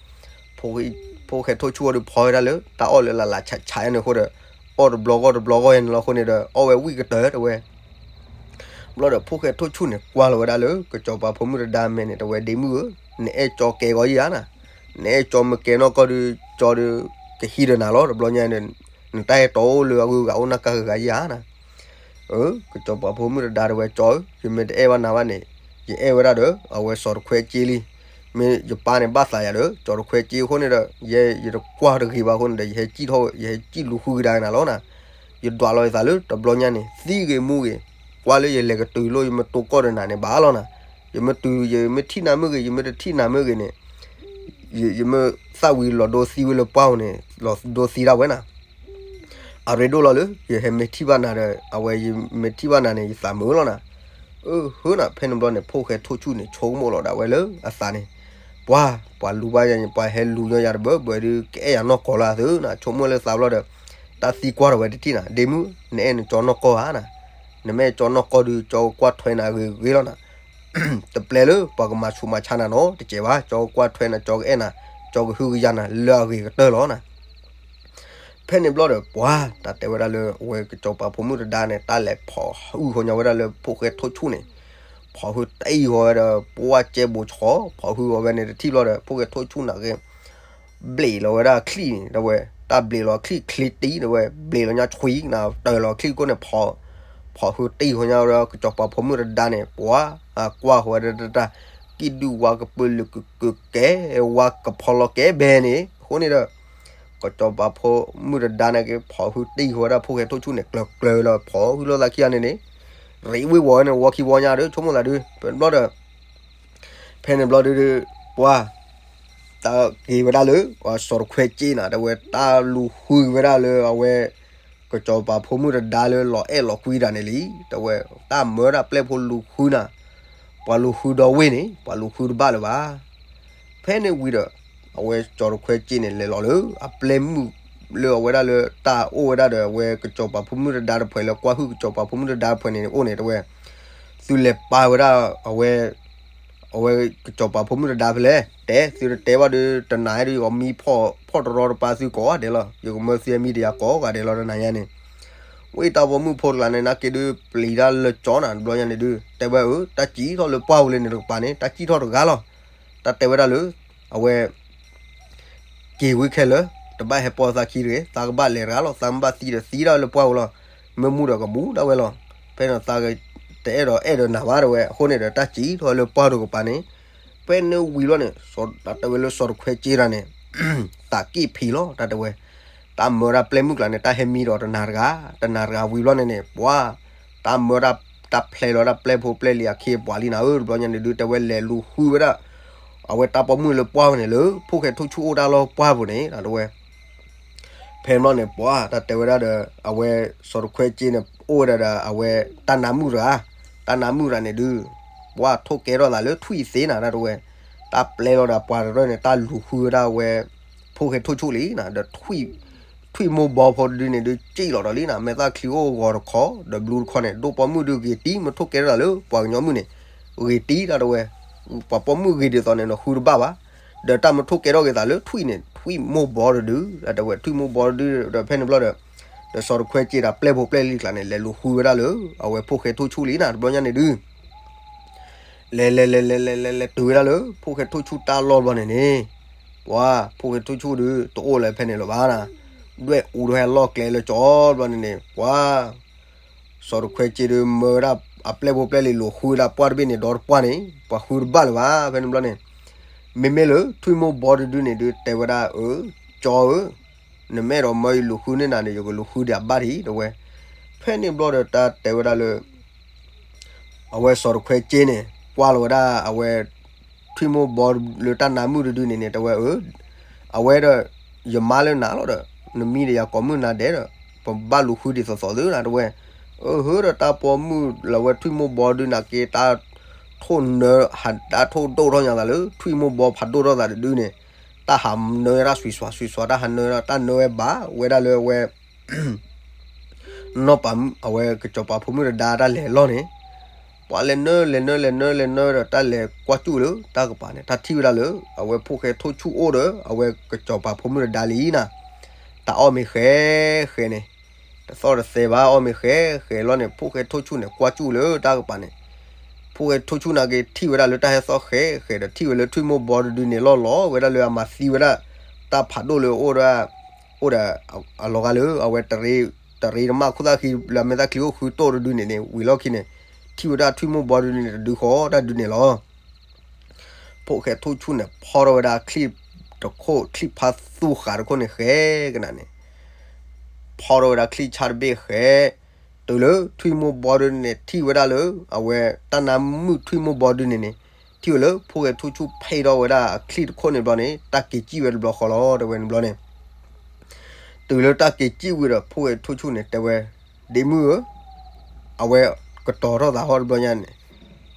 ဖိၣ်ဃဲထိၣ်ဆူၣ်အီၤဒုးဖီဝဲဒၣ်လၢ တၢ်အီၣ်လၢလၢ်လၢ်ဆးဆးန့ၣ်အဃိဒီး, အီၣ်တဘျီဂီၢ်တဘျီဂီၢ်ယဲန့ၣ်လီၤအဃိန့ၣ်ဒီး အီၣ်ဝဲဝံၣ်ကတၢၢ် တဲဝဲ ဘျီဒီးဖိၣ်ဃဲထိၣ်ဆူၣ်န့ၣ် ကွၢ်လီၤဝဲဒၣ်လၢ ကစီၤပၤဖိမုၣ်တဒါမဲာ်န့ၣ် တဲဝဲ ဒ့မုၣ်ဧၢ, နအဲၣ်ကၠီကဲဂီၤယၤနၤ, နအဲၣ်ကၠီမ့ၢ်ကဲနီၢ်ကီၢ်ဒုး ကၠီဒုး ကဟံးဒီးနၤလီၤ တဘျီညါန့ၣ်, နတၢ်အဲၣ်တီအိၣ်လၢအဂုၤအဂၤအိၣ်နၢ်ကါဂၤယၤနၤ, အၢ ကစီၤပၤဖိမုၣ်တဒါတဲဝဲ ကၠီဧၢ, ယမ့ၢ်တအဲၣ်ဘၣ်နၤဘၣ်န့ၣ်, ယအဲၣ်ဝဲဒၣ်ဒီး အဝဲစီၤတခွဲက့လံ, မ့ၢ်ယပၢ်န့ၣ်ဘၣ်သးယၤဒီး စီၤတခွဲက့အဃိန့ၣ်ဒီး ယဲယတကွၢ်တဂ့ၤဘၣ်အဃိန့ၣ်ဒီး ယဟဲကံၣ်ထီၣ် ယဟဲကံၣ်လူၤဃုကဒါနၤလီၤနၤ, ယဒွးလီၤယသးလၢတဘျီညါန့ၣ် သံဂ့ၤမူဂ့ၤ, ကွၢ်လၢယလဲၤကတုၤလိၣ်ယမ့ၢ်တိၢ်ကီၢ်ဒီးနၤန့ၣ်ဘၣ်လီၤနၤ, ယမ့ၢ်တုၤ ယမ့ၢ်ထံၣ်နၤမ့ၢ်ဂ့ၤ ယမ့ၢ်တထံၣ်နၤမ့ၢ်ဂ့ၤန့ၣ်, ယမ့ၢ်သၣ်ဝံၤလီၤဒိသံဝဲလၢပှၢ်ဧိၤန့ၣ် လီၤဒိသံဒၣ်ဝဲနၤ, အရ့ဒိၣ်လီၤလၢ ယဟဲမ့ၢ်ထံၣ်ဘၣ်နၤဒီး အဝဲယမ့ၢ်ထံၣ်ဘၣ်နၤန့ၣ် ယသးမုာ်လီၤနၤ, အၢဟၢနၤ ဖဲန့ၣ်ဘျီန့ၣ် ဖိၣ်ဃဲထိၣ်ဆူၣ်န့ၣ် ဆိကမိၣ်လီၤဒၣ်ဝဲလၢအသးန့ၣ်, ပှၤ ပှၤလူၤဘၣ်ယၤန့ၣ် ပှၤဟဲလူၤညီယၤတဘၢဘၢဒီး ကအဲၣ်ယၤနီၢ်ကီၢ်လၢအသုနၤ ဆိကမိၣ်လၢသးဘျီဒီး, တၢ်သံကွၢ်ထီၣ်ဝဲတထံၣ်နၤ ဒ့မုၣ် နအဲၣ်နကၠီနီၢ်ကီၢ်ဧါနၤ, နမ့ၢ်အဲၣ်ကၠီနီၢ်ကီၢ်ဒီး ကၠီကကွၢ်ထွဲနၤဂ့ၤဂ့ၤလီၤနၤ တပျဲလၢပှၤကမၤဆူးမၤဆါနၤနီတစဲးဘၣ်, ကၠီကကွၢ်ထွဲနၤ ကၠီကအဲၣ်နၤ, ကၠီကဟုကယာ်နၤလၢအဂ့ၤကတၢၢ်လီၤနၤ, ဖဲန့ၣ်ဘျီဒီး ပှၤ တၢ်တဲဝဲဒၣ်လၢအဝဲကစီၤပၤဖိမုၣ်တဒါန့ၣ် တၢ်လဲၤဖီၣ်ဟုဃီညီဝဲဒၣ်လၢဖိၣ်ဃဲထိၣ်ဆူၣ်န့ၣ်, ဖီၣ်ဟုတံၢ်ဃီဝဲဒီး ပှၢ်ကဲဘိးဆီ ဖီၣ်ဟုဃီဝဲန့ၣ်တထံၣ်ဘျီဒီး ဖိၣ်ဃဲထိၣ်ဆူၣ်နၤဂ့ၤ ဘျ့းလီၤဝဲဒၣ်အချံၣ်န့ၣ် တဲဝဲ, တၢ်ဘျ့းလီၤအချံၣ်ချ့တံၢ် တဲဝဲ, ဘျ့းလီၤညါဆွံနၤ တၢၢ်လီၤအချံၣ်ကိၣ်န့ၣ် ဖီၣ်ဟုတံၢ်ဃီညီဒီး ကစီၤပၤဖိမုၣ်တဒါန့ၣ် ပှၤ ကွၢ်ဃီဝဲဒၣ်တၢ် ကံၣ်ဒုၣ်ဝါကပၢလၢကကကဲ ဝါကဖီလီၤကဲဘဲန့ၣ် အဃိန့ၣ်ဒီး ကစီၤပၤဖိမုၣ်တဒါန့ၣ်က့ၤ ဖီၣ်ဟုတံၢ်ဃီဝဲဒၣ်ဖိၣ်ဃဲထိၣ်ဆူၣ်န့ၣ် ကျၢၤကျၢၤလီၤ ဖီၣ်ဟုလိာ်သးခံဂၤန့ၣ်န့ၣ် ရံးဝ့ၤဝီၤဝဲန့ၣ် ဝီခံဝီညါဒီး ဆိကမိၣ်သးဒုး ဖဲန့ၣ်ဘျီဒီး ဖဲန့ၣ်ဘျီဒုး ပှၤ တၢ်က့ၤဝဲဒၣ်လၢ စီၤတခွဲက့နၤ တဲဝဲ တၢ်လူၤဃုဝဲဒၣ်လၢအဝဲ ကစီၤပၤဖိမုၣ်တဒါလၢလီၤအဲၣ်လီၤကွံတၢ်န့ၣ်လံ တဲဝဲ တၢ်မၢဒၣ်ပျဲၢ်ဖိလူၤဃုနၤ ပှၤလူၤဃုဒီဝ့ၢ်န့ၣ် ပှၤလူၤဃုတဘၣ်လၢၤဘၣ် ဖဲန့ၣ်ဝံၤဒီး အဝဲစီၤတခွဲက့န့ၣ် လဲၤလီၤလၢအပျဲၢ်မုၣ်လၢအဝဲဒၣ်လၢတၢ်အိၣ်ဝဲဒၣ်ဒီး အဝဲကစီၤပၤဖိမုၣ်တဒါတဖုလၢကွၢ်ဟုၣ်ကစီၤပၤဖိမုၣ်တဒါတဖုန့ၣ်အိၣ်န့ၣ် တဲဝဲ သုလဲၤပာ်ဝဲဒၣ် အဝဲ အဝဲကစီၤပၤဖိမုၣ်တဒါဖဲလဲၣ် တဲ သုတတဲဘၣ်ဒီး တနၤဒီး ယကမံဖီၣ်တရီတပါသုကိးဂၤဒဲးလီၤ ယကမၢသုဟဲမံဒီးယၤကိးဂၤဒဲးလီၤ တနၤညါန့ၣ် ဝံတၢ်ပိာ်မုၣ်ဖိတကျါန့ၣ် နာ်က့ဒုး ပျံၤတၢ်လၢကၠီနၤ တဘျီညါန့ၣ်ဒုး တဲဝဲဧၢ တၢ်စံးထီၣ်လၢပှၢ်ပူၤလၢန့ၣ်တကပၤန့ၣ် တၢ်စံးထီၣ်တဂၤလီၤ တၢ်တဲဝဲဒၣ်လၢ အဝဲ က့ၤဝံခဲလၢာ် တဘၣ်ဟဲပိာ်သးခံတဂ့ၤ သးကဘၣ်လဲၤတဂၤလီၤ သးမ့ၢ်ဘၣ်သံဒီးသံဒၣ်လၢပှၢ်ပူၤလီၤ မ့ၢ်မူဒီးကမူဒၣ်ဝဲလီၤ ဖဲန့ၣ်သးတအဲၣ်ဒိးအဲၣ်ဒီးနၤဘၣ်တဲဝဲ အဃိန့ၣ်ဒီး တၢ်စံးထီၣ်လၢပှၢ်တကပၤန့ၣ် ဖဲန့ၣ်ဝံၤလီၤန့ၣ် တၢ်တဲဝဲလၢစီၤတခွဲက့တၢ်န့ၣ် သးက့ၣ်ဖံးလီၤ တၢ်တဲဝဲ တၢ်မၢဒၣ်ပျဲၢ်မုၣ်ကျါန့ၣ် တၢ်ဟဲမံဒီးတနၤတဂၤ တနၤတဂၤဝံၤဘျီန့ၣ်န့ၣ် ပှၤ တၢ်မၢဒၣ်တၢ်ဖျဲလီၤဒၣ်ပျဲၢ်ဖိပျဲၢ်လံၤအခ့အပှၤလံနၤဧၢ တဘျီညါန့ၣ်ဒုး တဲဝဲလဲၤလူၤဃုဝဲဒၣ် အဝဲတၢ်ပိာ်မုၣ်လၢပှၢ်ဝဲန့ၣ်လၢ ဖိၣ်ဃဲထိၣ်ဆူၣ်အိၣ်တၢ်လီၢ်ပှၢ်ပူၤန့ၣ် တၢ်တဲဝဲ ဖဲန့ၣ်ဘျီန့ၣ် ပှၤ တၢ်တဲဝဲဒၣ်ဒီး အဝဲစီၤတခွဲက့န့ၣ် အိၣ်ဝဲဒၣ်ဒီး အဝဲတၢ်နါမုၣ်တဂၤ တၢ်နါမုၣ်တဂၤန့ၣ်ဒုး ပှၤထိၣ်ကဲထီၣ်သးလၢထွံၣ်သ့နၤ တၢ်တဲဝဲ တၢ်ပျဲလီၤဒီးပှၤတရၢၢ်န့ၣ် တၢ်လူၤဃုဝဲဒၣ်အဝဲ ဖိၣ်ဃဲထိၣ်ဆူၣ်လံနၤ ဒီး ထွံၣ်မိၢ်ဘီဖိတဒုန့ၣ်ဒုး စံၣ်လီၤဒီးလံနၤ မဲာ်သၣ်ချံအိၣ်ဂီၤတခီ ဒီးဘျူးတခီန့ၣ် ဒိၣ်ပိာ်မုၣ်ဒုးဂ့ၤတံၢ် မ့ၢ်ထိၣ်ကဲထီၣ်သးလၢပှၤကညီမုၣ်န့ၣ် ဂ့ၤတံၢ် တၢ်တဲဝဲ ပှၤပိာ်မုၣ်ဂ့ၤဒ်သိးန့ၣ် နဃုတဘၣ်ဘၣ် ဒီးတၢ်မ့ၢ်ထိၣ်ကဲထီၣ်က့ၤသးလၢထွံၣ်န့ၣ် ထွံၣ်မိၢ်ဘီတဒု တၢ်တဲဝဲ ထွံၣ်မိၢ်ဘီတဒု ဒီးဖဲန့ၣ်ဘျီဒီး ဒီးစီၤတခွဲက့ဒီးပျဲၢ်ဖိပျဲၢ်လံၤကျါန့ၣ် လဲၤလူၤဃုဝဲဒၣ်လၢ အဝဲဖိၣ်ဃဲထိၣ်ဆူၣ်လံနၤ တဘျီညါန့ၣ်ဒုး လဲၤလဲၤလဲၤလဲၤလဲၤလဲၤလဲၤတုၤဝဲဒၣ်လၢ ဖိၣ်ဃဲထိၣ်ဆူၣ်တၢ်လီၢ်ဘျီန့ၣ်န့ၣ် ပှၤ ဖိၣ်ဃဲထိၣ်ဆူၣ်ဒုး တအိၣ်လၢၤဖဲန့ၣ်လၢၤဘၣ်နၤ ဒွဲၣ်အူဒိၣ်ဟဲလီၢ်ကျဲလၢကၠီဘျီန့ၣ်န့ၣ် ပှၤ စီၤတခွဲက့ဒုးမၢဝဲဒၣ်အပျဲၢ်ဖိပျဲၢ်လံၤ လူၤဃုဝဲဒၣ်ပှၢ်တဘ့ၣ်န့ၣ် ဒီတပှၢ်န့ၣ် ပှၤဃုတဘၣ်လၢၤဘၣ် ဖဲန့ၣ်ဘျီန့ၣ် မ့မ့ၢ်လၢထွံၣ်မိၢ်ဘီတဒုန့ၣ်ဒုး တဲဝဲဒၣ်အၢ ကၠီဧၢ နမ့ၢ်အဲၣ်ဒိးမၢယလူၤဃုန့ၢ်နၤန့ၣ် ယကလူၤဃုဒံးအဘၣ်ထံး တဲဝဲ. ဖဲန့ၣ်ဘျီဒီးတၢ်တဲဝဲဒၣ်လၢ အဝဲစီၤတခွဲက့န့ၣ် ကွၢ်လီၤဝဲဒၣ်အဝဲ ထွံၣ်မိၢ်ဘီလၢတၢ်နါမုၣ်တဒုန့ၣ်န့ၣ် တဲဝဲအၢ အဝဲဒီး ယမါလၢနၤလီၤဒီး နမံဒီးယၤကိးမုၢ်နၤဒဲးဒီး ပဘၣ်လူၤဃုဒံးသိးသိးသုနၤ တဲဝဲ. အၢ ဟၢဒီးတၢ်ပိာ်မုၣ်လၢအဝဲထွံၣ်မိၢ်ဘီဒုန့ၣ်က့ တၢ်ထိၣ်နၢ တၢ်ထိၣ်ဒိၣ်ထီၣ်ညါသးလၢ ထွံၣ်မိၢ်ဘီဖးဒိၣ်ထီၣ်သးတဒုန့ၣ် တၢ်ဟးနၢတၢ်စွံးစွး စွံးစွး တၢ်ဟးနၢ တၢ်နၢဝဲဘၣ်ဝဲဒၣ်လၢအဝဲ နီၢ်ပၤအဝဲကစီၤပၤဖိမုၣ်တဒါတၢ်လဲၤလီၢ်န့ၣ် ပှၤလဲၤနၢ လဲၤနၢ လဲၤနၢ လဲၤနၢဒီး တၢ်လဲၤကွၢ်စူၣ်လၢတၢ်ကပၤန့ၣ် တၢ်ထံၣ်ဝဲဒၣ်လၢ အဝဲဖိၣ်ဃဲထိၣ်ဆူၣ်အိၣ်ဒီး အဝဲကစီၤပၤဖိမုၣ်တဒါလံနၤ, တၢ်အီၣ်မ့ၤဃဲးဃဲးန့ၣ်, တသီၣ်တသဲဘၣ် အီၣ်မ့ၤဃဲးဃဲးလီၤန့ၣ် ဖိၣ်ဃဲထိၣ်ဆူၣ်န့ၣ် ကွၢ်စူၣ်လၢတၢ်ကပၤန့ၣ် ဖိၣ်ဃဲထိၣ်ဆူၣ်နာ်က့ ထံၣ်ဝဲဒၣ်လၢတၢ်ဟဲသီၣ်ဃဲးဃဲးဒီး ထံၣ်ဝဲလၢထွံၣ်မိၢ်ဘီတဒုန့ၣ် လီၢ်လီၤဝဲဒၣ်လၢအမၤသံဝဲဒၣ် တၢ်ဖးဒိၣ်လၢအအိၣ်ဒီး အိၣ်ဒီး အလီၤဂာ်လၢ အဝဲတရ့ တရ့တမၣ်ခိၣ်သၣ်ဃံ လၢအမဲာ်သၣ်ချံအိၣ်ဃုတိၢ်တဒုန့ၣ်န့ၣ် ဝံၤလီၢ်ခံန့ၣ် ထံၣ်ဝဲဒၣ်ထွံၣ်မိၢ်ဘီတဒုန့ၣ် တဒုဃီတၢ်ဒုန့ၣ်လီၤ. ဖိၣ်ဃဲထိၣ်ဆူၣ်န့ၣ် ဖီထီၣ်ဝဲဒၣ်ချံၣ်တခိၣ် ချံၣ်ဖးသူၣ်ဃာ်တခိၣ်န့ၣ် ဃဲကနၤန့ၣ် ဖီထီၣ်ဝဲဒၣ်ချံၣ်ဆၣ်တဘ့ၣ်ဃဲ, တုၤလၢထွံၣ်မိၢ်ဘီဒုန့ၣ် ထံၣ်ဝဲဒၣ်လၢ အဝဲတၢ်နါမုၣ်ထွံၣ်မိၢ်ဘီဒုန့ၣ်န့ၣ် ထံၣ်ဝဲလၢဖိၣ်ဃဲထိၣ်ဆူၣ်ဖဲထီၣ်ဝဲဒၣ်အချံၣ်တခိၣ်န့ၣ်ဘျီန့ၣ် တၢ်က့ၤစံၣ်ဝဲတဘျီဃီလီၤ တဲဝဲန့ၣ်ဘျီန့ၣ် တုၤလၢတၢ်က့ၤစံၣ်ဝံၤဒီး ဖိၣ်ဃဲထိၣ်ဆူၣ်န့ၣ် တဲဝဲ ဒ့မုၣ်ဧၢ, အဝဲကတီၤထီၣ်သးဟီၣ်တဘျီညါန့ၣ်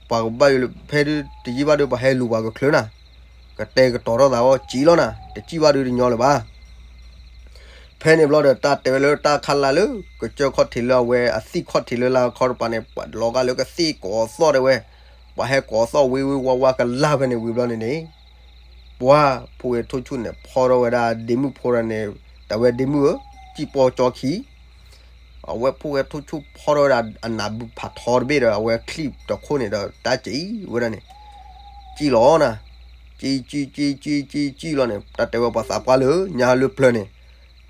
ပှၤကဘၣ်ယိၣ်လၢဖဲဒုတယံာ်ဘၣ်ဒု ပှၤဟဲလူၤပှၤကချုးနၤ, ကတဲကတီၤထီၣ်သးဟီၣ်ကံလီၤနၤ, တစံၣ်ဘၣ်ဒုတညီလၢၤဘၣ်. ဖဲန့ၣ်ဘျီဒီး တၢ်တဲဝဲလၢတၢ်ခါလၢ်လၢ ကစၢၢ်ခီၣ်ထံးလၢအဝဲအသံၣ်ခီၣ်ထံးလၢလၢခီတပၤန့ၣ် ပှၤလီၤဂာ်လၢကသ့ၣ်ကိးသီၣ်တဲဝဲ, ပှၤဟဲကိးသီၣ်ဝ့ဝ့ဝါဝါကလၢ်ဖဲန့ၣ်ဝံၤဘျီန့ၣ်န့ၣ် ပှၤဖိၣ်ဃဲထိၣ်ဆူၣ်န့ၣ် ဖီထီၣ်ဝဲဒၣ်ဒ့မုၣ်ဖိဒၣ်န့ၣ် တဲဝဲဒ့မုၣ်ဧၢ, စံၣ်ပီကၠီခံ အဝဲဖိၣ်ဃဲထိၣ်ဆူၣ်ဖီထီၣ်ဝဲဒၣ်အနးဘုဖးထီတဘ့ၣ်ဒီး အဝဲချံၣ်တခိၣ်န့ၣ်ဒီး တၢ်စံၣ်ဝဲဒၣ်န့ၣ် စံၣ်လီၤနၤ, စံၣ်စံၣ်စံၣ်စံၣ်စံၣ်စံၣ်လီၤန့ၣ် တၢ်တဲဝဲပှၤသးပှၢ်လၢညါလၢပျၢၤန့ၣ်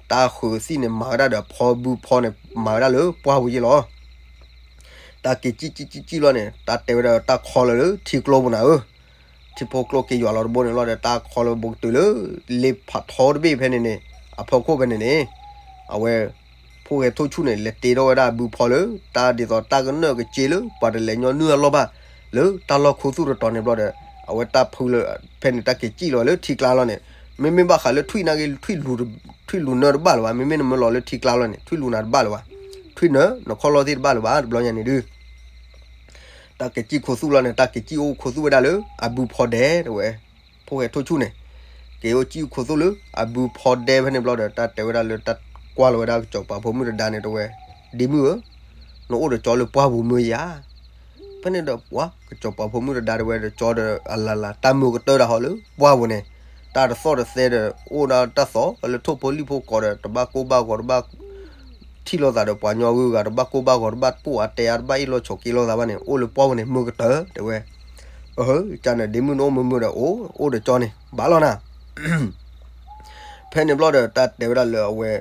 တၢ်ဃုးသံၣ်န့ၣ် မၤဝဲဒၣ်ဒီးဖီဘုဖီန့ၣ် မၤဝဲဒၣ်လၢပှၢ်ပူၤယ့ၢ်လီၤ. တၢ်က့ၤစံၣ်စံၣ်စံၣ်စံၣ်လီၤန့ၣ် တၢ်တဲဝဲဒၣ်တၢ်ခီလီၤလၢထံကျိပူၤနၤဧၢ, ထံဖိကျိက့ၤယွၤလီၤတဘိန့ၣ်လီၤဒီး တၢ်ခီလီၤဘိကတုၤလၢ လ့ဖးထီတဘ့ၣ်ဖဲန့ၣ်န့ၣ် အဖီခိၣ်ဖဲန့ၣ်န့ၣ် အဝဲ ဖိၣ်ဃဲထိၣ်ဆူၣ်န့ၣ် လဲၤတ့ထီၣ်ဝဲဒၣ်အဘုဖီလၢ တၢ်ဒ်သိးတၢ်ကနၢၣ်ကစ့လၢ ပှၤတလဲၤညီနုၢ်အလီၢ်ဘၣ် လၢတၢ်လီၢ်ခူသူၣ်တတီၤန့ၣ်ဘျီဒီး အဝဲတၢ်ဖုလၢ ဖဲန့ၣ်တၢ်က့ၤစံၣ်လီၤလၢထံကျါလီၤန့ၣ် မ့မ့ၢ်ဘၣ်ဃးလၢထွံၣ်နာ်က့ ထွံၣ်လူၤနၢတဘၣ်လၢၤဘၣ်, မ့မ့ၢ်နမၢလီၤလၢထံကျါလီၤန့ၣ် ထွံၣ်လူၤနၤတဘၣ်လၢၤဘၣ်, ထွံၣ်နၢ နခီလီၤသ့ၣ်တဘၣ်လၢၤဘၣ် တဘျီညါန့ၣ်ဒုး တၢ်က့ၤစံၣ်ခူသူၣ်လီၤန့ၣ် တၢ်က့ၤစံၣ်အိၣ်ခူသူၣ်ဝဲဒၣ်လၢ အဘုဖီဒဲတဲဝဲ, ဖိၣ်ဃဲထိၣ်ဆူၣ်န့ၣ် က့ၤအိၣ်စံၣ်ခူသူၣ်လၢ အဘုဖီဒဲဖဲန့ၣ်ဘျီဒီး တၢ်တဲဝဲဒၣ်လၢတၢ်ကွၢ်လီၤဝဲဒၣ်ကစီၤပၤဖိမုၣ်တဒါန့ၣ်တဲဝဲ, ဒ့မုၣ်ဧၢ, နအိၣ်ဒီးကၠီလၢပှၢ်ပူၤမ့ၢ်ဧါ ဖဲန့ၣ်ဒီးပှၤကစီၤပၤဖိမုၣ်တဒါတဲဝဲဒီးကၠီဒီးအလၢ်လၢ် တၢ်မုာ်ကတၢၢ်တၢ်ဟီလၢပှၢ်ပူၤန့ၣ်, တၢ်တသီၣ်တသဲဒီး အိၣ်ဒီးတၢ်သီလၢထိၣ်ဖိလံၣ်ဖိကိးဒီး တဘၣ်ကိၢ်ဘၣ်ဂီၤ တဘၣ်ထံၣ်လိာ်သးဒီးပှၤညီဂုၤဂၤ တဘၣ်ကိၢ်ဘၣ်ဂီၤ တဘၣ်ကိၢ်အါတဲအါ တဘၣ်အ့ၣ်လိာ်ဆိးက့လိာ်သးဘၣ်န့ၣ် အိၣ်လၢပှၢ်ပူၤန့ၣ် မုာ်ကတၢၢ်တဲဝဲ. အဟၢ ကန့ၣ် ဒ့မုၣ်နအိၣ်မုာ်မုာ်ဒီး အိၣ် အိၣ်ဒီးကၠီန့ၣ် ဘၣ်လီၤနၤ ဖဲန့ၣ်ဘျီဒီး တၢ်တဲဝဲဒၣ်လၢအဝဲ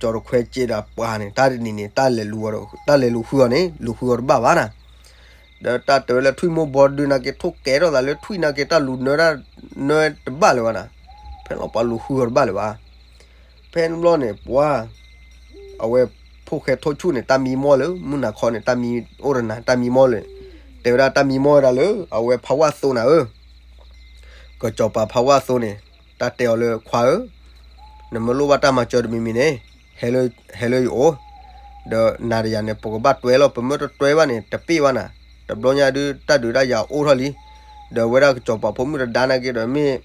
ကၠီတခွဲက့ဒီးပှၤန့ၣ် တၢ်တနံၤန့ၣ် တၢ်လဲၤလူၤဃုအီၤန့ၣ် လူၤဃုအီၤတဘၣ်ဘၣ်နၤ, ဒီးတၢ်တဲဝဲလၢထွံၣ်မိၢ်ဘီဒုးနာ်က့ ထိၣ်ကဲထီၣ်သးလၢထွံၣ်နာ်က့ တၢ်လူၤနၢတၢ်နၢတဘၣ်လၢၤဘၣ်နၤ, ဖဲလီၤပှၤလူၤဃုအီၤတဘၣ်လၢၤဘၣ်. ဖဲန့ၣ်ဘျီန့ၣ် ပှၤ အဝဲ ဖိၣ်ဃဲထိၣ်ဆူၣ်န့ၣ် တၢ်မံမီၢ်လၢ မုၢ်နၤခီန့ၣ် တၢ်မံအိၣ်ဒီးနၤ တၢ်မံမီၢ်လၢ တဲဝဲဒၣ်တၢ်မံမီၢ်ဝဲဒၣ်လၢ အဝဲဖးဝါသိနၤဧၢ ကစီၤပၤဖးဝါသိန့ၣ် တၢ်တဲအီၤလၢခွါဧၢ, နမ့ၢ်လိၣ်ဘၣ်တၢ်မၤစၢၤတမံၤမံၤန့ၣ် ဟဲလၢယအိၣ်, ဒီးနၤဒီးယၤန့ၣ် ပကဘၣ်တွဲလီၤ ပမ့ၢ်တတွဲဘၣ်န့ၣ် တပ့ၢ်ဘၣ်နၤ, တဘျီညါဒုးတၢ်ဒုးတၢ်ယၤအိၣ်ထီၣ်လံ, ဒီးဝဲဒၣ်ကစီၤပၤဖိမုၣ်တဒါနာ်က့ဒီးမ့ၢ်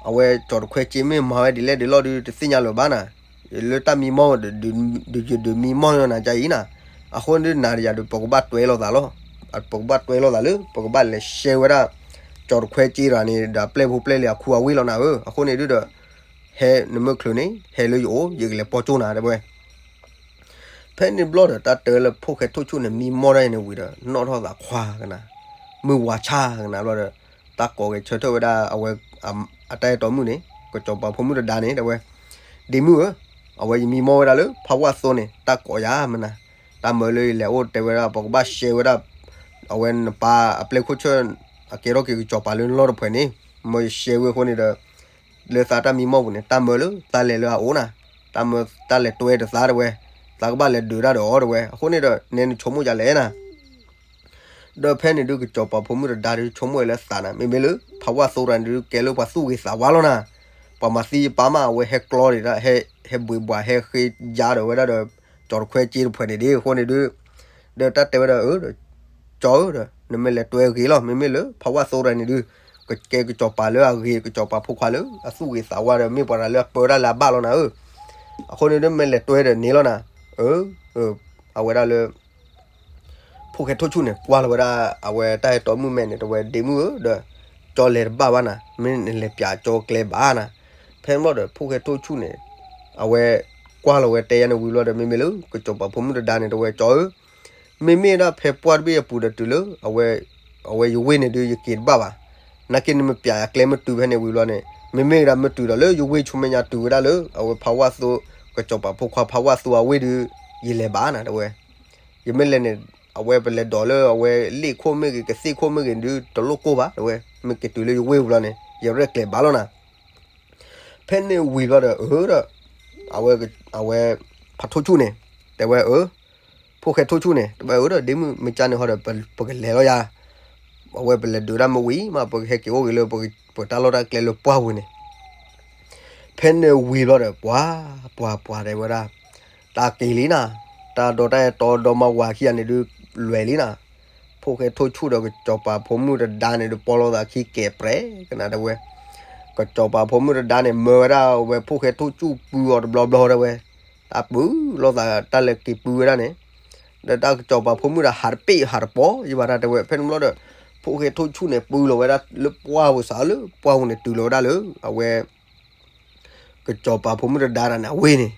အဝဲကၠီတခွဲက့မ့ၢ်မၤဝဲဒ်လဲၣ်ဒ်လဲၣ်ဒုး တသ့ၣ်ညါလၢၤဘၣ်နၤ, လၢတၢ်မံမီၢ် ဒုးယဒုးမံမီၢ်လၢနၤကအံၤနၤ, အဃိန့ၣ်ဒုးနၤဒီးယၤဒုး ပကဘၣ်တွဲလီၤသးလီၤ, ပကဘၣ်တွဲလီၤသးလၢ ပကဘၣ်လဲၤရှဲဝဲဒၣ် ကၠီတခွဲက့တဂၤန့ၣ် ဒီးအပျဲၢ်ဖိပျဲၢ်လံၤအခူအဝ့ၢ်လီၤနၤဧၢ, အဃိန့ၣ်ဒုးဒီး ဟဲနမ့ၢ်ချုးန့ၣ် ဟဲလၢယအိၣ် ယကလဲၤပိာ်ကၠိနၤတဲဝဲ ဖဲန့ၣ်ဘျီဒီး တၢ်တဲလၢဖိၣ်ဃဲထိၣ်ဆူၣ်န့ၣ် မံမီၢ်ဒၣ်န့ၣ်ဝံၤဒီး နီၣ်ထီၣ်သးခွါကနၤ, မုၢ်ဝါဆါကနၤဘျီဒီး တၢ်ကိးက့ၤဆၢထၢၣ်ဝဲဒၣ်အဝဲ အတၢ်အဲၣ်တီမုၣ်န့ၣ် ကစီၤပၤဖိမုၣ်တဒါန့ၣ် တဲဝဲ, ဒ့မုၣ်ဧၢ, အဝဲယမံမီၢ်ဝဲဒၣ်လၢ ဖးဝၣ်သိန့ၣ် တၢ်ကိးယၤမနၤ, တၢ်မၢလၢယလဲၤအိၣ်တဲဝဲဒၣ် ပကဘၣ်ရှဲဝဲဒၣ် အဝဲနပၢ်အပျဲၢ်ခိၣ်ဆၢၣ် အကဲထီၣ်က့ၤကစီၤပၤလၢနလီၢ်တဖှဲးန့ၣ်, မၢယရှဲဝဲအဃိန့ၣ်ဒီး လၢသးတၢ်မံမီၢ်ပူၤန့ၣ် တၢ်မၢလၢသးလဲၤလၢအအိၣ်နၤ, တၢ်မၢသးလဲၤတွဲဒီးသးတဝဲ, သးကဘၣ်လဲၤဒုးတၢ်ဒီးအီၤတဝဲ, အဃိန့ၣ်ဒီး နဲနဆိကမိၣ်ယၤလဲၣ်နၤ ဒီးဖဲန့ၣ်ဒုး ကစီၤပၤဖိမုၣ်တဒါဒုး ဆိကမိၣ်ဝဲလၢသးနၤ, မ့မ့ၢ်လၢ ဖးဝၣ်သိတဂၤန့ၣ်ဒုး ကဲလၢပှၤသူၣ်ဂ့ၤသးဝါလီၤနၤ, ပှၤမၤသံယပၢ်မး အဝဲဟဲကျီဒၣ် ဟဲဘှံးဘှး ဟဲဃ့ယါဒီးဝဲဒၣ်ဒီး ကၠီၤတခွဲက့တဖှဲးန့ၣ်ဒ်အဃိန့ၣ်ဒုး, ဒီးတၢ်တဲဝဲဒၣ် အၢ ကၠီၤဧၢဒီး နမ့ၢ်လဲၤတွဲဂ့ၤလီၤ, မ့မ့ၢ်လၢ ဖးဝၣ်သိတဂၤန့ၣ်ဒုး ကကဲကစီၤပၤလၢအဂ့ၤ ကစီၤပၤဖိခွါလၢအသူၣ်ဂ့ၤသးဝါဒီး မ့ၢ်ပှၤတဂၤလၢအပၢတၢ်လၢအဘၣ်လီၤနၤဧၢ, အဃိန့ၣ်ဒုး မ့ၢ်လဲၤတွဲဒီးန့ၣ်လီၤနၤ, အၢ အဝဲဒၣ်လၢ ဖိၣ်ဃဲထိၣ်ဆူၣ်န့ၣ် ကွၢ်လီၤဝဲဒၣ် အဝဲတၢ်ဟဲတီမုၣ်မဲာ်န့ၣ် တဲဝဲ ဒ့မုၣ်ဧၢဒီး ကၠီၤလဲၤတဘၣ်ဘၣ်နၤ, မ့ၢ်နလဲၤပၠးကၠီၤကျဲဘၣ်နၤ, ဖဲန့ၣ်ဘျီဒီး ဖိၣ်ဃဲထိၣ်ဆူၣ်န့ၣ် အဝဲကွၢ်လီၤဝဲတဲယၤန့ၣ်ဝံၤဘျီဒီး မ့မ့ၢ်လၢ ကစီၤပၤဖိမုၣ်တဒါန့ၣ် တဲဝဲ ကၠီၤဧၢ မ့မ့ၢ်ဒၣ်ဖဲပှၢ်တဘ့ၣ်အပူၤဒီးတုၤလၢ အဝဲယဝ့ၢ်န့ၣ်ဒုး ယက့ၤတဘၣ်ဘၣ်, နာ်က့နမ့ၢ်ပၠးယၤကျဲမ့ၢ်တုၤဖဲန့ၣ်ဝံၤဘျီန့ၣ် မ့မ့ၢ်ဒၣ်မ့ၢ်တုၤဒီးလၢယဝ့ၢ်ဆူမဲာ်ညါတုၤဝဲဒၣ်လၢ အဝဲဖးဝၣ်သိ ကစီၤပၤဖိခွါဖးဝၣ်သိအဝ့ၢ်ဒုး ယလဲၤဘၣ်နၤ တဲဝဲ ယမ့ၢ်လဲၤန့ၣ် အဝဲပလဲၤဒိးလၢအဝဲလ့ၣ်ခိၣ်မ့ၢ်ဂ့ၤ ကသ့ၣ်ခိၣ်မ့ၢ်ဂ့ၤဒုး တလိၣ်ကိၢ်ဘၣ် တဲဝဲ, မ့ၢ်က့ၤတုၤလၢယဝ့ၢ်ဝံၤလီၤန့ၣ် ယရဲၣ်ကျဲၤဘၣ်လီၤနၤ. ဖဲန့ၣ်ဝံၤဘျီဒီး အၢဒီး အဝဲ အဝဲ ဖးထိၣ်ဆူၣ်န့ၣ် တဲဝဲ အၢ ဖိၣ်ဃဲထိၣ်ဆူၣ်န့ၣ် တဲဝဲ အၢဒီး ဒ့မုၣ် မ့ၢ်ကၢ်န့ၣ်ဟီဒီး ပကလဲၤလီၤယၤ အဝဲပလဲၤဒုးတၢ်မ့ၢ်ဝံၤမး ပကဟဲက့ၤအိၣ်ဂ့ၤလၢ ပတၢ်လီၢ်တၢ်ကျဲလၢပှၢ်ပူၤန့ၣ် ဖဲန့ၣ်ဝံၤဘျီဒီး ပှၤ ပှၤ ပှၤတဲဝဲဒၣ် တၢ်က့ၤလံနၤ, တၢ်ဒီတၢ်အဲၣ်တီဒီမါဝၤခံဂၤန့ၣ်ဒုး လွဲၤလံနၤ, ဖိၣ်ဃဲထိၣ်ဆူၣ်ဒီးကစီၤပၤဖိမုၣ်တဒါန့ၣ်ဒုး ပိာ်လိာ်သးခံကဲၤပြဲၤကနၤတဲဝဲ, ကစီၤပၤဖိမုၣ်တဒါန့ၣ် မၢဝဲဒၣ်ဝဲဖိၣ်ဃဲထိၣ်ဆူၣ်ပုၢ်အီၤတဘျီဘျီတဲဝဲ, တၢ်ပုၢ်လိာ်သးတၢ်လဲၤက့ၤပုၢ်ဝဲဒၣ်န့ၣ်, ဒီးတၢ်ကစီၤပၤဖိမုၣ်ဒီးဟးတပ့ၢ်ဟးတပီၤယဘၣ်တၢ်တဲဝဲ, ဖဲန့ၣ်ဘျီဒီး ဖိၣ်ဃဲထိၣ်ဆူၣ်န့ၣ်ပုၢ်လီၤဝဲဒၣ်လၢပှၢ်ပူၤစးလၢပှၢ်ပူၤန့ၣ် တုၤလီၤဝဲဒၣ်လၢ အဝဲ ကစီၤပၤဖိမုၣ်တဒါတၢ်န့ၣ် အဝ့ၢ်န့ၣ်,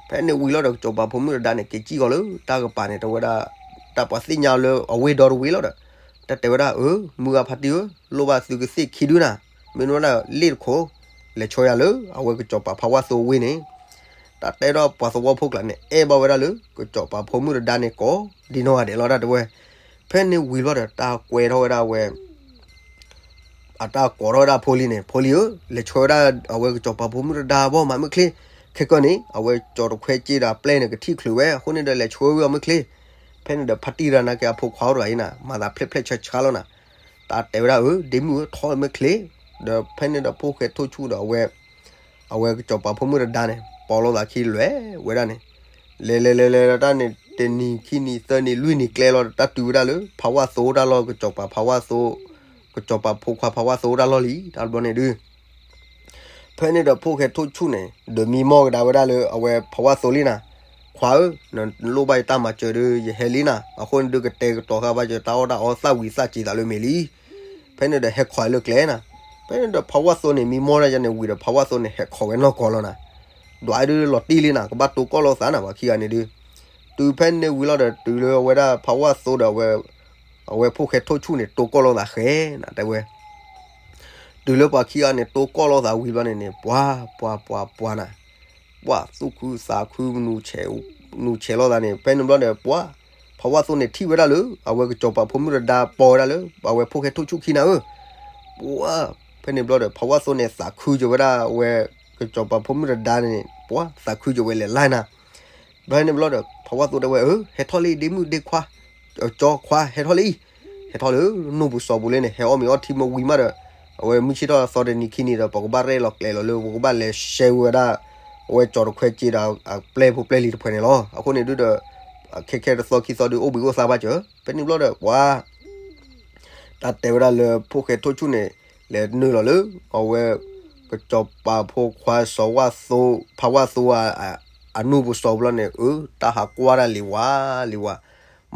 ဖဲန့ၣ်ဝံၤလီၤဒီး ကစီၤပၤဖိမုၣ်တဒါန့ၣ် က့ၤစံၣ်ဃီၤလၢတၢ်ကပၤန့ၣ် တဲဝဲဒၣ်, တၢ်ပှၤသ့ၣ်ညါလၢအဝ့ၢ်ဒီတဝ့ၢ်လီၤဒီး, တၢ်တဲဝဲဒၣ် အၢ မုၢ်ဂၤဖါတံၢ်ဧၢ, လိၣ်ဘၣ်သုကသ့ၣ်ခံဒုနၤ, မ့ၢ်နဝဲဒၣ်လ့ၣ်တခိၣ်, လဲၤဆှၢယၤလၢအဝဲကစီၤပၤဖးဝါသိအဝ့ၢ်န့ၣ်, တၢ်တဲဒီးပှၤသဝီဖိကျါန့ၣ် အဲၣ်ဘၣ်ဝဲဒၣ်လၢ ကစီၤပၤဖိမုၣ်တဒါန့ၣ် ကိးဒ်နီၢ်ဂၤဒဲးလီၤတၢ်တဲဝဲ, ဖဲန့ၣ်ဝံၤလီၤဒီး တၢ်ကွဲထီၣ်ဝဲဒၣ်ဝဲ အတၢ်ကိးထီၣ်ဝဲဒၣ်ဖိလံၤန့ၣ်, ဖိလံၤဧၢ, လဲၤဆှၢဝဲဒၣ်အဝဲကစီၤပၤဖိမုၣ်တဒါဘီမးမုၢ်ချ့, ခဲကၢ်န့ၣ် အဝဲကၠီၤတခွဲက့ဒီးအပျဲၢ်န့ၣ် ကထံၣ်ချုးဝဲ, အဃိန့ၣ်ဒီးလဲၤဆှၢဝဲအီၤမုၢ်ချ့, ဖဲန့ၣ်ဒီးဖါတံၢ်တဂၤနာ်က့အဖိခွါအိၣ်တဂၤအံၤနၤ, မၤသးဖျဲၣ်ဖျဲၣ်ဆါဆါလီၤနၤ, တၢ်တဲဝဲဒၣ် အၢ ဒ့မုၣ်ဧၢ ထီၣ်မုၢ်ချ့, ဒီးဖဲန့ၣ်ဒီးဖိၣ်ဃဲထိၣ်ဆူၣ်ဒီးအဝဲ အဝဲကစီၤပၤဖိမုၣ်တဒါန့ၣ် ပိာ်လိာ်သးခံလွဲၢ်ဝဲဒၣ်န့ၣ်, လဲၤလဲၤလဲၤလဲၤလီၤတၢ်န့ၣ် တနံၤခံနံၤသၢနံၤလွံၢ်နံၤကျဲလီၤဒီး တၢ်တုၤဝဲဒၣ်လၢ ဖးဝါသိတၢ်လီၢ် ကစီၤပၤဖးဝါသိ, ကစီၤပၤဖိခွါဖးဝါသိတၢ်လီၢ်လံ တၢ်တဘျီန့ၣ်ဒုး ဖဲန့ၣ်ဒီးဖိၣ်ဃဲထိၣ်ဆူၣ်န့ၣ် ဒုးမံမီၢ်ကဒါဝဲဒၣ်လၢအဝဲဖးဝါသိလံနၤ, ခွါဧၢ, နလိၣ်ဘၣ်ယတၢ်မၤစၢၤဒီး ယဟဲလံနၤ, အဃိန့ၣ်ဒုးကတဲာ်ကတီၤဃာ်ဘၣ်စၢၤတၢ်အီၣ်တၢ်အီသၣ်ဝံၤသၣ်စံးသးလၢမ့ၢ်လံ ဖဲန့ၣ်ဒီးဟဲခိးလၢကျဲနၤ, ဖဲန့ၣ်ဒီးဖးဝါသိန့ၣ် မံမီၢ်ဒၣ်ယၤန့ၣ်ဝံၤဒီး ဖးဝါသိန့ၣ် ဟဲခိးဝဲနီၢ်ကီၢ်လီၤနၤ, ဒွးဒုးလီၤတံၢ်လံနၤ, ကဘၣ်တိၢ်ကီၢ်လိာ်သးနၤ ပှၤခံဂၤန့ၣ်ဒုး, တုၤဖဲန့ၣ်ဝံၤလီၤဒီး တုၤလၢအဝဲဒၣ်ဖးဝါသိဒီး အဝဲဖိၣ်ဃဲထိၣ်ဆူၣ်န့ၣ် တိၢ်ကီၢ်လိာ်သးဃဲနၤ တဲဝဲ တုၤလၢပှၤခံဂၤန့ၣ် တိၢ်ကီၢ်လိာ်သးဝံၤဘျီန့ၣ်န့ၣ် ပှၤ ပှၤ ပှၤ ပှၤနၤ, ပှၤသူၣ်ခုသးခု နူၤဆဲးလိာ်သးန့ၣ် ဖဲန့ၣ်ဘျီဒီး ပှၤ ဖးဝါသိန့ၣ် ထံၣ်ဝဲဒၣ်လၢ အဝဲကစီၤပၤဖိမုၣ်တဒါပိာ်ဝဲဒၣ်လၢ အဝဲဖိၣ်ဃဲထိၣ်ဆူၣ်ခံနၤဧၢ, ပှၤ ဖဲန့ၣ်ဘျီဒီး ဖးဝါသိန့ၣ် သးခုက့ၤဝဲဒၣ် အဝဲကစီၤပၤဖိမုၣ်တဒါန့ၣ် ပှၤ သးခုက့ၤဝဲလဲၤလၢ်နၤ ဖဲန့ၣ်ဘျီဒီး ဖးဝါသိတဲဝဲ အၢ ဟဲထီၣ်လံ ဒ့မုၣ်ဒ့ခွါ ကၠီခွါ ဟဲထီၣ်လံ, ဟဲထီၣ်လၢနူၢ်ပူၤစီၤပူၤလံန့ၣ် ဟဲအီၣ်မ့ၤအီထံမ့ၢ်ဝံၤမးဒီး အဝဲမုၢ်ဆ့ၣ်ထီၣ်သီတနံၤခံနံၤဒီး ပကဘၣ်ရဲၣ်လီၤကျဲၤလီၤလၢ ပကဘၣ်လဲၤရှဲဝဲဒၣ် အဝဲကၠီၤတခွဲက့ဒီး အပျဲၢ်ဖိပျဲၢ်လံၤတဖှဲးန့ၣ်လီၤ. အဃိန့ၣ်ဒုးဒီး ခဲခဲတသီခံသီဒုးအိၣ်ဘှံးအိၣ်သါဘၣ်စၢၤ ဖဲန့ၣ်ဘျီဒီး ပှၤ တၢ်တဲဝဲဒၣ်လၢဖိၣ်ဃဲထိၣ်ဆူၣ်န့ၣ် လဲၤနုာ်လီၤလၢ အဝဲ ကစီၤပၤဖိခွါစီၤဝါသိ ဖးဝါသိ အနူၢ်ပူၤစီၤပူၤလီၤန့ၣ် အၢ တၢ်ဟးကွၢ်တၢ်လံၤဝါလံၤဝါ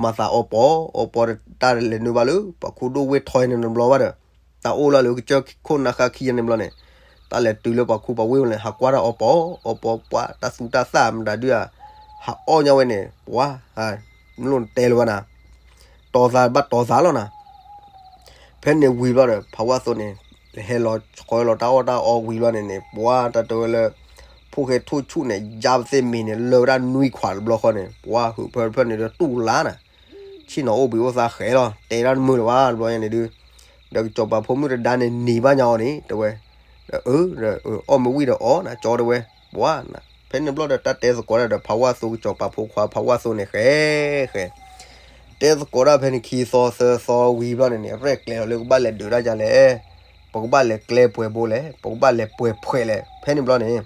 မၤသးအီပီအီပီ တၢ်လဲၤနုာ်ဘၣ်လၢ ပှၤခူဒိၣ်ဝ့ၢ်ထီန့ၣ်တဘျီဘၣ်ဒီး တၢ်အိၣ်လၢလၢကစၢၢ်ခိၣ်နၢ်ဃာ်ခံဂၤန့ၣ်ဘျီန့ၣ် တၢ်လဲၤတုၤလၢပှၤခူပှၤဝ့ၢ်န့ၣ် ဟးကွၢ်တၢ်အီပီအီပီ ပှၤတၢ်သူတၢ်သၣ်မတၤဒုး ဟးအီၣ်ညါဝဲန့ၣ် ပှၤ မ့ၢ်လိၣ်နတဲလၢၤဘၣ်နၤ တီၤသးဘၣ်တီၤသးလီၤနၤ ဖဲန့ၣ်ဝံၤဘျီဒီး ဖးဝါသိန့ၣ် ဟဲလီၤဆှၢလီၤတၢ်အီၣ်တၢ်အီဝံၤဘျီန့ၣ်န့ၣ် ပှၤတၢ်တဲဝဲလၢ ဖိၣ်ဃဲထိၣ်ဆူၣ်န့ၣ် ယါပသ့ၣ်မ့ၤန့ၣ် လၢဝဲဒၣ်နွံခွးတဘျီဃီန့ၣ် ပှၤဟုးဖၢတဖျၢၣ်န့ၣ်ဒီးတူၢ်လါနၤ, ဆ့ၣ်နီၤအိၣ်ဘှံးအိၣ်သါဃဲလီၤ, တဲတၢ်တမုာ်လၢၤဘၣ်တဘျီညါန့ၣ်ဒုး, ဒီးကစီၤပၤဖိမုၣ်တဒါန့ၣ် နံၤဘၣ်ညါအီၤန့ၣ် တဲဝဲ, ဒီးအၢ, အီၣ်မ့ၢ်ဝံၣ်ဒီးအီၣ်နၤ ကၠီတဲဝဲ, ပှၤနၤ, ဖဲန့ၣ်ဘျီဒီးတၢ်တဲသကိးတၢ်ဒီး ဖးဝၣ်သိကစီၤပၤဖိခွါဖးဝၣ်သိန့ၣ် ဃဲ, ဃဲ တဲသကိးတၢ်ဖဲန့ၣ်ခံသီသၢသီဝံၤဘျီန့ၣ်န့ၣ် ရဲၣ်ကျဲၤလီၤလၢကဘၣ်လဲၤဒုးတၢ်ယါလဲၣ်, ပကဘၣ်လဲၤကျဲပှဲၤဘိလဲၣ်, ပကဘၣ်လဲၤပှဲၤဖှဲးလဲၣ်, ဖဲန့ၣ်ဘျီန့ၣ်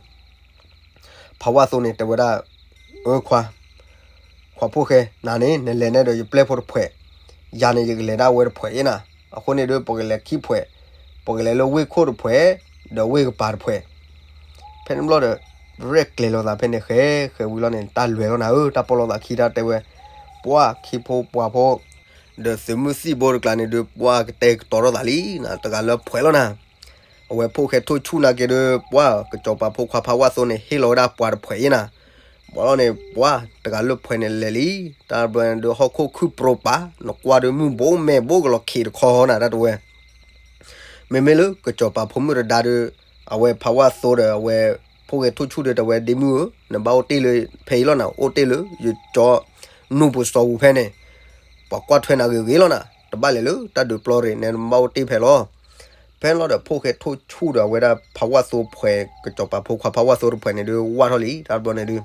ဖးဝၣ်သိန့ၣ် တဲဝဲဒၣ်, အၢခွါ, ခွါဖိၣ်ဃဲ, နၤန့ၣ် နလဲၤနဲဒီးယပျဲၢ်ဖိတဖှဲး, ယၤန့ၣ် ယကလဲၤဒၣ်ဝဲတဖှဲးအံၤနၤ, အဃိန့ၣ်ဒီး ပကလဲၤခံဖှဲး, ပကလဲၤလၢဝ့ၢ်ခိၣ်တဖှဲး, ဒီးဝ့ၢ်ကပၤတဖှဲး ဖဲန့ၣ်ဘျီဒီး ရဲၣ်ကျဲၤလိာ်သးဖဲန့ၣ် ဃဲဃဲဝံၤလီၤန့ၣ် တၢ်လဲၤလီၤနၤဧၢ, တၢ်ပီၣ်လိာ်သးခံတၢ်တဲဝဲ, ပှၤခံဖိပှၤဖိ, ဒီးသုးမုၢ်သံၣ်ဘိတကျါန့ၣ်ဒုး ပှၤကတဲာ်ကတီၤထီၣ်သးလံနၤ, တဂၤလၢဖှဲးလီၤနၤ, အဝဲဖိၣ်ဃဲထိၣ်ဆူၣ်နာ်က့ဒီး ပှၤကစီၤပၤဖိခွါဖးဝၣ်သိန့ၣ် ဟ့ၣ်လီၤဝဲဒၣ်ပှၤတဖှဲးအံၤနၤ, ဘၣ်လီၤန့ၣ် ပှၤတဂၤလၢဖှဲးန့ၣ်လဲၤလံ, တၢ်ဘျီန့ၣ်ဒုး ဟီၣ်ခိၣ်ခုၣ်ပြိပာ်, နကွၢ်ဒီးမုၢ်ဘိမဲာ်ဘိကလီၤခံးတခီနၤ တၢ်တဲဝဲ မ့မ့ၢ်လၢကစီၤပၤဖိမုၣ်တဒါဒီး အဝဲဖးဝၣ်သိဒီးအဝဲ ဖိၣ်ဃဲထိၣ်ဆူၣ်ဒီးတဲဝဲ ဒ့မုၣ်ဧၢ, နဘၣ်အိၣ်တ့ၢ်လၢဖဲအံၤလီၤနၤ, အိၣ်တ့ၢ်လၢယကၠီ နူၢ်ပူၤစီၤပူၤဖဲန့ၣ်, ပှၤကွၢ်ထွဲနၤဂ့ၤဂ့ၤလီၤနၤ, တဘၣ်လဲၤလၢတၢ်ဒုးပျီရ့ၣ် နဘၣ်အိၣ်တ့ၢ်ဖဲလီၤ. ဖဲန့ၣ်လီၤဒီး ဖိၣ်ဃဲထိၣ်ဆူၣ်ဒီးအဝဲဒၣ်ဖးဝၣ်သိဖှဲး ကစီၤပၤဖိခွါဖးဝၣ်သိတဖှဲးန့ၣ်ဒုး ဝၢ်ထီၣ်လံ တၢ်ဘျီန့ၣ်ဒုး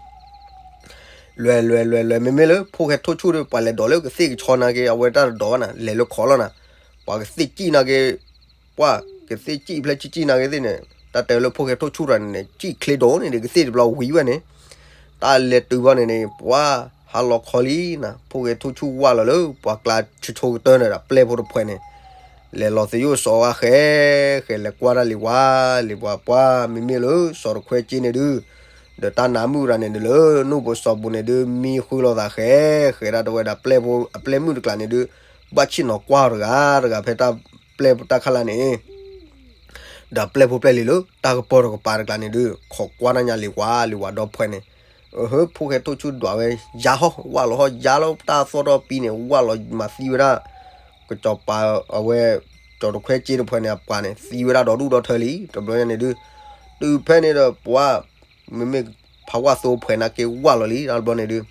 လွဲၤလွဲၤလွဲၤလွဲၤ မ့မ့ၢ်လၢဖိၣ်ဃဲထိၣ်ဆူၣ်ဒီး ပှၤလဲၤဒိးလၢကသ့ၣ်ကဆီနာ်က့ အဝဲတၢ်တဒိးဘၣ်နၤ လဲၤလၢခီလီၤနၤ, ပှၤကသ့ၣ်ကံၣ်နာ်က့ ပှၤကသ့ၣ်ကံၣ်ဖျဲၣ်ကံၣ်ကံၣ်နာ်က့သ့ၣ်န့ၣ်, တၢ်တဲလၢဖိၣ်ဃဲထိၣ်ဆူၣ်တဂၤန့ၣ်န့ၣ် ကံၣ်ချ့ဒိၣ်န့ၣ်ဒီး ကသ့ၣ်တဘျီဝံၤဝဲန့ၣ်, တၢ်လဲၤတုၤဘၣ်န့ၣ်န့ၣ် ပှၤဟါလီၤခီလံနၤ, ဖိၣ်ဃဲထိၣ်ဆူၣ်ဝၢ်လီၤလၢ ပှၤကျါဆိဆိကတၢၢ်န့ၣ်ဒီး ပျဲၢ်ဖိတဖှဲးန့ၣ် လဲၤလီၤသယိၣ်စီၤအါဃဲ, ဃဲလဲၤကွၢ်တၢ်လံၤဝါ, လံၤဝါပှၤ မ့မ့ၢ်လၢစီၤတခွဲက့န့ၣ်ဒုး, ဒီးတၢ်နါမုၣ်တဂၤန့ၣ်ဒုးလၢ နူၢ်ပူၤစီၤပူၤန့ၣ်ဒုး မံဃုလိာ်သးဃဲ, ဃဲဒၣ်တဲဝဲဒၣ်ပျဲၢ်ဖိ အပျဲၢ်မုၣ်တကျါန့ၣ်ဒုး, ဘၣ်ဆ့ၣ်နီၤကွၢ်တဂၤတဂၤ ဖဲတၢ်ပျဲၢ်တၢ်ခါလၢ်န့ၣ် ဒီးပျဲၢ်ဖိပျဲၢ်လံၤလၢ တၢ်ကပီၤတကပၤတကျါန့ၣ်ဒုး ခိးကွၢ်တၢ်ညါလံၤဝါ လံၤဝါဒီဖှဲးန့ၣ်, အဟၢ ဖိၣ်ဃဲထိၣ်ဆူၣ်ဒွးဝဲ ယါဟီၣ် ဝၢ်လီၤဟီၣ်ယါလီၤ တၢ်သီၣ်ထီၣ်ပံန့ၣ် ဝၢ်လီၤမၤသံဝဲဒၣ် ကစီၤပၤအဝဲ စီၤတခွဲက့တဖှဲးန့ၣ် အပှၤန့ၣ် သံဝဲဒၣ်ဒီဒူၣ်ဒီထၢလံ တဘျီညါန့ၣ်ဒုး, တုၤဖဲန့ၣ်ဒီးပှၤ မ့မ့ၢ်ဖးဝၣ်သိဖှဲးနာ်က့ဝၢ်လီၤလံ တဘျီန့ၣ်ဒုး,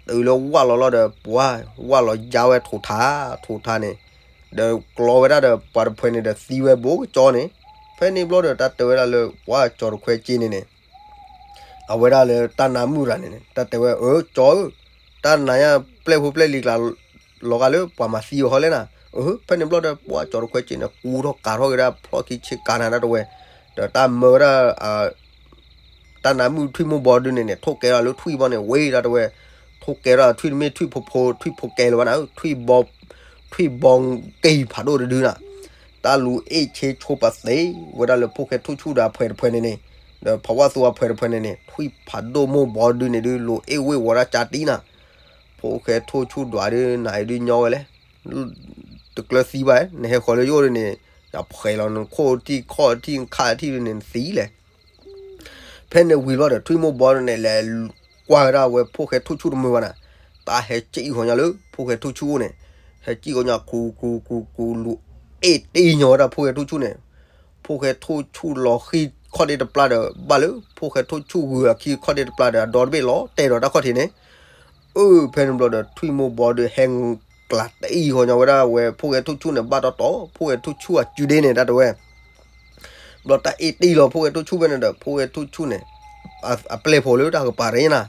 တုၤလၢဝၢ်လီၤလီၤဒီး ပှၤဝၢ်လီၤယါဝဲထိးထါ ထိးထါန့ၣ်, ဒီးကျီဝဲဒၣ်ဒီးပှၤတဖှဲးန့ၣ်ဒီးသံဝဲဘိကကၠီန့ၣ်, ဖဲန့ၣ်ဘျီဒီးတၢ်တဲဝဲဒၣ်လၢပှၤစီၤတခွဲက့န့ၣ်န့ၣ် အဝဲဒၣ်လၢတၢ်နါမုၣ်တဂၤန့ၣ်န့ၣ် တၢ်တဲဝဲ အၢ ကၠီဧၢ, တၢ်နါညါပျဲၢ်ဖိပျဲၢ်လံၤကျါ လီၤဂာ်လၢပှၤမၤသံအီၤဟီလဲၣ်နၤ, အဟၢ ဖဲန့ၣ်ဘျီဒီးပှၤစီၤတခွဲက့န့ၣ် ကူထီၣ်ကၤထီၣ်က့ၤဒၣ်ဖျီၣ်ခံဆ့ကၤနၤတၢ်တဲဝဲ, ဒီးတၢ်မၢဝဲဒၣ် တၢ်နါမုၣ်ထွံၣ်မိၢ်ဘီဒုန့ၣ်န့ၣ် ထိၣ်ကဲထီၣ်လၢထွံၣ်ဘီန့ၣ် ဝဲဒၣ်တဲဝဲ, ထိၣ်ကဲထီၣ်ထွံၣ်တမ့ၢ်ထွံၣ်ဖိဖိ ထွံၣ်ဖိကဲလၢၤဘၣ်နၤ, ထွံၣ်ဘီ ထွံၣ်ဘီက့ၤဖးဒိၣ်တဒုနၤ, တၢ်လူၤအ့ၣ်ဆ့ဆိပာ်သ့ဝဲဒၣ်လၢဖိၣ်ဃဲထိၣ်ဆူၣ်ဒီးအဖှဲးတဖှဲးန့ၣ်န့ၣ်, ဒီးဖးဝၣ်သိအဖှဲးတဖှဲးန့ၣ်န့ၣ် ထွံၣ်ဖးဒိၣ်မိၢ်ဘီဒုန့ၣ်ဒု လူၤအ့ၣ်ဝ့ၢ်ဝီၤဒၣ်ကၠါတံနၤ, ဖိၣ်ဃဲထိၣ်ဆူၣ်ဒွးဒု နၤအံၤဒုညီဝဲလဲၣ် တကျၢၤသံဘၣ်, နဟဲဃီၤလၢယအိၣ်ဒုန့ၣ် ယဖှဲးလီၤနခိၣ်ထံၣ်ခီၣ်ထံၣ်ခါထံၣ်ဒုန့ၣ်နသံလဲၣ်. ဖဲန့ၣ်ဝံၤဘျီဒီး ထွံၣ်မိၢ်ဘီန့ၣ် လဲၤကွၢ်ဝဲဒၣ်ဝဲဖိၣ်ဃဲထိၣ်ဆူၣ်တမုာ်ဘၣ်နၤ, တၢ်ဟဲကံၣ်ဃီၤညါလၢဖိၣ်ဃဲထိၣ်ဆူၣ်အိၣ်န့ၣ်, ဟဲကံၣ်ဃီၤညါကူကူကူကူ လူၤအ့ၣ်တ့ၢ်ညီဝဲဒၣ်ဖိၣ်ဃဲထိၣ်ဆူၣ်န့ၣ်, ဖိၣ်ဃဲထိၣ်ဆူၣ်လီၤဃံခီၣ်ဒ့တပျၢ်ဒီး ဘၣ်လၢဖိၣ်ဃဲထိၣ်ဆူၣ်ဂုၤအခံခီၣ်ဒ့တပျၢ်ဒီး အဒီတဘ့ၣ်လီၤတဲာ်ဒီးတၢ်ခီၣ်ထံးန့ၣ် အၢ ဖဲန့ၣ်ဘျီဒီး ထွံၣ်မိၢ်ဘီဒီး ဟဲကျးတ့ၢ်ဃီၤညီဝဲဒၣ်ဝဲ ဖိၣ်ဃဲထိၣ်ဆူၣ်န့ၣ် ဘၣ်တီတီ ဖိၣ်ဃဲထိၣ်ဆူၣ်အစုဒ့န့ၣ် တၢ်တဲဝဲ. ဘျီတၢ်အ့ၣ်တ့ၢ်လီၤ ဖိၣ်ဃဲထိၣ်ဆူၣ်ဖဲန့ၣ်ဒီး ဖိၣ်ဃဲထိၣ်ဆူၣ်န့ၣ် အပျဲၢ်ဖိလၢတၢ်ကပၤတ့ၢ်နၤ,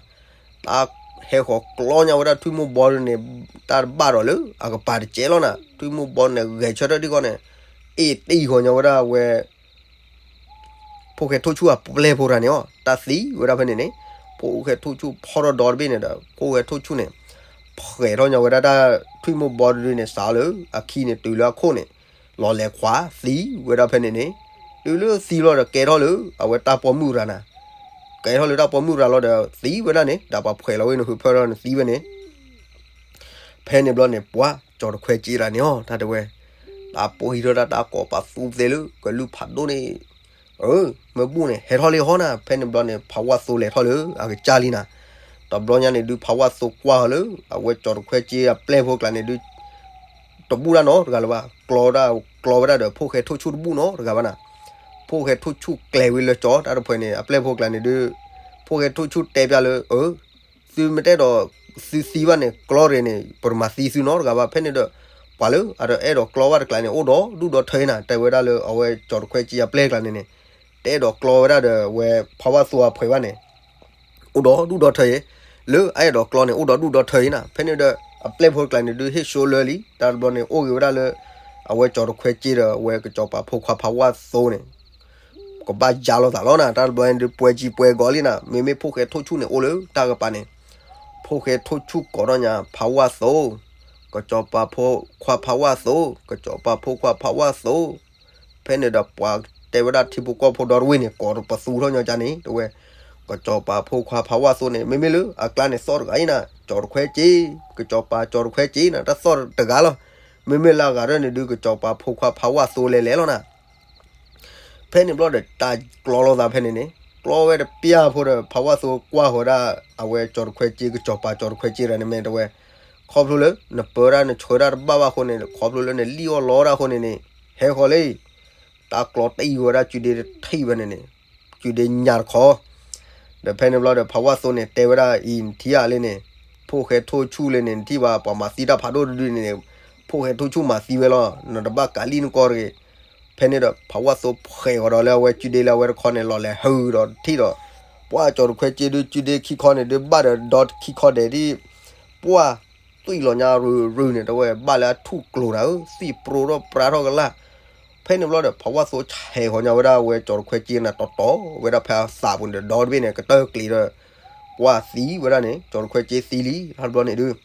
တၢ်ဟဲဃီၤကျီညါဝဲဒၣ်ထွံၣ်မိၢ်ဘီန့ၣ် တၢ်ဘၣ်ဒီးလၢအကပၤတကဲလီၤနၤ, ထွံၣ်မိၢ်ဘီန့ၣ် ဂဲၤဆၢထၢၣ်ဒံးဃီန့ၣ် အ့ၣ်တ့ၢ်ဃီၤညီဝဲဒၣ်ဝဲ ဖိၣ်ဃဲထိၣ်ဆူၣ်အပျဲၢ်ဖိတဂၤန့ၣ်အီၤ တၢ်သံဝဲဒၣ်ဖဲန့ၣ်န့ၣ်, ဖိၣ်ဃဲထိၣ်ဆူၣ်ဖီၣ်ထီၣ်ဒီတဘ့ၣ်န့ၣ်ဒီး ဖိၣ်ဃဲထိၣ်ဆူၣ်န့ၣ် ဖှဲးထီၣ်ညီဝဲဒၣ်တၢ်ထွံၣ်မိၢ်ဘီတဒုန့ၣ် စးလၢအခံန့ၣ်တုၤလၢအခိၣ်န့ၣ် လီၤလဲၤခွါသံဝဲဒၣ်ဖဲန့ၣ်န့ၣ်, တုၤလၢသံလီၤဒီးကဲထီၣ်လၢအဝဲတၢ်ပိာ်မုၣ်တဂၤနၤ, ကဲထီၣ်လၢတၢ်ပိာ်မုၣ်တဂၤလီၤဒီးသံဝဲဒၣ်န့ၣ် ဒီးပှၤဖှဲးလီၤဝဲန့ၣ် ဟုးဖၢၣ်ထီၣ်န့ၣ်သံဝဲန့ၣ် ဖဲန့ၣ်ဘျီန့ၣ် ပှၤကၠီၤတခွဲက့တဂၤန့ၣ်အီၤ တၢ်တဲဝဲ, တၢ်ပှ့ၤထီၣ်တၢ်တၢ်ကိးပာ်သူသ့လၢကလုၢ်ဖးဒိၣ်န့ၣ်, အၢ မ့ၢ်ဘူၣ်န့ၣ် ဟဲထီၣ်လံဟီနၤ, ဖဲန့ၣ်ဘျီန့ၣ် ဖးဝါသိလဲၤထီၣ်လၢအကစၢ်လံနၤ, တဘျီညါန့ၣ်ဒုး ဖးဝါသိကွၢ်လၢ အဝဲကၠီၤတခွဲက့အပျဲၢ်ဖိကျါန့ၣ်ဒုး တဘူၣ်တၢ်နီတဂၤလၢၤဘၣ်, ကျီဝဲဒၣ်ဒီးဖိၣ်ဃဲထိၣ်ဆူၣ်တဘူၣ်နီတဂၤဘၣ်နၤ, ဖိၣ်ဃဲထိၣ်ဆူၣ်ကျဲၤဝံၤလၢကၠီၤတၢ်တဖှဲးန့ၣ် အပျဲၢ်ဖိကျါန့ၣ်ဒုး ဖိၣ်ဃဲထိၣ်ဆူၣ်တဲပျးလၢ အၢ သုမ့ၢ်တအဲၣ်ဒိးသုသံဘၣ်န့ၣ် ကျီတဂ့ၤန့ၣ် ပတမၤသံသုနီတဂၤဘၣ်. ဖဲန့ၣ်ဒီး ပှၤလၢအတအဲၣ်ဒိးကျီဘၣ်တကျါန့ၣ် အိၣ်ဒီးဒူၣ်ဒီးထၢအံၤနၤ, တဲဝဲဒၣ်လၢအဝဲကၠီၤတခွဲက့အပျဲၢ်ကျါန့ၣ်န့ၣ် တအဲၣ်ဒိးကျီဝဲဒၣ်ဒီးအဝဲဖးဝါသိအဖှဲးဘၣ်န့ၣ် အိၣ်ဒီးဒူၣ်ဒီးထၢအံၤ, လၢအအဲၣ်ဒိးကျီန့ၣ် အိၣ်ဒီးဒူၣ်ဒီးထၢအံၤနၤ. ဖဲန့ၣ်ဒီး အပျဲၢ်ဖိတကျါန့ၣ်ဒုး ဟ့ၣ်ဆှိလၢလံ, တၢ်တဘျီန့ၣ် အိၣ်ဂ့ၤဝဲဒၣ်လၢ အဝဲကၠီၤတခွဲက့ဒီး အဝဲကစီၤပၤဖိခွါဖးဝါသိန့ၣ် ကဘၣ်ယါလိာ်သးလီၤနၤ. တၢ်တဘျီန့ၣ်ဒုးပှဲၤကံပှဲၤဂီၤလံနၤ, မ့မ့ၢ်ဖိၣ်ဃဲထိၣ်ဆူၣ်န့ၣ်အိၣ်လၢတၢ်ကပၤန့ၣ် ဖိၣ်ဃဲထိၣ်ဆူၣ်ကိးထီၣ်ညါဖးဝါသိ, ကစီၤပၤဖိခွါဖးဝါသိ, ကစီၤပၤဖိခွါဖးဝါသိ ဖဲန့ၣ်ဒီးပှၤတဲဝဲဒၣ်ထံဖိကီၢ်ဖိဒီတဝ့ၢ်န့ၣ် ကိးပသူထီၣ်ညီကါန့ၣ် တဲဝဲ ကစီၤပၤဖိခွါဖးဝါသိန့ၣ် မ့မ့ၢ်လၢအကျါန့ၣ်သီၣ်တဂၤအံၤနၤ, ကၠီၤတခွဲက့, ကစီၤပၤကၠီၤတခွဲက့နၤ, တၢ်သီၣ်တဂၤလီၤ. မ့မ့ၢ်လၢအဂၤထီၣ်န့ၣ်ဒုး ကစီၤပၤဖိခွါဖးဝါသိလဲၤလဲၤလီၤနၤ. ဖဲန့ၣ်ဘျီဒီး တၢ်ကျီလိာ်သးဖဲန့ၣ်န့ၣ် ကျီဝဲတပျၢ်ဖိဒီး ဖးဝါသိကွၢ်ဃီၤဒၣ် အဝဲကၠီၤတခွဲက့ ကစီၤပၤကၠီၤတခွဲက့တဂၤန့ၣ် မ့ၢ်တဲဝဲ ခီဖျိလၢနပၢတၢ်နဆှၢတၢ်တဘၣ်ဘၣ်အဃိန့ၣ် ခီဖျိလၢနလံၣ်အီၣ်လီတၢ်အဃိန့ၣ်န့ၣ် ဟဲဃီၤလံ တၢ်ကျီတံၢ်ဝဲဒၣ်ကုဒ့တထံၣ်ဝဲန့ၣ်န့ၣ် ကုဒ့ညါတခီ ဒီးဖဲန့ၣ်ဘျီဒီး ဖးဝါသိန့ၣ် တဲဝဲဒၣ်အံၤ နထံၣ်ဧါလံန့ၣ်, ဖိၣ်ဃဲထိၣ်ဆူၣ်လံန့ၣ် နထံၣ်ဘၣ် ပှၤမၤသံတၢ်ဖးဒိၣ်တဒုန့ၣ်န့ၣ်, ဖိၣ်ဃဲထိၣ်ဆူၣ်မၤသံဝဲလီၤ, နတဘၣ်ကးလံနကီၢ်တဂ့ၤ. ဖဲန့ၣ်ဒီး ဖးဝါသိဖှဲးဃီၤဒီးလၢအဝဲကုဒ့လၢအဝဲတခီန့ၣ် လီၤလဲၤဟုဒီးထံၣ်ဒီး ပှၤကၠီၤတခွဲက့ဒုး ကုဒ့ခံခီန့ၣ်ဒုး ဘၣ်ဒီးဒီခံခီဒဲးဒ် ပှၤသွံၣ်လီၤညါရုၢ်ရုၢ်န့ၣ် တဲဝဲဘၣ်လၢအထူၣ်ကျိၤနၤဧၢ, သွံၣ်ပြိထီၣ်ပြါထီၣ်ကလာ်. ဖဲန့ၣ်ဘျီဒီး ဖးဝါသိဆဲးဃီၤညါဝဲဒၣ်အဝဲကၠီၤတခွဲက့နၤတီတီဝဲဒၣ်ဖဲအသးပူၤန့ၣ်ဒီး ဒီတဘ့ၣ်န့ၣ် ကတၢၢ်ကျံၤဒီး ပှၤသံဝဲဒၣ်န့ၣ် ကၠီၤတခွဲက့သံလံ တဘျီန့ၣ်ဒုး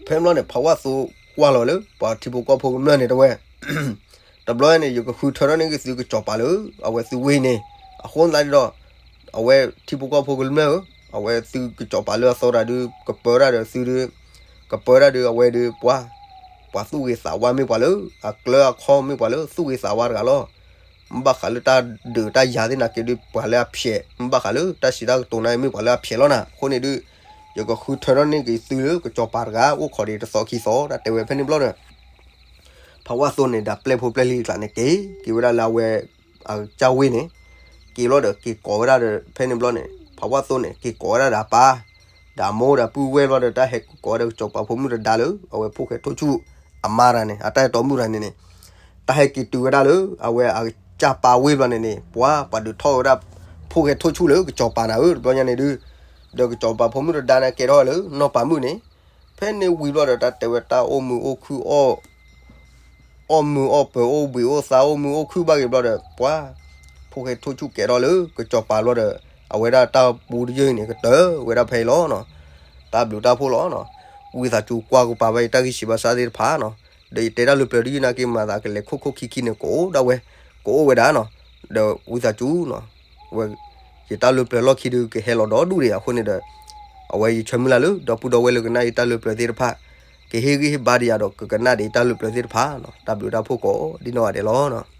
ဖဲန့ၣ်ဘျီန့ၣ် ဖးဝါသိကွၢ်လီၤလၢ ပှၤထံဖိကီၢ်ဖိကမျၢၢ်န့ၣ်တဲဝဲ တဘျီန့ၣ် ယကဃုထၢထီၣ်န့ၢ်က့ၤသုကစီၤပၤလၢ အဝဲသုဝ့ၢ်န့ၣ်, အဃိသတးဒီး အဝဲထံဖိကီၢ်ဖိကမျၢၢ်ဧၢ, အဝဲသုကစီၤပၤလၢအသီတၢ်ဒုး ကပၢတၢ်ဒီးသုဒုး, ကပၢတၢ်ဒုးအဝဲဒုး ပှၤ, ပှၤသူၣ်ဂ့ၤသးဝါမ့ၢ်ပှၤလၢ အကျၢၤအခီၣ်မ့ၢ်ပှၤလၢသူၣ်ဂ့ၤသးဝါတဂၤလီၤ. မ့ၢ်ဘၣ်ဃးလၢတၢ်ဒုးတၢ်ယၤသ့ၣ်နာ်က့ဒုး ပှၤလၢအဖျဲး, မ့ၢ်ဘၣ်ဃးလၢတၢ်စံးတၢ်ကတိၤနာ်က့မ့ၢ်ပှၤလၢအဖျဲးလီၤနၤ. အဃိန့ၣ်ဒုး ယကဃုထၢထီၣ်န့ၢ်က့ၤသုလၢကစီၤပၤတဂၤအိၣ်ခိးဒံးတသီခံသီ တၢ်တဲဝဲဖဲန့ၣ်ဘျီဒီး ဖးဝါသိန့ၣ် ဒီးပျဲၢ်ဖိပျဲၢ်လံၤတကျါန့ၣ် က့ၤက့ၤဝဲဒၣ်လၢအဝဲ အကစၢ်ဝ့ၢ်န့ၣ်, က့ၤဘျီဒီး က့ၤကိးဝဲဒၣ်ဒီး ဖဲန့ၣ်ဘျီန့ၣ် ဖးဝါသိန့ၣ် က့ၤကိးဝဲဒၣ်ဒီးအပၢ်, ဒီးအမိၢ်ဒီးပုၢ်ဝဲၢ်ဘျီဒီး တၢ်ဟဲက့ၤကိးဝဲဒၣ်ကစီၤပၤဖိမုၣ်တဒါလၢ အဝဲဖိၣ်ဃဲထိၣ်ဆူၣ်အမါတဂၤန့ၣ် အတၢ်အဲၣ်တီမုၣ်တဂၤန့ၣ်န့ၣ်, တၢ်ဟဲက့ၤတုၤဝဲဒၣ်လၢ အဝဲအကစၢ်ပၢ်ဝ့ၢ်ဘျီန့ၣ်န့ၣ် ပှၤ ပှၤဒုးထီၣ်ဝဲဒၣ် ဖိၣ်ဃဲထိၣ်ဆူၣ်လၢကစီၤပၤနၤဧၢ တဘျီညါန့ၣ်ဒုး, ဒီးကစီၤပၤဖိမုၣ်တဒါန့ၣ် ကဲထီၣ်ဝဲလၢနီၢ်ပၤမုၣ်န့ၣ်, ဖဲန့ၣ်ဝံၤဘျီဒီး တၢ်တဲဝဲတၢ်အိၣ်မုာ်အိၣ်ခုၣ် အီၣ်မုာ်အီၣ်ပၢၤ အိၣ်ဘှံးအိၣ်သါ အိၣ်မုာ်အိၣ်ခုၣ်ဘၣ်က့ၤဘျီဒီး ပှၤ ဖိၣ်ဃဲထိၣ်ဆူၣ်ကဲထီၣ်လၢကစီၤပၤဘျီဒီး အဝဲဒၣ်တၢ်ပူတယုၢ်အံၤန့ၣ် ကတၢၢ်ဝဲဒၣ်ဖဲအံၤလီၤ. တၢ်ဘျုးတၢ်ဖှိၣ်လီၤ. ဝံသးစူၤကွၢ်ကပၤဝဲယတၢ်ဂံၢ်စၢ်ဘါစၢ်သ့ၣ်တဖၣ်နီၤ, ဒီးယတဲတၢ်လၢပျၢၤတယုၢ်နာ်က့ မၤသးကလဲၤခိၣ်ခိၣ်ခံခံန့ၣ် ကအိၣ်ဒၣ်ဝဲ, ကအိၣ်ဝဲဒၣ်နီၤ, ဒီးဝံသးစူၤနီၤ ဝဲ ယတၢ်လၢပျၢၤလီၢ်ခံဒုးကဟဲလီၤဒီဒူၣ်ဒံးအဃိန့ၣ်ဒီး အဝဲယဆၢမုၢ်လၢ်လၢ ဒီပုၢ်ဒီဝဲၢ်လၢကနၣ်ယတၢ်လၢပျၢၤသ့ၣ်တဖၣ် ကဟ့ၣ်ဂံၢ်ဟ့ၣ်ဘါဒံးယၤဒီး ကကနၣ်ဒံးယတၢ်လၢပျၢၤသ့ၣ်တဖၣ်နီၤ, တၢ်ဘျုးတၢ်ဖှိၣ်ကိးဒ်နီၢ်ဂၤဒဲးလီၤ.